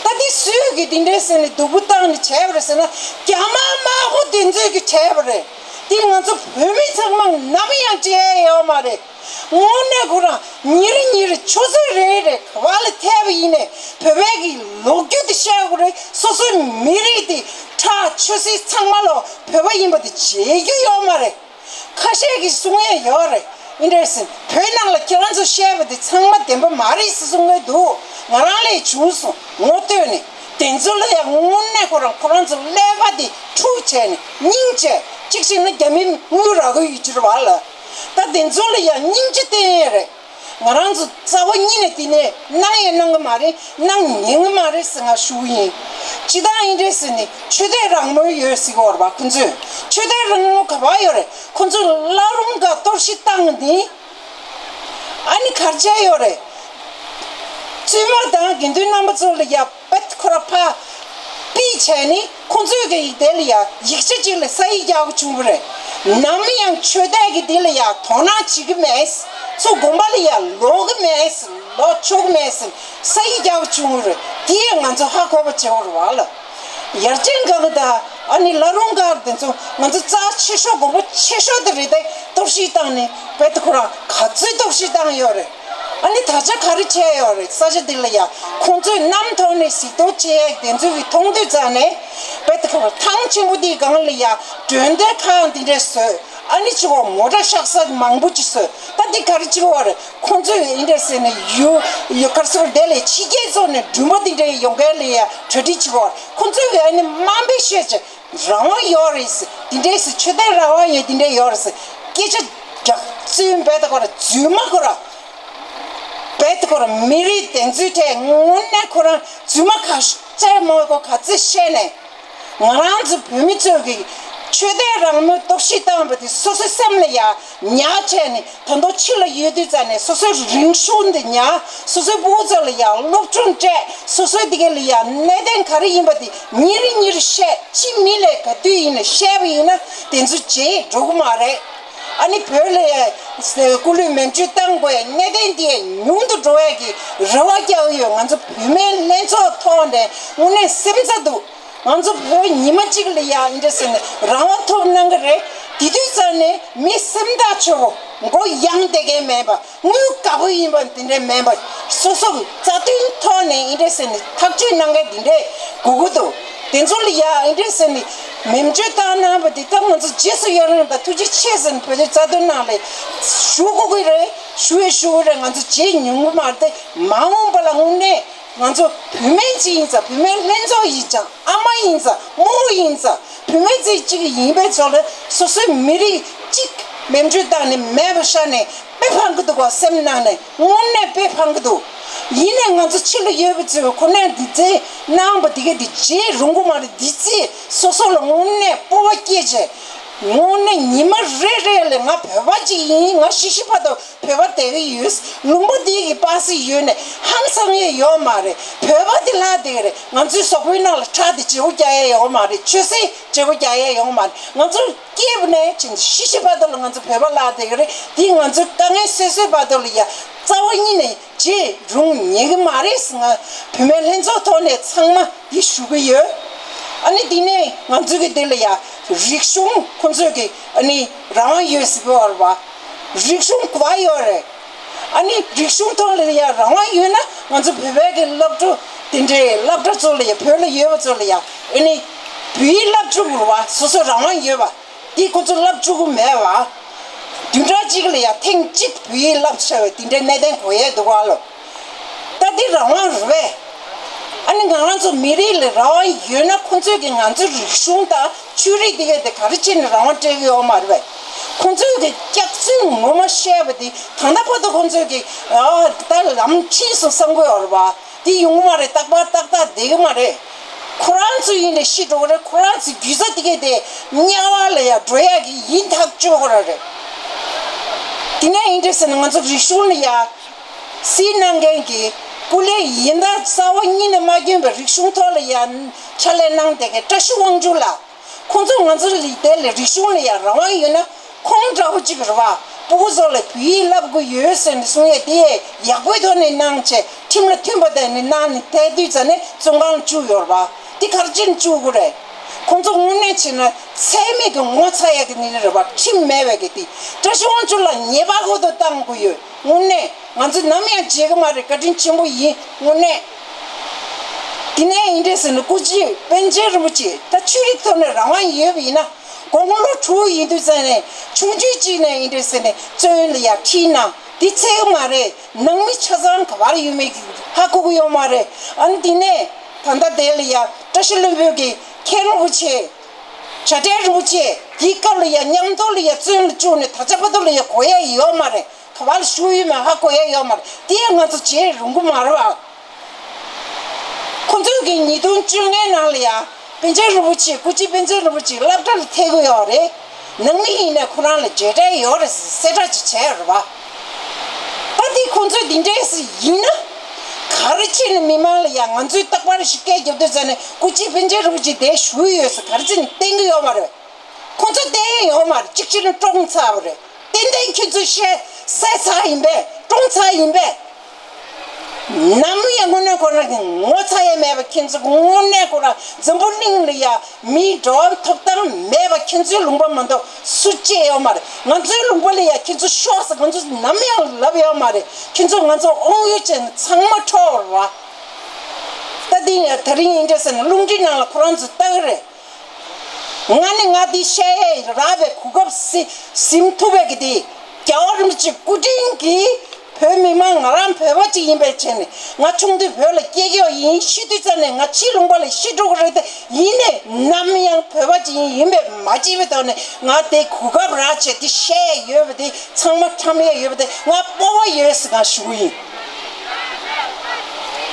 ད་དེ་སུས་ཀྱི་དེ་འདྲས་ཟེར་ནས་སྡུག་པོ་བཏང་ནས་བྱས་པ་རེད་ཟེར་ན་རྒྱ་དམར་དམར་པོ་དེ་ཚོས་ཀྱི་བྱས་པ་རེད། དེ་ང་ཚོ་བོད་མི་ཚང་མ་ནམ་ཡང་བརྗེད་ཡས་ཡོད་མ་རེད། དངོས་གནས་ཁོ་རང་ཉིན་རེ་ཉིན་རེ་ཆུ་ཚོད་རེ་རེ་ག་བ་ལ་ཐེབས་པ་ཡིན་ནའི་བོད་པའི་གི་ལོ་རྒྱུས་དེ་བཤད་དགོས་རེད། སོ་སོའི་མི་རིགས་དེ་ཁྲག་ཆུ་སེར་ཚང་མ་ལོ་བོད་པ་ཡིན་པ་དེ་བརྗེད་རྒྱུ་ཡོད་མ་རེད། ཁ་ཤས་ཀྱིས་གསུང་ཡས་ཡོད་རེད། ཨིན་འདྲས་ཟེར་བོད་ནང་ལ་ཁྱེད་རང་ཚོ་བཤད་པ་དེ་ཚང་མ་བདེན་པ་མ་རེད་ཟེར་གསུང་གི་འདུག་ང་རང་ལས་བྱུང་སོང་ངོ་བསྟོད་ནས་དེ་ཚོ་ལ་ཡང་དངོས་གནས་ཁོ་རང་ཁོ་རང་ཚོ་ཀླད་པ་དེ་འཁྲུག་བྱས་ནས་སྙིང་རྗེ་གཅིག་བྱས་ན་རྒྱ་མི་དངུལ་རག་གི་ཡོད་རྒྱུ་རེད་བ་ལ། ད་དེ་ཚོ་ལ་ཡང་སྙིང་རྗེ་བསྟན་ཡས་རེད། ང་རང་ཚོ་རྩ་བ་ཉིད་ནས་དེ་ནས་གནང་ཡས་གནང་གི་མ་རེད། གནང་ཉན་གི་མ་རེད་ཟེར་ང་ཞུ་གི་ཡིན། སྤྱིར་བཏང་ཡིན་འདྲས་ཟེར་ནས་ཆོས་དད་རང་མོས་ཡོད་ཟེར་གི་ཡོད་རེད་བ། ཁོ་ཚོས་ཆོས་དད་རང་མོས་ག་པར་ཡོད་རེད། ཁོ་ཚོས་བླ་རུང་ག་གཏོར་བཤིག་བཏང་ནི། ཨ་ནི་ག་རེ་བྱས་ཡོད་རེད། བཙུན་མ་དང་དགེ་འདུན་རྣམ་པ་ཚོ་ལ་ཡ་པད་ཁོ་ར་ཕ་པི་བྱས་ནི་ཁོ་ཚོས་གི་དེ་ལ་ཡ་ཡིག་ཆ་གཅིག་ལ་ས་ཡིག་རྒྱག་གི་བྱུང་བ་རེད། ནམ་ཡང་ཆོས་དད་ཀྱི་དེ་ལ་ཡ་དོ་སྣང་བྱེད་གི་མེད། ཚུར་དགོན་པ་ལ་ཡ་ལོག་གི་མེད། ལོག་ཆོག་གི་མེད། ས་ཡིག་རྒྱག་གི་བྱུང་བ་རེད། དེ་ཡ་ང་ཚོ་ཧ་གོ་བ་བྱེད་དགོས་རེད་བ་ལ། ཡར་ཅན་གང་དང་ཨ་ནི་བླ་རུང་སྒར་དེ་ཚོ་ང་ཚོ་རྩ་ཆེ་ཤོས་དགོན་པ་ཆེ་ཤོས་དེ་རེད་དེ། གཏོར་བཤིག་བཏང་ནས་བེད་ཁོ་རང་ག་ཚོད་གཏོར་བཤིག་བཏང་ཡོད་རེད། ཨ་ནི་ད་ཆ་ག་རེ་བྱས་ཡོད་རེད། ས་ཆ་འདི་ལ་ཡ་ཁོང་ཚོས་གནམ་ཐོག་ནས་གཟིགས་རྟོག་བྱེད་ཡས་དེ་ཚོ་གི་མཐོང་དུས་ཙ་ནས་བེད་ཁོ་རང་ཐང་ཆེན་པོ་འདིའི་སྒང་ལ་ཡ་མགྲོན་སྡེ་ཁང་འདི་འདྲས་བཟོས། ཨ་ནི་ཅི་གོ་མོ་ཊ་བཞག་ས་མང་པོ་ཅིག་བཟོས། ད་འདི་ག་རེ་བྱེད་དགོས་རེད། ཁོང་ཚོས་ཨིན་འདྲས་ཟེར་ནས་ཡུ་ཡུ་གར་སོར་དེ་ལས་ཕྱི་རྒྱལ་ཚོ་ནས་མགྲོན་པོ་འདི་འདྲས་ཡོང་མཁན་ལ་ཡ་གྲ་སྒྲིག་བྱེད་དགོས་རེད། ཁོང་ཚོས་ཨ་ནི་དམའ་འབེབས་བཤད་ཅིག་རང་དབང་ཡོད་རེད་ཟེར། འདི་འདྲས་ཟེར་ཆོས་དད་རང་དབང་ཡོད་འདི་འདྲས་ཡོད་རེད་ཟེར་སྐད་ཆ་རྒྱག་རྩོད་འབད་ད་ཁོ་ར་རྫུན་མ་ཁོ་ར་འབད་ད་ཁོ་ར་མི་རིགས་བདེན་རྫུན་ཐད་དངོས་གནས་ཁོ་རང་རྫུན་མ་ཁ་ཤས་མོ་གོ་ག་ཚོད་བཤད་ནས། ང་རང་ཚོ་བོད་མི་ཚོས་ཀྱི་ཆོས་དད་རང་མོས་གཏོར་བཤིག་བཏང་བ་དེ་སོ་སོའི་སེམས་ལ་ཡ་ཉར་བྱས་ནས་ད་དུང་ཕྱི་ལ་ཡོད་དུས་ཙ་ནས་སོ་སོའི་རིག་གཞུང་འདི་ཉར། སོ་སོའི་ཕྲུ་གུ་ཚོ་ལ་ཡ་སློབ་སྦྱོང་སྤྲད། སོ་སོའི་དེ་ག་ལ་ཡ་གནད་དོན་ག་རེ་ཡིན་པ་དེ་ཉིན་རེ་ཉིན་རེ་བཤད། ཕྱི་མི་ལ་ག་དུས་ཡིན་ན་བཤད་པ་ཡིན་ན་དེ་ཚོ་བརྗེད་འགྲོ་གི་མ་རེད། ཨ་ནི་བོད་ལ་ཡ་སྐུ་ལུས་མེ་མཆོད་བཏང་དགོས་ཡ་གནད་དོན་དེ་ཉུང་དུ་འགྲོ་ཡ་གི་རེ་བ་རྒྱག་གི་ཡོད། ང་ཚོ་བུད་མེད་ལྷན་ཚོགས་ཐོག་ནས་དངོས་གནས་སེམས་འཚབ་འདུག་ང་ཚོ་བོད་ཉི་མ་གཅིག་ལ་ཡ་འདི་འདྲ་ཟེར་ནས་རང་དབང་ཐོབ་གནང་གི་རེད། དེ་དུས་ཙམ་ནས་མི་སེམས་ཐག་ཆོད་པོ་མགོ་ཡང་བསྡད་མཁན་མེད་པ། དངུལ་དཀར་པོ་ཡིན་པ་དེ་འདྲ་མེད་པ། སོ་སོ་གི་རྩ་དོན་ཐོག་ནས་འདི་འདྲ་ཟེར་ནས་ཐག་གཅོད་གནང་མཁན་དེ་འདྲ་དགོས་ཀྱི་འདུག་དེ་ཚོ་ལ་ཡ་འདི་འདྲ་ཟེར་ནས་མེ་མཆོད་བཏང་གནང་བ་དེ་ད་ང་ཚོ་རྗེས་སུ་ཡི་རང་དང་ཐུགས་རྗེ་ཆེ་ཟེར་ནས་བོད་དོན་རྩ་དོན་ནང་ལ་ཞུ་དགོས་ཀྱི་རེད། ཞུ་ཡི་ཞུ་གི་རེད། ང་ཚོ་བརྗེད་མྱོང་གི་མ་རེད། མ་འོངས་པ་ལ་དངོས་གནས། ང་ཚོ་བུད་མེད་ཅིག་ཡིན་ཙང་། བུད་མེད་ལྷན་ཚོགས་ཡིན་ཙང་། ཨ་མ་ཡིན་ཙང་། རྨོ་མོ་ཡིན་ཙང་། བུད་མེད་ཅིག་ཅིག་ཡིན་པའི་ཚོ་ལ་སོ་སོའི་མི་རིགས་གཅིག་མེ་མདའ་བཏང་ནས་མེད་པ་བཤད་ནས་དཔེ་ཕངས་ཀྱི་འདུག་ག་སེམས་ནང་ནས་དངོས་གནས་དཔེ་ཕངས་ཀྱི་འདུག་ཡིན་ནའི་ང་ཚོ་ཕྱི་ལ་ཡོད་པའི་ཚོས་ཁོ་ནས་འདི་ཚེ་གནང་བ་འདི་ག་འདི་བརྗེད་རུང་གི་མ་རེད། འདི་ཚེ་སོ་སོ་ལ་དངོས་གནས་སྤོབས་པ་སྐྱེས་བྱས། དངོས་གནས་ཉི་མ་རེ་རེ་ལ་ང་བོད་པ་ཅིག་ཡིན། ང་ཤི་ཤི་བར་དུ་བོད་པ་བསྡད་ཀྱི་ཡོད། ལུང་པ་འདི་གི་པ་སེ་ཡོད་ནས་ཧང་སང་ཡས་ཡོད་མ་རེད། བོད་པ་འདི་ལྷག་བསྡད་ཀྱི་རེད། ང་ཚོའི་གཟུགས་པོའི་ནང་ལ་ཁྲག་འདི་བརྗེ་པོ་རྒྱག་ཡས་ཡོད་མ་རེད། ཆོས་སྲིད་བརྗེ་པོ་རྒྱག་ཡས་ཡོད་མ་རེད། ང་ཚོ་སྐྱེས་པ་ནས་ཕྱིན་ཤི་ཤི་བར་དུ་ལ་ང་ཚོ་བོད་པ་ལྷག་བསྡད་ཀྱི་རེད། འདི་ང་ཚོའི་དཀའ་ངལ་སེལ་སེལ་བར་དུ་ལ་ཡ་རྩ་བ་ཉིད་ནས་བརྗེད་རུང་ཉན་གི་མ་རེད་ཟེར། ང་བུད་མེད་ལྷན་ཚོགས་ཐོག་ནས་ཚང་མ་འདི་ཞུ་གི་ཡོད། ཨ་ནི་འདི་ནས་ང་ཚོ་གི་འདི་ལ་ཡ་རིག་གཞུང་ཁོང་ཚོས་གི་ཨ་ནི་རང་དབང་ཡོད་ཟེར་གི་ཡོད་རེད་པ། རིག་གཞུང་ག་པར་ཡོད་རེད། ཨ་ནི་རིག་གཞུང་ཐོག་ལ་ཡ་རང་དབང་ཡོད་ན་ང་ཚོ་བོད་པའི་གི་སློབ་ཕྲུག་དེ་འདྲའི་སློབ་གྲྭ་ཚོ་ལ་ཡ་བོད་ལ་ཡོད་པ་ཚོ་ལ་ཡ་ཨ་ནི་བོད་ཡིག་བསླབ་བཅུག་དགོས་རེད་པ། སོ་སོ་རང་དབང་ཡོད་པ། འདི་ཁོ་ཚོ་བསླབ་བཅུག་གི་མེད་པ། བདུན་ཕྲག་གཅིག་ལ་ཡ་ཐེངས་གཅིག་བོད་ཡིག་བསླབ་བྱ་བའི་དེ་འདྲའི་གནད་དོན་གོ་ཡས་འདུག་ག་ལོ། ད་འདི་རང་དབང་རེད་པས། ཨ་ནི་ང་རང་ཚོ་མི་རིགས་ལ་རང་དབང་ཡོད་ན་ཁོ་ཚོས་ཀྱི་ང་ཚོའི་རིག་གཞུང་དང་ཆོས་རིག་དེ་གས་དེ་ག་རེ་བྱས་ནས་རང་དབང་སྤྲད་ཀྱི་ཡོད་མ་རེད་པས། ཁོ་ཚོས་ཀྱི་སྐྱག་རྫུན་ངོ་མ་བཤད་པ་དེ་ད་ལྟ་བར་དུ་ཁོ་ཚོས་ཀྱི་ཨ་ད་ལམ་ཕྱིན་སོང་བསམ་གྱི་ཡོད་རེད་པ། དེ་ཡོང་གི་མ་རེད། རྟག་པར་ཏག་ཏག་བསྡད་ཀྱི་མ་རེད། ཁོ་རང་ཚོ་ཡིན་ནའི་ཤི་འགྲོ་གི་རེད། ཁོ་རང་ཚོའི་རྒྱུ་ཆ་དེ་གས་དེ་དམྱལ་བ་ལ་ཡ་འགྲོ་ཡག་གི་ཡིན་ཐག་ཆོད་ཁོ་རང་རེད། དེ་ནས་ཡིན་འདྲ་ཟེར་ན་ང་ཚོ་རིག་གཞུང་ལ་ཡ་སྲིད་གནང་མཁན་གྱི་སྐུ་ལས་ཡིན་ད་རྩ་བ་ཉིད་ནས་མ་བསྐྱོན་པའི་རིག་གཞུང་ཐོག་ལ་ཡ་ཕྱག་ལས་གནང་བསྡད་མཁན་བཀྲ་ཤིས་དབང་ཕྱུག་ལགས། ཁོང་ཚོ་ང་ཚོ་ལ་དེ་ལ་རིག་གཞུང་ལ་ཡ་རང་དབང་ཡོད་ན་ཁོང་འདྲ་བོ་གཅིག་རེད་པ། སྤུ་གུ་ཚོ་ལ་བོད་ཡིག་བསླབ་དགོས་ཡོད་ཟེར་ནས་གསུང་ཡས་དེ་ཡག་པོའི་ཐོག་ནས་གནང་བྱས་ཁྲིམས་ལ་མཐུན་པ་དེ་ནས་གནང་ནས་དེ་དུས་ཙ་ནས་བཙོན་ཁང་ལ་བཅུག་ཡོད་རེད་པ། དེ་ག་རེ་བྱས་ནས་བཅུག་དགོས་རེད། ཁོང་ཚོ་དངོས་གནས་བྱས་ན་ཚད་མེད་ཀྱི་ངོ་ཚ་ཡས་ཀྱི་ནི་རེད་པ། ཁྲིམས་མེད་པའི་གི་དེ་བཀྲ་ཤིས་དབང་ཕྱུག་ལ་ཉེས་པ་ཁོ་ཐག་བཏང་དགོས་ཡོད། དངོས་གནས་ང་ཚོ་ནམ་ཡང་བརྗེད་གི་མ་རེད། བཀའ་དྲིན་ཆེན་པོ་ཡིན་དངོས་གནས། དེ་ནས་ཡིན་འདྲ་ཟེར་ན་སྐུ་ཚེ་པཎ་ཆེན་རིན་པོ་ཆེ་ད་ཆོས་རིག་ཐོག་ནས་རང་དབང་ཡོད་པ་ཡིན་ན་དགུང་ལོ་དྲུག་ཡིན་དུས་ཙམ་ནས་ཆུང་ཆུང་གཅིག་ནས་ཡིན་འདྲ་ཟེར་ནས་བཙོན་ལ་ཡ་ཁྲིད་ན་འདི་ཚད་གི་མ་རེད། ནང་མི་ཆ་ཚང་ག་པར་ཡོད་མེད་ཀྱི་ཧ་གོ་གི་ཡོད་མ་རེད། ཨ་ནི་དེ་ནས་ད་ལྟ་དེ་ལ་ཡ་བཀྲ་ཤིས་ལྷུན་པོ་གི་མཁན་རིན་པོ་ཆེ་བྱ་བྲལ་རིན་པོ་ཆེ་དེའི་སྐབས་ལ་ཡ་མཉམ་དུ་ལ་ཡ་བཙོན་ལ་བཅུག་ནས་ད་ཆ་བར་དུ་ལ་ཡ་གོ་ཡ་ཡོད་མ་རེད། ག་པར་ལ་བཞུགས་ཡོད་མེད་ཧ་གོ་ཡ་ཡོད་མ་རེད། དེ་ཡང་ང་ཚོ་བརྗེད་རུང་གི་མ་རེད་པ། ཁོ་ཚོས་ཀྱི་ཉིས་སྟོང་བཅོ་ལྔའི་ནང་ལ་ཡ་པཎ་ཆེན་རིན་པོ་ཆེ་སྐུ་ཚེ་པཎ་ཆེན་རིན་པོ་ཆེ་སློབ་གྲྭ་ལ་ཐད་ཀྱི་ཡོད་རེད། ནང་མི་ཡིན་ནའི་ཁོ་རང་ལ་བརྗེད་བྲལ་ཡོད་རེད་ཟེར་གསལ་བསྒྲགས་ཅིག་བྱས་ཡོད་རེད་པ། ད་དེ་ཁོ་ཚོས་འདི་འདྲས་ཡིན་ན་ག་རེ་བྱས་ནས་མི་མང་ལ་ཡ་ང་ཚོས་རྟག་པར་ཞིག་སྐད་རྒྱབ་དུས་ཙ་ནས་སྐུ་ཚེ་པཎ་ཆེན་རིན་པོ་ཆེ་དེ་བཞུགས་ཡོད་ཟེར་ག་རེ་བྱས་ནས་བསྟན་གྱི་ཡོད་མ་རེད། ཁོ་ཚོ་བསྟན་ཡོད་མ་རེད། གཅིག་བྱས་ན་བཀྲོངས་ཚར་བ་རེད། ཏན་ཏན་ཁྱོད་ཚོ་བཤད་བསད་ཚར་ཡིན་པས། བཀྲོངས་ཚར་ཡིན་པས། ནམ་ཡང་དངོས་གནས་ཁོ་རང་གི་ངོ་ཚ་ཡས་མེད་པ། ཁྱེད་ཚོ་དངོས་གནས་ཁོ་རང་འཛམ་བུ་གླིང་ལ་ཡ་མིའི་འགྲོ་བ་ཐོབ་ཐང་མེད་པ། ཁྱེད་ཚོའི་ལུང་པ་མ་གཏོགས་སུ་སྐྱེས་ཡོད་མ་རེད། ང་ཚོའི་ལུང་པ་ལ་ཡ་ཁྱེད་ཚོ་ཤོག་ཟེར་ང་ཚོ་ནམ་ཡང་ལབ་ཡོད་མ་རེད། ཁྱེད་ཚོ་ང་ཚོ་དབང་ཡོད་ཅན་ཚང་མ་འཕྲོག་ར། ད་འདི་ད་རིང་ཡིན་འདྲ་ཟེར་ན་རླུང་འཕྲིན་ནང་ལ་ཁོ་རང་ཚོ་ལྟ་གི་རེད། ང་ནི་ང་འདི་བཤད་ཡས་རག་པའི་གོ་སྐབས་ཟི་ཟིན་ཐུབ་པའི་གི་དེ་རྒྱལ་བ་རིན་པོ་ཆེ་སྐུ་དྲིན་གྱིས་བོད་མི་མང་ང་རང་བོད་པ་ཅིག་ཡིན་པའི་ཆ་ནས། ང་ཆུང་དུས་བོད་ལ་སྐྱེས་ཡོད་ཡིན། ཤི་དུས་ཙམ་ནས་ང་ཕྱི་ལུང་པ་ལ་ཤི་འགྲོ་གི་རེད་དེ། ཡིན་ནའི་ནམ་ཡང་བོད་པ་ཅིག་ཡིན་པས་མ་བརྗེད་པའི་ཐོག་ནས་ང་དེ་གོ་སྐབས་རག་བྱས་དེ་བཤད་ཡས་ཡོད་པ་དེ་ཚང་མ་ཁྲམ་ཡས་ཡོད་པ་དེ་ང་སྤོབས་པ་ཡོད་ཟེར་ང་ཞུ་གི་ཡིན།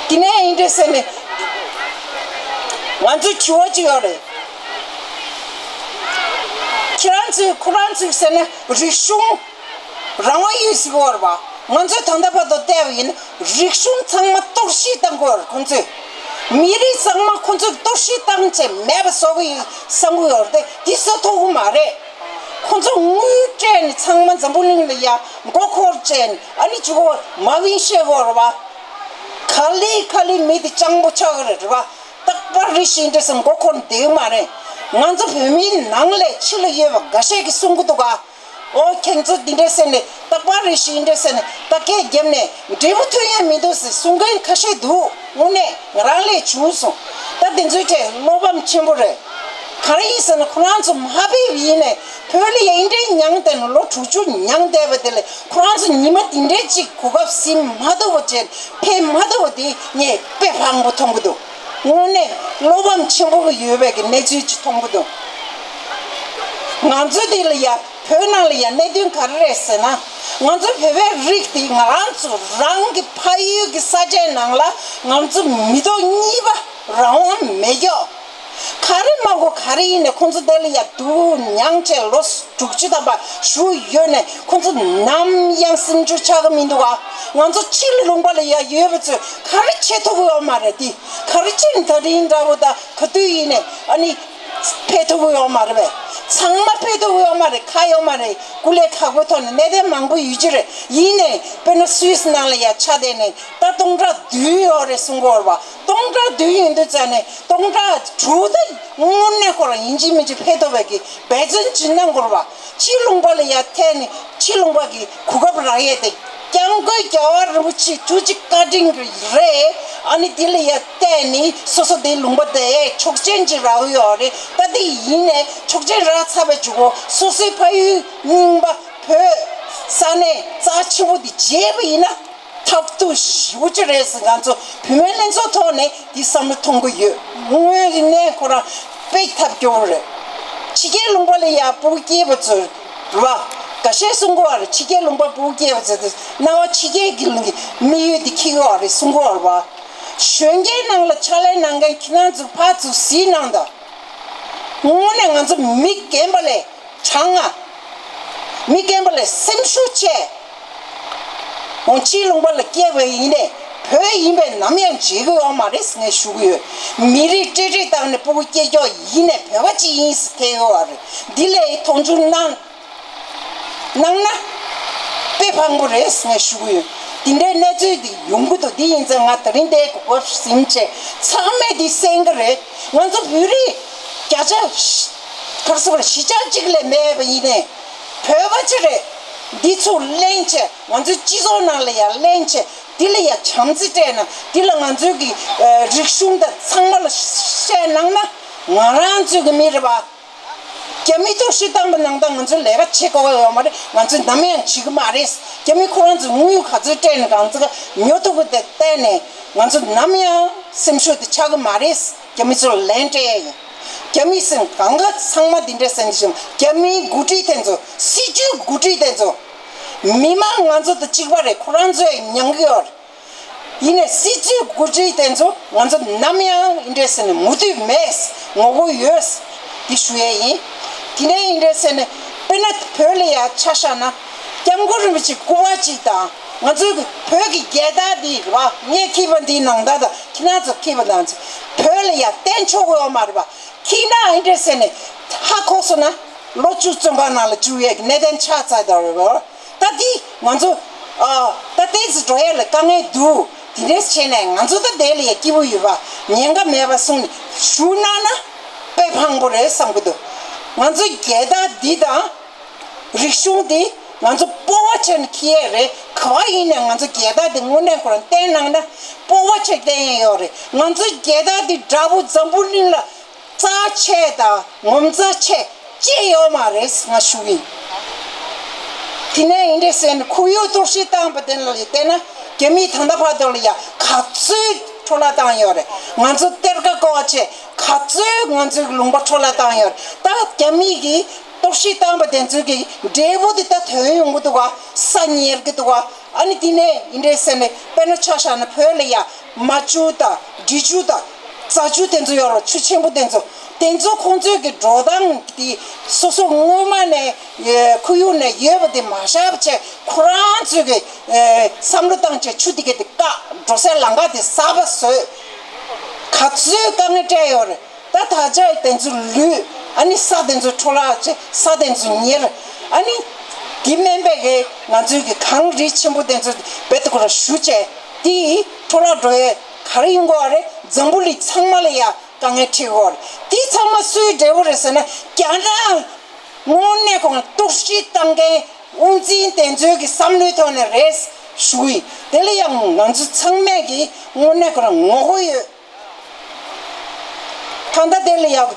དེ་ནས་ཡིན་འདྲ་ཟེར་ནས་ང་ཚོས་དྲི་བ་ཅིག་ཡོད་རེད། ཁྱེད་རང་ཚོས་ཁོ་རང་ཚོས་ཟེར་ན་རིག་གཞུང་རང་དབང་ཡོད་ཟེར་གི་ཡོད་རེད་པ། ང་ཚོས་ད་ལྟ་བར་དུ་བལྟས་པ་ཡིན་ན་རིག་གཞུང་ཚང་མ་གཏོར་བཤིག་བཏང་གི་ཡོད་རེད། ཁོང་ཚོས་མི་རིགས་ཚང་མ་ཁོང་ཚོས་གཏོར་བཤིག་བཏང་བྱས་མེད་པ་བཟོ་གི་ཡོད་བསམ་གི་ཡོད་རེད་དེ། དེ་བཟོ་ཐུབ་གི་མ་རེད། ཁོང་ཚོ་དངུལ་སྤྲད་ནས་ཚང་མ་འཛམ་བུ་གླིང་ལ་ཡ་མགོ་འཁོར་བྱས་ནས་ཨ་ནི་ཅིག་གོ་མ་བིན་ཤེས་གོ་ར་བ། ག་ལེ་ག་ལེ་མི་དེ་སྤྱང་པོ་ཆགས་གི་རེད་ར་བ། རྟག་པར་རེ་ཞིག་འདྲ་ཟེར་མགོ་འཁོར་ནས་བསྡད་གི་མ་རེད། ང་ཚོ་བོད་མིའི་ནང་ལས་ཕྱི་ལ་ཡོད་པ་འགའ་ཤས་ཀྱིས་གསུང་གི་འདུག་ག་ཨོ་ཁྱེད་ཚོ་འདི་འདྲ་ཟེར་ནས་རྟག་པར་རེ་ཞིག་འདྲ་ཟེར་ནས་ད་སྐད་བརྒྱབ་ནས་འབྲས་བུ་ཐོན་ཡ་མི་འདུག་ཟེར་གསུང་མཁན་ཁ་ཤས་འདུག་དངོས་གནས་ང་རང་ལས་བྱུང་སོང་། ད་དེ་ཚོའི་གྲས་བློ་ཕམ་ཆེན་པོ་རེད། ག་རེ་ཡིན་ཟེར་ན་ཁོ་རང་ཚོ་མ་ཕེབས་ཡིན་ནས་བོད་ལ་ཡ་འདི་འདྲའི་མྱངས་བསྡད་ནས་ལོ་དྲུག་ཅུ་མྱངས་བསྡད་པ་དེ་ལས་ཁོ་རང་ཚོ་ཉི་མ་འདི་འདྲའི་གཅིག་གོ་སྐབས་ཟིན་མ་ཐུབ་པ་བྱས་ཕེབས་མ་ཐུབ་པ་དེ་ངས་དཔེ་ཕངས་པོ་མཐོང་གི་འདུག་དངོས་གནས་བློ་ཕམ་ཆེན་པོ་གི་ཡོད་པའི་གི་གནས་ཚུལ་ཅིག་མཐོང་གི་འདུག་ང་ཚོ་དེ་ལ་ཡ་བོད་ནང་ལ་ཡ་གནད་དོན་ག་རེ་རེད་ཟེར་ན། ང་ཚོ་བོད་པའི་རིགས་དེ་ང་རང་ཚོ་རང་གི་ཕ་ཡུལ་གི་ས་ཆའི་ནང་ལ་ང་ཚོ་མི་ཐོག་གཉིས་པ་རང་དབང་མེད་ཀྱོག་ག་རེ་མ་གོ་ག་རེ་ཡིན་ནས་ཁོང་ཚོ་དེ་ལ་ཡ་སྡུག་མྱངས་བྱས་ལོ་དྲུག་ཅུ་ཐམ་པ་བཞུགས་ཡོད་ནས་ཁོང་ཚོ་ནམ་ཡང་སེམས་སྐྱོ་ཆགས་ཀྱི་མི་འདུག་ག་ང་ཚོ་ཕྱི་ལ་ལུང་པ་ལ་ཡ་ཡོད་པ་ཚོས་ག་རེ་བྱེད་ཐུབ་ཀྱི་ཡོད་མ་རེད། དེ་ག་རེ་བྱེད་ནས་ད་རིང་འདྲ་བོ་ད་ག་དུས་ཡིན་ནས་ཨ་ནི་ཕེབས་ཐུབ་ཀྱི་ཡོད་མ་རེད་པས། ཚང་མ་ཕེབས་ཐུབ་ཀྱི་ཡོད་མ་རེད། ཁག་ཡོད་མ་རེད། སྐུ་ལས་ཁག་པོའི་ཐོག་ནས་གནད་དོན་མང་པོ་ཡོད་ཀྱི་རེད། ཡིན་ནས་དཔེར་ན་སུད་སི་ནང་ལ་ཡ་ཆ་བསྡད་ནས་ད་སྟོང་ཕྲག་བདུན་ཡོད་རེད་གསུང་གི་ཡོད་རེད་པ། སྟོང་ཕྲག་བདུན་ཡིན་དུས་ཙང་ནས་སྟོང་ཕྲག་དྲུག་ད་དངོས་གནས་ཁོ་རང་ཡིན་གཅིག་མིན་གཅིག་ཕེབས་ཐུབ་པའི་གི་འབད་བརྩོན་ཅིག་གནང་དགོས་རེད་པ། ཕྱི་ལུང་པ་ལ་ཡ་ཐད་ནས་ཕྱི་ལུང་པ་གི་གོ་སྐབས་རག་ཡས་དེ་སྐྱབས་མགོན་རྒྱལ་བ་རིན་པོ་ཆེ་ཐུགས་རྗེ་བཀའ་དྲིན་གྱི་རེད། ཨ་ནི་དེ་ལ་ཡ་བལྟས་ནས་སོ་སོ་དེ་ལུང་པ་དེ་ཆོག་མཆན་ཅིག་རག་ཡོད་རེད། ད་དེ་ཡིན་ནས་ཆོག་མཆན་རག་ཚར་བའི་མཇུག་གུ་སོ་སོའི་ཕ་ཡུལ་རྙིང་པ་བོད་ས་གནས་རྩ་ཆེན་པོ་དེ་བརྗེད་པ་ཡིན་ན། ཐབས་སྡུག་ཞེ་པོ་ཅིག་རེད་ཟེར། ང་ཚོ་བུད་མེད་ལྷན་ཚོགས་ཐོག་ནས་འདི་བསམ་བློ་གཏོང་གི་ཡོད། དངོས་གནས་ཁོ་རང་དཔེ་ཐབས་སྐྱོ་བོ་རེད། ཕྱི་རྒྱལ་ལུང་པ་ལ་ཡ་སྤུ་གུ་སྐྱེས་པ་ཚོ་རེད་པ། འགའ་ཤས་གསུང་གི་ཡོད་རེད། ཕྱི་རྒྱལ་ལུང་པ་སྤུ་གུ་སྐྱེས་པ་ཚོ་དེ་སྣང་བ་ཕྱི་རྒྱལ་གྱི་ལུང་གི་དམིགས་ཡུལ་དེ་འཁྱེར་གྱི་ཡོད་རེད་གསུང་གི་ཡོད་རེད་པ། གཞོན་སྐྱེས་ནང་ལ་ཕྱག་ལས་གནང་མཁན་ཁྱེད་རང་ཚོ་ཕར་ཚུར་གཟིགས་གནང་དང་། དངོས་གནས་ང་ཚོ་མི་རྒན་པ་ལས་དྲང་ང་། མི་རྒན་པ་ལས་སེམས་ཤུགས་ཆེ། འོང་ཕྱིའི་ལུང་པ་ལ་སྐྱེས་པ་ཡིན་ནས་བོད་ཡིན་པས་ནམ་ཡང་བརྗེད་ཀྱི་ཡོད་མ་རེད་ངས་ཞུ་གི་ཡོད། མི་རིགས་རྩེད་རྩེད་བཏང་ནས་སྤུ་གུ་སྐྱེས་ཀྱོག་ཡིན་ནས་བོད་པ་ཅིག་ཡིན་ཟེར་ཐལ་ཡོད་རེད། འདི་ལས་མཐོང་ཆུང་གནང་། གནང་ན་དཔེ་ཕངས་པོ་རེད་ངས་ཞུ་གི་ཡོད། འདི་འདྲའི་གནས་ཚུལ་འདི་ཡོང་གི་འདུག་འདི་ཡིན་ཙང་ང་དེ་རིང་འདིར་གོ་སྐབས་ཟིན་བྱས་ཚང་མས་འདི་གསན་གི་རེད། ང་ཚོ་བོད་རིགས་བརྒྱ་ཆ་ག་རེ་ཟེར་བ་རེད། བཞི་ཆ་གཅིག་ལས་མེད་པ་ཡིན་ནའི་བོད་པ་ཅིག་རེད། འདི་ཚོ་གླེང་བྱས་ང་ཚོའི་སྤྱི་ཚོགས་ནང་ལ་ཡང་གླེང་བྱས་འདི་ལ་ཡང་བྱམས་བརྩེ་སྤྲད་ན་འདི་ལ་ང་ཚོའི་གི་ཨ་རིག་གཞུང་དང་ཚང་མ་ལ་བཤད་གནང་ན་ང་རང་ཚོའི་གི་མི་རེད་པ། རྒྱ་མིས་གཏོར་བཤིག་བཏང་པ་ནང་ལྟར་ང་ཚོས་ལས་ཀ་བྱེད་དགོས་ཀྱི་ཡོད་མ་རེད། ང་ཚོས་ནམ་ཡང་བྱེད་ཀྱི་མ་རེད། རྒྱ་མིས་ཁོ་རང་ཚོའི་དངུལ་ག་ཚོད་སྤྲད་ནས་གང་ཚོད་ཉོ་ཐུབ་ཀྱི་དེ་བལྟས་ནས་ང་ཚོ་ནམ་ཡང་སེམས་ཤུགས་དེ་ཆག་གི་མ་རེད། རྒྱ་མི་ཚོར་ལན་སྤྲད་ཡ་ཡིན། རྒྱ་མིའི་སེམས་གང་ག་ཚང་མ་འདི་འདྲའི་སེམས་ཤུགས་རྒྱ་མིའི་འགོ་ཁྲིད་དེ་ཚོ་སྲིད་ཇུས་འགོ་ཁྲིད་དེ་ཚོ་མི་མང་ང་ཚོ་དང་གཅིག་པ་རེད། ཁོ་རང་ཚོས་མྱང་གི་ཡོད་རེད། ཡིན་ནའི་སྲིད་ཇུས་འགོ་ཁྲིད་དེ་ཚོ་ང་ཚོ་ནམ་ཡང་འདི་འདྲས་ཟེར་ནས་མུ་མཐུད་མེད། ངོ་རྒོལ་ཡོད། འདི་ཞུ་ཡས་ཡིན། དེ་ནས་འདི་འདྲས་ཟེར་ནས་དཔེར་ན་བོད་ལ་ཡ་ཆ་བཞག་ན་སྐྱབས་མགོན་རིན་པོ་ཆེ་སྐུ་པར་གཅིག་དང་ང་ཚོའི་བོད་ཀྱི་རྒྱལ་དར་འདི་རེད་པ། ངས་འཁྱེར་བ་འདིའི་ནང་དག་དང་ཁྱེད་རང་ཚོ་འཁྱེར་བ་དང་བོད་ལ་ཡ་བསྟན་ཆོག་གི་ཡོད་མ་རེད་པ། འཁྱེར་ན་འདི་འདྲས་ཟེར་ནས་ཧ་གོ་སོང་ན་ལོ་བཅུ་བཙོན་ཁང་ནང་ལ་བཅུག་ཡས་ཀྱི་གནད་དོན་ཆགས་ཚར་དང་རེད་པ། ད་འདི་ང་ཚོ་ཨ་ད་ཏོག་ཙམ་འགྲོ་ཡ་ལ་དཀའ་ངལ་འདུག་དེ་འདྲས་བྱས་ནས་ང་ཚོ་ད་དེ་ལ་ཡ་སྐྱིད་པོ་ཡོད་པ་ཉེན་ཁ་མེད་པ་གསུངས་ནས་བཞུགས་གནང་ན་དཔེ་ཕངས་པོ་རེད་བསམ་གི་འདུག་ང་ཚོ་རྒྱལ་དར་འདི་དང་རིག་གཞུང་འདི་ང་ཚོ་སྤོབས་པ་བྱས་ནས་འཁྱེར་ཡས་རེད། ག་པར་ཡིན་ནའི་ང་ཚོ་རྒྱལ་དར་འདི་དངོས་གནས་ཁོ་རང་བསྟན་གནང་ན་སྤོབས་པ་བྱས་བསྟན་ཡས་ཡོད་རེད། ང་ཚོ་རྒྱལ་དར་འདི་འདྲ་པོ་འཛམ་བུ་གླིང་ལ་རྩ་ཆེ་དང་ངོ་མཚར་ཆེ་ཅི་ཡོད་མ་རེད་ང་ཞུ་གི་ཡིན། དེ་ནས་འདི་འདྲས་ཟེར་ནས་ཁོར་ཡུག་གཏོར་བཤིག་བཏང་པ་དེ་ལ་བལྟས་ན་རྒྱ་མིས་ད་ལྟ་བར་དུ་ལ་ཡ་ག་ཚོད་འཕྲོ་བརླག་བཏང་ཡོད་རེད། ང་ཚོ་གཏེར་ཁ་བརྐོ་བ་བྱས་ག་ཚོད་ང་ཚོའི་ལུང་པ་འཕྲོ་བརླག་བཏང་ཡོད་རེད། ད་རྒྱ་མིས་ཀྱིས་གཏོར་བཤིག་བཏང་པ་དེ་ཚོའི་གི་འབྲས་བུ་དེ་ད་ཐོན་ཡོང་གི་འདུག་ག་ས་ཉར་གི་འདུག་ག་ཨ་ནི་དེ་ནས་འདི་འདྲས་ཟེར་ནས་དཔེར་ན་ཆ་བཞག་ན་བོད་ལ་ཡ་མ་ཆུ་དང་འབྲི་ཆུ་དང་རྫ་ཆུ་དེ་ཚོ་ཡོད་རེད། ཆུ་ཆེན་པོ་དེ་ཚོ་དེ་ཚོ་ཁོང་ཚོའི་གི་འགྲོ་སྟངས་དེ་སོ་སོ་སྔོན་མ་ནས་ཁོར་ཡུག་ནས་ཡོད་པ་དེ་མ་བཞག་པ་བྱས་ཁོ་རང་ཚོའི་གི་བསམ་བློ་བཏང་བྱས་ཆུ་དེ་གི་དེ་བཀག་འགྲོ་སའི་ལམ་ཁ་དེ་གསར་པ་བཟོས། ག་ཚོད་དཀའ་ངལ་འཕྲད་ཡོད་རེད། ད་ད་ཆ་དེ་ཚོ་ལུད། ཨ་ནི་ས་དེ་ཚོ་འཕྲོ་བརླག་བྱས་ས་དེ་ཚོ་ཉེར། ཨ་ནི་དེ་མིན་པའི་གི་ང་ཚོའི་གི་གངས་རི་ཆེན་པོ་དེ་ཚོ་རྦད་དེ་ཁོ་ར་ཞུ་བྱས་དེ་འཕྲོ་བརླག་འགྲོ་ཡས་ག་རེ་ཡིན་གོ་བ་རེད། འཛམ་བུ་གླིང་ཚང་མ་ལ་ཡ་དཀའ་ངལ་འཕྲད་གོ་བ་རེད། དེ་ཚང་མ་སུའི་འབྲས་བུ་རེད་ཟེར་ན་རྒྱ་ནག་དངོས་གནས་ཁོང་གཏོར་བཤིག་བཏང་མཁན་དབུ་འཛིན་དེ་ཚོའི་གི་བསམ་བློའི་ཐོག་ནས་རེད་ཞུ་གི་ཡིན། དེ་ལ་ཡང་ང་ཚོ་ཚང་མས་གི་དངོས་གནས་ཁོ་རང་ངོ་རྒོལ་ཡོད། ད་ལྟ་དེ་ལ་ཡང་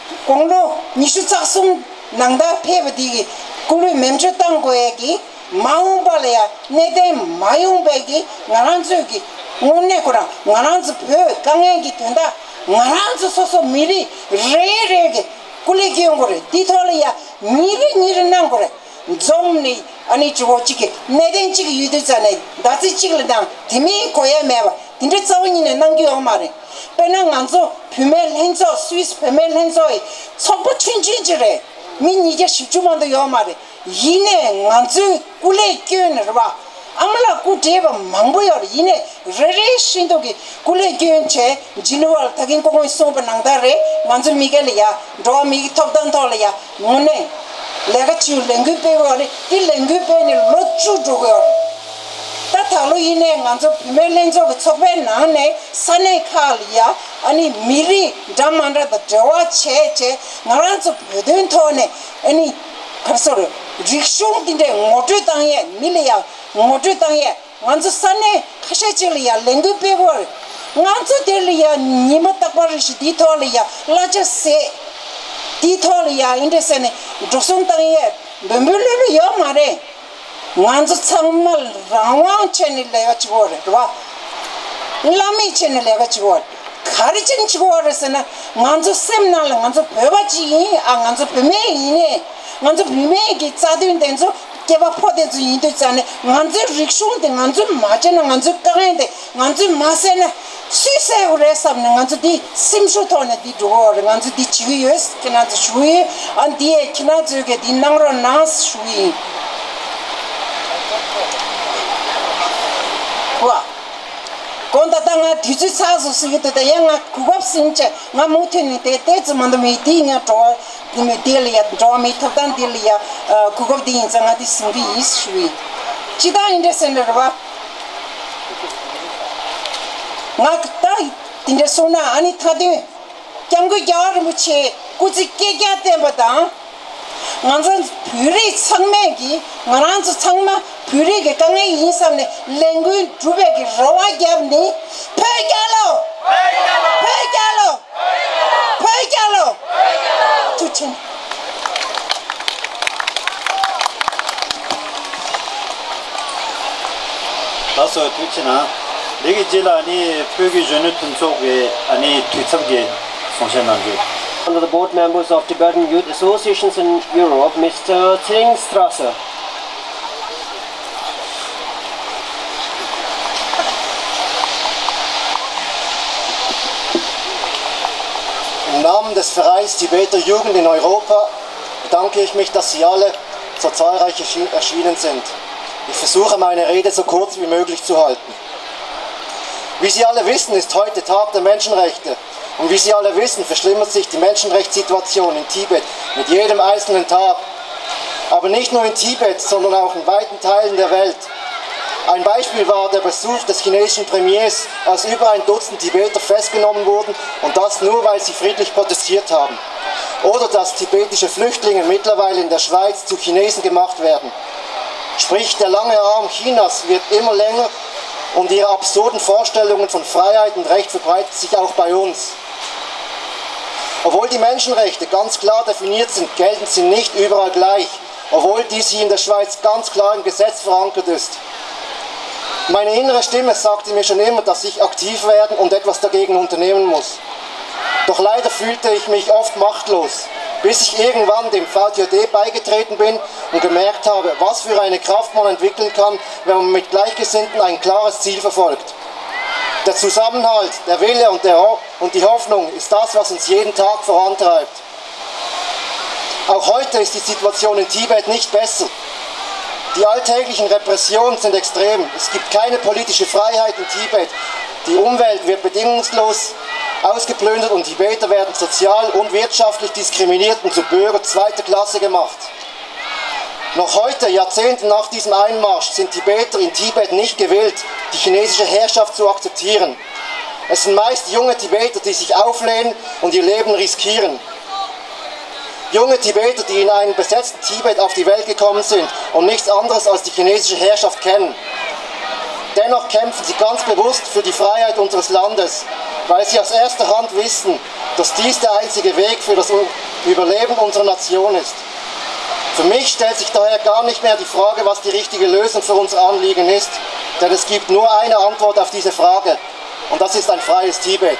དགུང་ལོ་ཉི་ཤུ་རྩ་གསུམ་ནང་ད་ཕེབས་པ་འདི་གི་སྐུ་ལུས་མེ་མཆོད་བཏང་དགོས་ཡས་ཀྱི་མ་འོངས་པ་ལ་ཡང་གནད་དོན་མ་ཡོང་བའི་གི་ང་རང་ཚོའི་གི་དངོས་གནས་ཁོ་རང་ང་རང་ཚོ་བོད་དཀའ་ངལ་གྱི་དོན་དག་ང་རང་ཚོ་སོ་སོ་མི་རིགས་རེ་རེ་གི་སྐུ་ལས་སྐྱོན་དགོས་རེད། འདི་ཐོག་ལ་ཡང་ཉིན་རེ་ཉིན་རེ་གནང་དགོས་རེད། འཛོམས་ནས་ཨ་ནི་ཇོ་བོ་གཅིག་གི་གནད་དོན་གཅིག་ཡོད་དུས་ཙ་ནས་ཟླ་ཚེས་གཅིག་ལ་དང་དེ་མིན་གོ་ཡ་མེད་པ་དེ་འདྲའི་རྩ་བ་ཉིད་ནས་གནང་རྒྱུ་ཡོད་མ་རེད། དཔེར་ན་ང་ཚོ་བུད་མེད་ལྷན་ཚོགས་སུད་སི་བུད་མེད་ལྷན་ཚོགས་ཡི་ཚོགས་པ་ཆུང་ཆུང་ཅིག་རེད། མི་ཉིས་བརྒྱ་བཞི་བཅུ་མ་གཏོགས་ཡོད་མ་རེད། ཡིན་ནའི་ང་ཚོའི་སྐུ་ལས་སྐྱོན་ནི་རེད་བ། ཨ་མ་ལགས་སྐུ་བགྲེས་པ་མང་པོ་ཡོད་རེད། ཡིན་ནའི་རེ་རེ་བཞིན་དུ་གི་སྐུ་ལས་སྐྱོན་བྱས་ཇི་ནི་ཝར་ད་གིན་སྐུ་ངོས་གསུངས་པ་ནང་ལྟར་རེད། ང་ཚོ་མི་སྒེར་ལ་ཡ་འགྲོ་བ་མིའི་ཐོབ་ཐང་ཐོག་ལ་ཡ་དངོས་གནས་ལས་ཀ་བྱེད་ལས་འགུལ་སྤེལ་དགོས་རེད། དེ་ལས་འགུལ་སྤེལ་ནས་ལོ་བཅུ་འགྲོ་གི་ཡོད་རེད། ད་ད་ལོ་ཡིན་ནའི་ང་ཚོ་བུད་མེད་ལྷན་ཚོགས་ཀྱི་ཚོགས་པའི་ནང་ནས་ས་གནས་ཁག་ལ་ཡ་ཨ་ནི་མི་རིགས་འདྲ་མ་འདྲ་དང་འབྲེལ་བ་བྱས་བྱས་ང་རང་ཚོ་བོད་དོན་ཐོག་ནས་ཨ་ནི་ག་རེ་ཟེར་རིག་གཞུང་འདི་འདྲའི་ངོ་སྤྲོད་བཏང་ཡས་མི་ལ་ཡ་ངོ་སྤྲོད་བཏང་ཡས། ང་ཚོ་ས་གནས་ཁ་ཤས་ཅིག་ལ་ཡང་ལས་འགུལ་སྤེལ་དགོས་རེད། ང་ཚོ་དེ་ལ་ཡང་ཉི་མ་རྟག་པར་རེ་ཞིག་འདིའི་ཐོག་ལ་ཡང་གླ་ཆ་ཟད། འདིའི་ཐོག་ལ་ཡང་ཨིན་འདྲ་ཟེར་ནས་འགྲོ་སོང་བཏང་ཡས་འབོལ་འབོལ་ལོས་ལོས་ཡོད་མ་རེད། ང་ཚོ་ཚང་མ་རང་དབང་བྱས་ནས་ལས་ཀ་བྱེད་དགོས་རེད་བ། བླ་མེད་བྱས་ནས་ལས་ཀ་བྱེད་དགོས་རེད། ག་རེ་བྱས་ནས་བྱེད་དགོས་རེད་ཟེར་ན་ང་ཚོ་སེམས་ནང་ལ་ང་ཚོ་བོད་པ་ཅིག་ཡིན། ཨ་ང་ཚོ་བུད་མེད་ཡིན་ནས་ང་ཚོ་བུད་མེད་ཀྱི་རྩ་དོན་དེ་ཚོ་སྐྱེས་པ་ཕོ་དེ་ཚོ་ཡིན་དུས་ཙང་ནས་ང་ཚོའི་རིག་གཞུང་དེ་ང་ཚོས་མ་བྱས་ན་ང་ཚོའི་དཀའ་ངལ་དེ་ང་ཚོས་མ་སེལ་ན་སུས་སེལ་དགོས་རེད་བསམ་ནས་ང་ཚོ་འདི་སེམས་ཤུགས་ཐོག་ནས་འདི་འགྲོ་གི་ཡོད་རེད། ང་ཚོ་འདི་བྱེད་ཀྱི་ཡོད། ཁྱེད་རང་ཚོ་ཞུ་གི་ཡིན། ཨ་འདི་ཡས་ཁྱེད་རང་ཚོས་གི་འདི་གནང་རོགས་གནང་ཞུ་གི་ཡིན། གོ་གོ་ད་ལྟ་ང་དུས་ཚོད་ཚར་སོང་ཟེར་གི་འདུག་ད་ཡང་ང་གོ་སྐབས་ཟིན་བྱས་ང་མུ་མཐུད་ནས་དེ་ཏོག་ཙམ་མ་གཏོགས་མེད། དེ་ང་འགྲོ་བ་དེ་མི་དེ་ལ་ཡ་འགྲོ་བ་མིའི་ཐོབ་ཐང་དེ་ལ་ཡ་གོ་སྐབས་དེ་ཡིན་ཙང་ང་དེ་ཟིན་གི་ཡིན་ཞུ་ཡིན། ཅི་ལྟར་ཡིན་འདྲ་ཟེར་ན་རེད་བ། ང་ད་དེ་འདྲ་སོང་ན་ཨ་ནི་མཐའ་དོན་སྐྱབས་མགོན་རྒྱལ་བ་རིན་པོ་ཆེ་སྐུ་ཚེ་བསྐལ་བརྒྱར་བརྟན་པ་དང་། ང་ཚོ་བོད་རིགས་ཚང་མས་ཀྱིས་ང་རང་ཚོ་ཚང་མ་བོད་རིགས་ཀྱི་དཀའ་ངལ་ཡིན་བསམ་ནས་ལས་འགུལ་སྒྲུབ་པའི་གི་རེ་བ་བརྒྱབ་ནི། བོད་རྒྱལ་ལོ། བོད་རྒྱལ་ལོ། བོད་རྒྱལ་ལོ། ཐུགས་རྗེ་ཆེ། ད་སོ་ཐུགས་རྗེ་ཆེ་གནང་། འདི་གི་རྗེས་ལ་ནི་བོད་ཀྱི་གཞོན་ནུ་མཐུན་ཚོགས་ཀྱི་ཨ་ནི་འཐུས་ཚབ་ཀྱིས་གསུང་བཤད་གནང་རྒྱུ། Under the board members of Tibetan Youth Associations in Europe, Mister Tsering Strasser. Im Namen des Vereins Tibeter Jugend in Europa bedanke ich mich, dass Sie alle so zahlreich erschi-, erschienen sind. Ich versuche, meine Rede so kurz wie möglich zu halten. Wie Sie alle wissen, ist heute Tag der Menschenrechte. Und wie Sie alle wissen, verschlimmert sich die Menschenrechtssituation in Tibet mit jedem einzelnen Tag. Aber nicht nur in Tibet, sondern auch in weiten Teilen der Welt. Ein Beispiel war der Besuch des chinesischen Premiers, als über ein Dutzend Tibeter festgenommen wurden, und das nur, weil sie friedlich protestiert haben. Oder dass tibetische Flüchtlinge mittlerweile in der Schweiz zu Chinesen gemacht werden. Sprich, der lange Arm Chinas wird immer länger und ihre absurden Vorstellungen von Freiheit und Recht verbreiten sich auch bei uns. Obwohl die Menschenrechte ganz klar definiert sind, gelten sie nicht überall gleich, obwohl dies hier in der Schweiz ganz klar im Gesetz verankert ist. Meine innere Stimme sagte mir schon immer, dass ich aktiv werden und etwas dagegen unternehmen muss. Doch leider fühlte ich mich oft machtlos, bis ich irgendwann dem V T O D beigetreten bin und gemerkt habe, was für eine Kraft man entwickeln kann, wenn man mit Gleichgesinnten ein klares Ziel verfolgt. Der Zusammenhalt, der Wille und, der Ho-, und die Hoffnung ist das, was uns jeden Tag vorantreibt. Auch heute ist die Situation in Tibet nicht besser. Die alltäglichen Repressionen sind extrem. Es gibt keine politische Freiheit in Tibet. Die Umwelt wird bedingungslos ausgeplündert und Tibeter werden sozial und wirtschaftlich diskriminiert und zu Bürger zweiter Klasse gemacht. Noch heute, Jahrzehnte nach diesem Einmarsch, sind Tibeter in Tibet nicht gewillt, die chinesische Herrschaft zu akzeptieren. Es sind meist junge Tibeter, die sich auflehnen und ihr Leben riskieren. Junge Tibeter, die in einem besetzten Tibet auf die Welt gekommen sind und nichts anderes als die chinesische Herrschaft kennen. Dennoch kämpfen sie ganz bewusst für die Freiheit unseres Landes, weil sie aus erster Hand wissen, dass dies der einzige Weg für das U- Überleben unserer Nation ist. Für mich stellt sich daher gar nicht mehr die Frage, was die richtige Lösung für unser Anliegen ist, denn es gibt nur eine Antwort auf diese Frage, und das ist ein freies Tibet.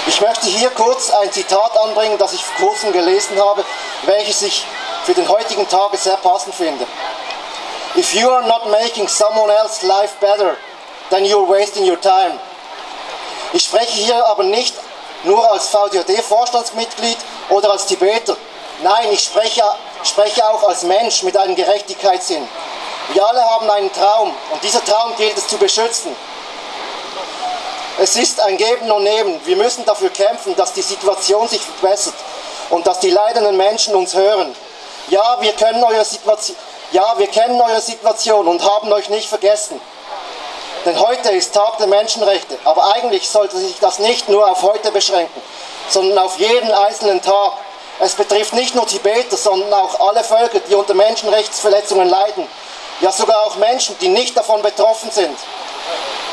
Ich möchte hier kurz ein Zitat anbringen, das ich vor kurzem gelesen habe, welches ich für den heutigen Tage sehr passend finde. If you are not making someone else's life better, then you're wasting your time. Ich spreche hier aber nicht nur als V D H D-Vorstandsmitglied oder als Tibeter. Nein, ich spreche, spreche auch als Mensch mit einem Gerechtigkeitssinn. Wir alle haben einen Traum und dieser Traum gilt es zu beschützen. Es ist ein Geben und Nehmen. Wir müssen dafür kämpfen, dass die Situation sich verbessert und dass die leidenden Menschen uns hören. Ja, wir können eure Situation, ja, wir kennen eure Situation und haben euch nicht vergessen. Denn heute ist Tag der Menschenrechte, aber eigentlich sollte sich das nicht nur auf heute beschränken, sondern auf jeden einzelnen Tag. Es betrifft nicht nur Tibeter, sondern auch alle Völker, die unter Menschenrechtsverletzungen leiden. Ja, sogar auch Menschen, die nicht davon betroffen sind.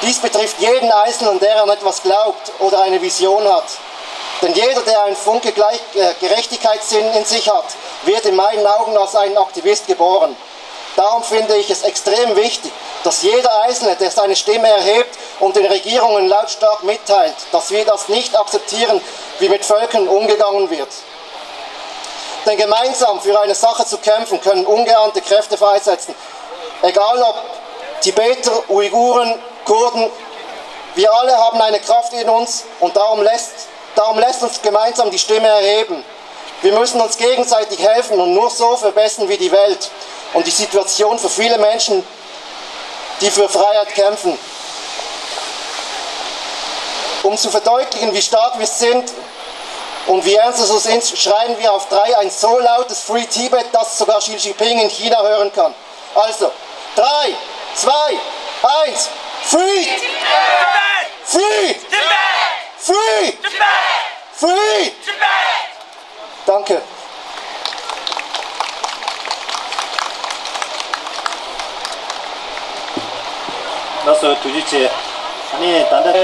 Dies betrifft jeden Einzelnen, der an etwas glaubt oder eine Vision hat. Denn jeder, der einen Funke gleich, äh, Gerechtigkeitssinn in sich hat, wird in meinen Augen als ein Aktivist geboren. Darum finde ich es extrem wichtig, dass jeder Einzelne, der seine Stimme erhebt und den Regierungen lautstark mitteilt, dass wir das nicht akzeptieren, wie mit Völkern umgegangen wird. Denn gemeinsam für eine Sache zu kämpfen, können ungeahnte Kräfte freisetzen. Egal ob Tibeter, Uiguren, Kurden, wir alle haben eine Kraft in uns und darum lässt, darum lässt uns gemeinsam die Stimme erheben. Wir müssen uns gegenseitig helfen und nur so verbessern wir die Welt und die Situation für viele Menschen, die für Freiheit kämpfen. Um zu verdeutlichen, wie stark wir sind und wie ernst es uns ist, schreien wir auf drei ein so lautes Free Tibet, dass sogar Xi Jinping in China hören kann. Also, drei, zwei, eins, Free! Free! Free! Free! Danke. ལགས་སོ། ཐུགས་རྗེ་ཆེ། ཨ་ནི་ད་ལྟ།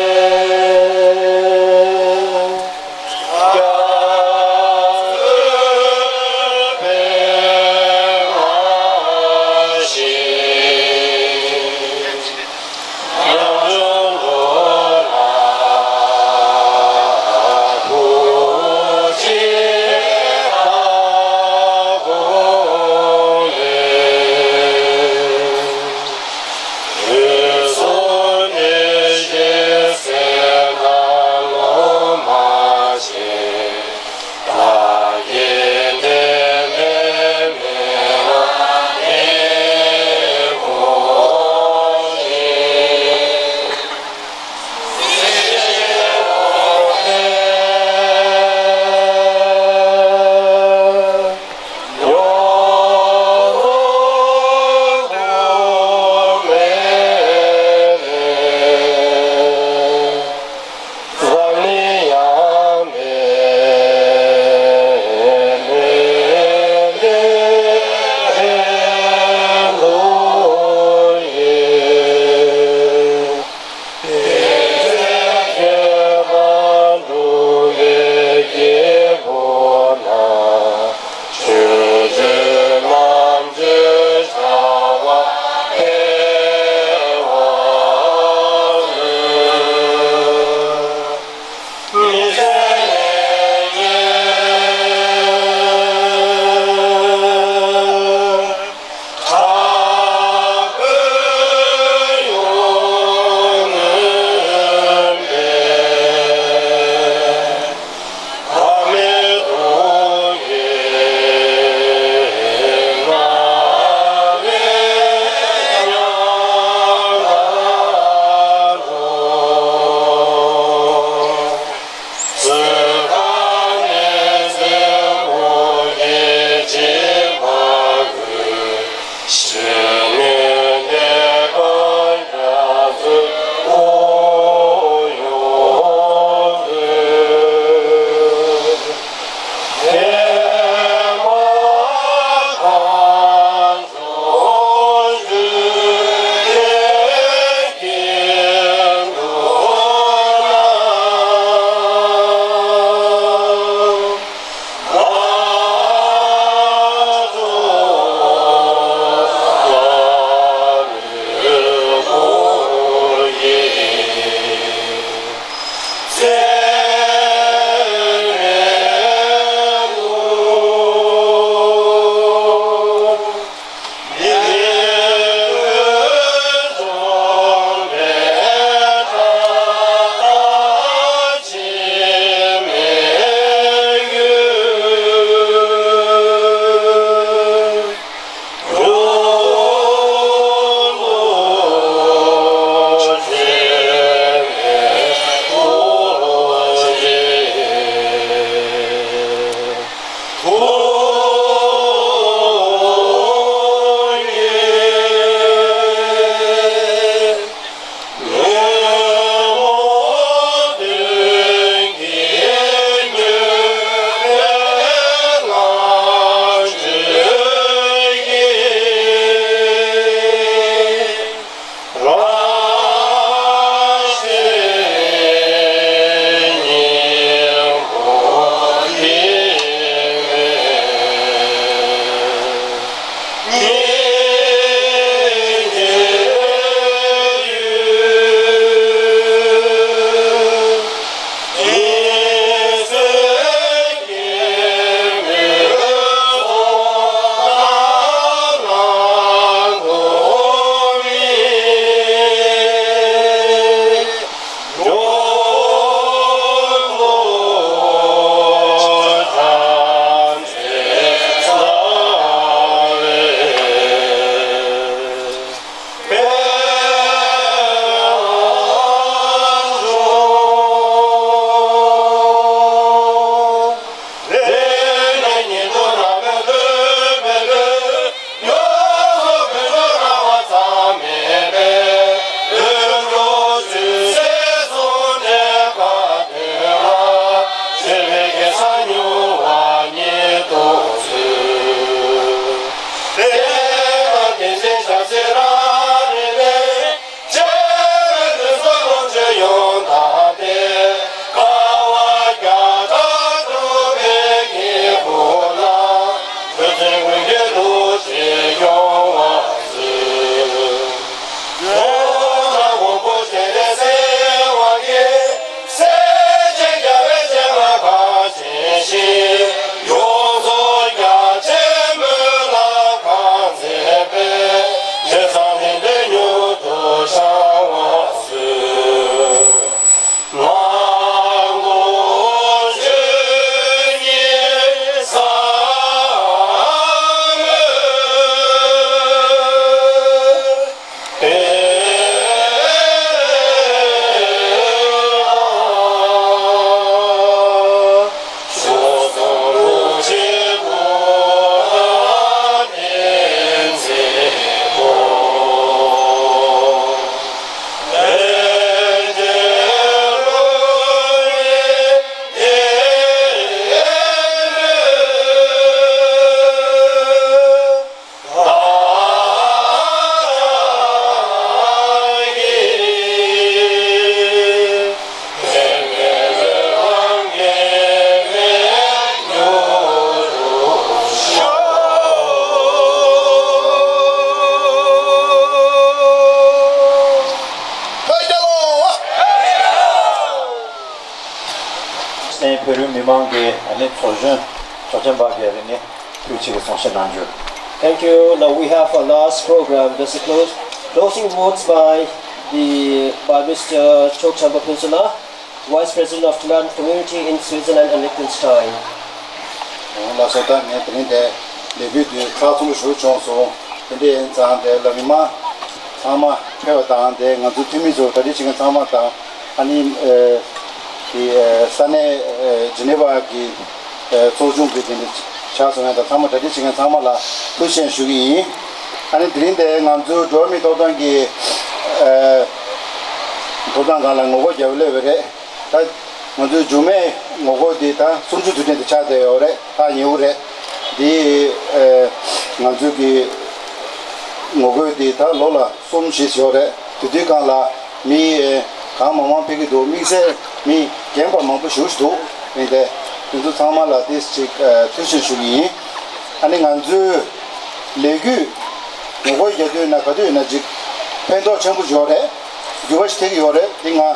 བོད་རིགས་མི་མང་གི་ཨ་ནི་ཚོགས་གཞོན་ཚོགས་ཆེན་པ་གི་ཨ་ནི་ཕུལ་ཆེད་ཀྱི་གསུང་བཤད་གནང་རྒྱུ། Thank you. Now we have a last program. That's a close, closing words by the, by Mister Chokchanpa Phuntshollang, Vice President of Tibetan Community in Switzerland and Liechtenstein. ལགས་སོ། ད་ངས་དེ་རིང་འདིར་ལས་འགུལ་འདི་ཚགས་ཚུད་པོ་ཞིག་བྱུང་སོང་། དེ་འདྲ་ཡིན་ཙང་འདིར་ལ་མི་མང་ཚང་མ་ཕེབས་པ་དང་འདིར་ང་ཚོའི་འཐུས་མི་ཚོ་གྲ་སྒྲིག་བྱེད་མཁན་ཚང་མ་དང་ཨ་ནི་ཨ་དེ་ཨ་ས་གནས་ཨ་ཇི་ནི་ཝ་གི་ཨ་ཚོགས་ཆུང་གི་དེ་འདྲ་ཕྱག་ཞུ་མཁན་དང་ཚང་མ་གྲ་སྒྲིག་བྱེད་མཁན་ཚང་མ་ལ་ཐུགས་རྗེ་ཆེ་ཞུ་གི་ཡིན། ཨ་ནི་དེ་རིང་འདིར་ང་ཚོའི་འགྲོ་བ་མིའི་ཐོབ་ཐང་གི་ཨ་ཐོབ་ཐང་སྒང་ལ་ངོ་རྒོལ་རྒྱག་པའི་སླེབས་པ་རེད། ད་ང་ཚོའི་མཇུག་མའི་ངོ་རྒོལ་འདི་ད་གསུམ་བཅུའི་དུས་དྲན་དུ་ཆགས་བསྡད་ཡོད་རེད། ཐག་ཉེ་བོ་རེད། འདི་ཨ་ང་ཚོའི་གི་ངོ་རྒོལ་འདི་ད་ལོ་ལ་གསུམ་བཞི་ཡོད་རེད། དེ་དུས་སྒང་ལ་མི་གང་མང་མང་ཕེབས་ཀྱི་འདུག་དམིགས་བསལ་མི་རྒན་པ་མང་པོ་ཞེ་པོ་ཞིག་འདུག་ཡིན་ཏེ་དེ་ཚོ་ཚང་མ་ལ་ཏོག་ཙམ་ཅིག་ཨ་ཐུགས་རྗེ་ཆེ་ཞུ་གི་ཡིན། ཨ་ནི་ང་ཚོའི་ལས་འགུལ་ངོ་རྒོལ་རྒྱག་དུས་ན་ག་དུས་ཡིན་ན་ཅིག་ཕན་ཐོགས་ཆེན་པོ་ཡོད་རེད། འགྱུར་བ་ཞིག་ཐེབས་ཀྱི་ཡོད་རེད། དེ་ང་ཨ་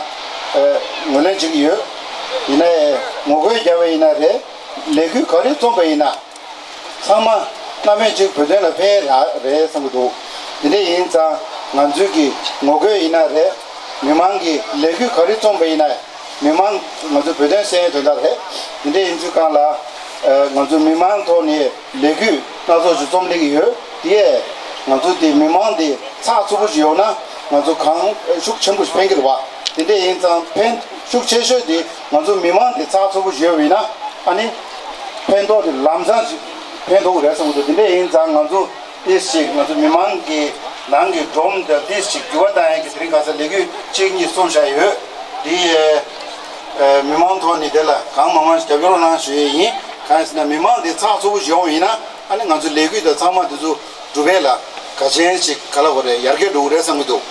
ངོས་ལེན་བྱེད་ཀྱི་ཡོད། ཡིན་ནའི་ངོ་རྒོལ་རྒྱག་པ་ཡིན་ན་རེད། ལས་འགུལ་ག་རེ་རྩོམ་པ་ཡིན་ན་ཚང་མ་སྣང་མེད་ཅིག་བོད་དོན་ལ་ཕན་རག་རེད་བསམ་གྱི་འདུག་དེ་འདྲ་ཡིན་ཙང་ང་ཚོའི་གི་ངོ་རྒོལ་ཡིན་ན་རེད། མི་མང་གི་ལས་འགུལ་ག་རེ་རྩོམ་པ་ཡིན་ན། མི་མང་ང་ཚོ་བོད་དོན་སེལ་ཡས་དོན་དག་རེད། དེ་འདྲ་ཡིན་ཚུལ་སྒང་ལ་ཨ་ང་ཚོ་མི་མང་ཐོག་ནས་ལས་འགུལ་སྣ་ཚོགས་ཤིག་རྩོམ་སླེབས་ཀྱི་ཡོད། དེ་ཡས་ང་ཚོ་དེ་མི་མང་དེ་ཚགས་ཚུད་པོ་ཞིག་ཡོང་ན་ང་ཚོ་གང་ཤུགས་ཆེན་པོ་ཞིག་ཕན་གྱི་རེད་བ། དེ་འདྲ་ཡིན་ཙང་ཕན་ཤུགས་ཆེ་ཤོས་དེ་ང་ཚོ་མི་མང་དེ་ཚགས་ཚུད་པོ་ཞིག་ཡོད་པ་ཡིན་ན་ཨ་ནི་ཕན་ཐོགས་དེ་ལམ་སང་ཞིག་ཕན་ཐོགས་ཀྱི་རེད་བསམ་གྱི་འདུག་དེ་འདྲ་ཡིན་ཙང་ང་ཚོ་ཏིས་ཅིག་ང་ཚོ་མི་མང་གི་ནང་གི་སྒྲོམ་དང་ཏིས་ཅིག་འགྱུར་བ་བཏང་ཡས་ཀྱི་དེ་རིང་ཁ་སང་ལས་འགུལ་གཅིག་གཉིས་རྩོམ་བཞག་ཡོད། དེ་ཨ་མི་མང་ཐོག་ནས་དེ་ལ་གང་མང་མང་ཞིག་རྒྱབ་སྐྱོར་གནང་ཞུ་ཡས་ཡིན། གང་ཡིན་ཟེར་ན་མི་མང་དེ་ཚགས་ཚུད་པོ་ཞིག་ཡོང་བ་ཡིན་ན་ཨ་ནི་ང་ཚོ་ལས་འགུལ་དང་ཚང་མ་དེ་ཚོ་འགྲུབ་པ་ལ་གལ་ཆེན་ཞིག་ག་ལ་གོ་རེད། ཡར་རྒྱས་འགྲོ་གི་རེད་བསམ་གྱི་འདུག་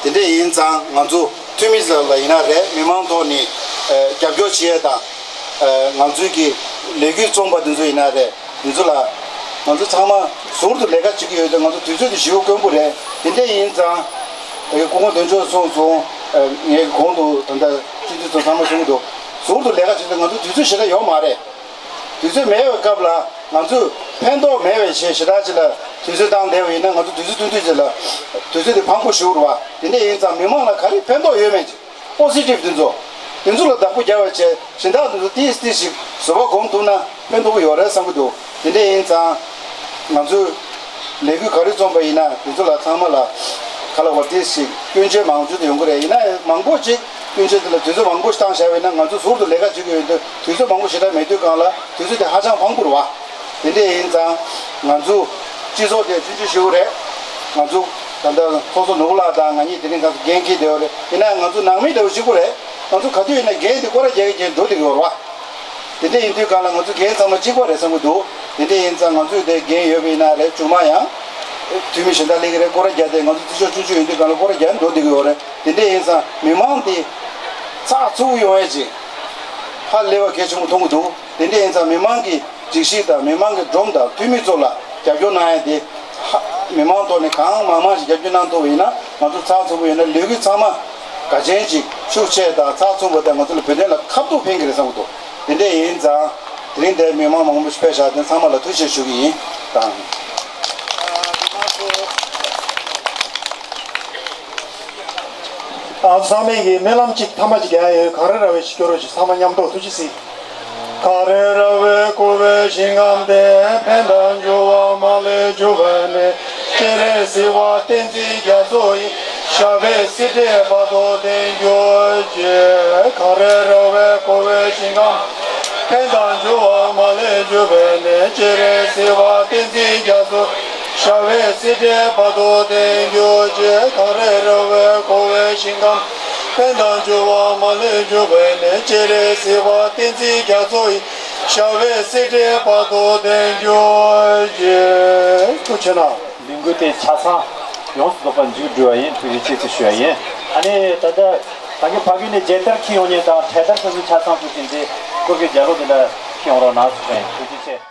དེ་འདྲ་ཡིན་ཙང་ང་ཚོ་འཐུས་མི་ཚོ་ལ་ཡིན་ན་རེད། མི་མང་ཐོག་ནས་ཨ་རྒྱབ་སྐྱོར་བྱེད་ཡས་དང་ཨ་ང་ཚོའི་གི་ལས་འགུལ་རྩོམ་པ་དེ་ཚོ་ཡིན་ན་རེད། དེ་ཚོ་ལ་ ང་ཚོ་ཚང་མ་ཟུར་དུ་ལས་ཀ་བྱེད་ཀྱི་ཡོད་དུས་ང་ཚོ་དུས་ཚོད་དེ་ཞེ་པོ་དཀོན་པོ་རེད། དེ་འདྲ་ཡིན་ཙང་སྐུ་ངོ་དོན་གཅོད་གསུངས་སོང་། ངས་གོང་དུ་ད་ལྟ་སྤྱི་འཐུས་ཚོ་ཚང་མ་གསུང་གི་འདུག་ཟུར་དུ་ལས་ཀ་བྱེད་དུས་ང་ཚོ་དུས་ཚོད་ཞེ་དྲག་ཡོད་མ་རེད། དུས་ཚོད་མེད་པའི་སྐབས་ལ་ང་ཚོས་ཕན་ཐོགས་མེད་པའི་ཆེད་ཞེ་དྲག་ཅིག་ལ་དུས་ཚོད་བཏང་བསྡད་པ་ཡིན་ན་ང་ཚོ་དུས་ཚོད་བསྟུན་དུས་ཅིག་ལ་དུས་ཚོད་དེ་ཕངས་པོ་ཞེ་པོ་རེད་བ། དེ་འདྲ་ཡིན་ཙང་མི་མང་ལ་ག་རེ་ཕན་ཐོགས་ཡོད་མེད་ཅིག་པོ་སི་ཊིབ་དེ་ཚོ། དེ་ཚོ་ལ་བདག་པོ་རྒྱག་པའི་ཆེད་སྦྱིན་བདག་དེ་ཚོ་ཏིས་ཏིས་ཞིག་བཟོ་བ་སྒོམ་ཐུབ་ན་ཕན་ཐོགས་པོ་ཡོད་རེད་བསམ་གྱི་འདུག་དེ་འདྲ་ཡིན་ཙང་ང་ཚོས་ལས་འགུལ་ག་རེ་རྩོམ་པ་ཡིན་ན་དེ་ཚོ་ལ་ཚང་མ་ལ་ག་ལ་བ་ཏིས་ཞིག་སྐྱོན་བརྗོད་མང་ཆེ་དུ་ཡོང་གི་རེད། ཡིན་ན་མང་པོ་ཅིག་སྐྱོན་བརྗོད་དེ་ལ་དུས་ཚོད་མང་པོ་ཞིག་བཏང་བཞག་པ་ཡིན་ན་ང་ཚོ་ཟུར་དུ་ལས་ཀ་བྱེད་ཀྱི་ཡོད་དུས་དུས་ཚོད་མང་པོ་ཞེ་དྲག་མེད་དུས་སྒང་ལ་དུས་ཚོད་དེ་ཧ་ཅང་ཕངས་པོ་རེད་བ། དེ་འདྲ་ཡིན་ཙང་ང་ཚོ་སྤྱི་ཚོགས་དེ་ཆུང་ཆུང་ཞིག་རེད། ང་ཚོ་ད་ལྟ་ཚོགས་གཙོ་ནོར་བུ་ལགས་དང་ང་གཉིས་དེ་རིང་ང་ཚོ་འགན་འཁྱེར་བསྡད་ཡོད་རེད། ཡིན་ན་ང་ཚོ་ནང་མི་འདྲ་བོ་གཅིག་པོ་རེད། ང་ཚོ་ག་དུས་ཡིན་ན་འགན་དེ་སྐོར་ར་རྒྱག་གི་འགན་འགྲོ་བསྡད་ཀྱི་ཡོད་རེད་བ། དེ་འདྲ་ཡིན་དུས་སྒང་ལ་ང་ཚོ་འགན་ཚང་མ་གཅིག་པ་རེད་བསམ་གྱི་འདུག་དེ་འདྲ་ཡིན་ཙང་ང་ཚོས་དེ་འགན་ཡོད་པ་ཡིན་ན་རེད། མཇུག་མ་ཡང་འཐུས་མི་གཞན་དག་སླེབས་ཀྱི་རེད། སྐོར་ར་རྒྱག་དེ་ང་ཚོ་འཐུས་ཤོར་ཆུང་ཆུང་ཡིན་དུས་སྒང་ལ་སྐོར་ར་རྒྱག་འགྲོ་བསྡད་ཀྱི་ཡོད་རེད། དེ་འདྲ་ཡིན་ཙང་མི་མང་དེ་ཚགས་ཚུད་པོ་ཡོང་ཡས་ཅིག་ཧ་ལས་པ་གལ་ཆེན་པོ་མཐོང་གི་འདུག་དེ་འདྲ་ཡིན་ཙང་མི་མང་གི་སྒྲིག་གཞི་དང་མི་མང་གི་སྒྲོམ་དང་འཐུས་མི་ཚོ་ལ་རྒྱབ་སྐྱོར་གནང་ཡ་དེ་ཧ་མི་མང་ཐོག་ནས་གང་མང་མང་ཞིག་རྒྱབ་སྐྱོར་གནང་ཐུབ་པ་ཡིན་ན་ང་ཚོ་ཚགས་ཚུད་པོ་ཡོད་ན་ལས་འགུལ་ཚང་མ་དགའ་ཆེན་ཅིག་ཤུགས་ཆེ་དང་ཚགས་ཚུད་པོ་དང་ང་ཚོ་ལ་བོད་དོན་ལ་ཁ་ཐུག་ཕན་གི་རེད་བསམ་གི་འདུག་དེ་འདྲ་ཡིན་ཙང་དེ་རིང་འདིར་མི་མང་མང་པོ་ཞིག་ཕེབས་བཞག་དེ་ཚང་མ་ལ་ཐུགས་རྗེ་ཆེ་ཞུ་གི་ཡིན་དང་། ཨ་ཚང་མས་ཀྱི་སྨོན་ལམ་གཅིག་ཐ་མ་གཅིག་རྒྱག་ཡ་ཡོད། གངས་རི་ར་བས་ཞིག་སྐྱོར་རོགས་ཞིག་ཚང་མ་མཉམ་དུ་ཐུགས་རྗེ་གཟིགས། གངས་རི་ར་བས་བསྐོར་བའི་ཞིང་ཁམས་དེ། ཕན་དང་འབྱོར་བ་མ་ལུས་འབྱུང་བའི་གནས། སྤྱན་རས་གཟིགས་དབང་བསྟན་འཛིན་རྒྱ་མཚོ་ཡི། ཞབས་པད་སྲིད་མཐའི་བར་དུ་བརྟན་གྱུར་ཅིག་གངས་རི་ར་བས་བསྐོར་བའི་ཞིང་ཁམས། ཕན་དང་འབྱོར་བ་མ་ལུས་འབྱུང་བའི་གནས། སྤྱན་རས་གཟིགས་དབང་བསྟན་འཛིན་རྒྱ་མཚོ། ཞབས་པད་སྲིད་མཐའི་བར་དུ་བརྟན་གྱུར་ཅིག་གངས་རི་ར་བས་བསྐོར་བའི་ཞིང་ཁམས། ཕན་དང་འབྱོར་བ་མ་ལུས་འབྱུང་བའི་གནས། སྤྱན་རས་གཟིགས་དབང་བསྟན་འཛིན་རྒྱ་མཚོ་ཡི། ཞབས་པད་སྲིད་མཐའི་བར་དུ་བརྟན་གྱུར་ཅིག་ཐུགས་རྗེ་གནང་། ལས་འགུལ་དེ་ཆ་ཚང་ཡོངས་སུ་རྫོགས་པ་མཇུག་སྒྲིལ་བ་ཡིན། ཐུགས་རྗེ་ཆེ་ཞུ་བ་ཡིན། ཨ་ནི་ད་ལྟ་ད་གིན་ཕ་གི་ནས་རྒྱལ་དར་འཁྱེར་ཡོང་མཁན་དང་འཕྲེད་དར་སོ་སོའི་ཆ་ཚང་ཚུལ་བཞིན་དེ་སྐོར་གྱི་རྒྱལ་ལོ་དེ་འདྲ་འཁྱེར་ཡོང་རོགས་གནང་ཞུ་བ་ཡིན། ཐུགས་རྗེ་ཆེ།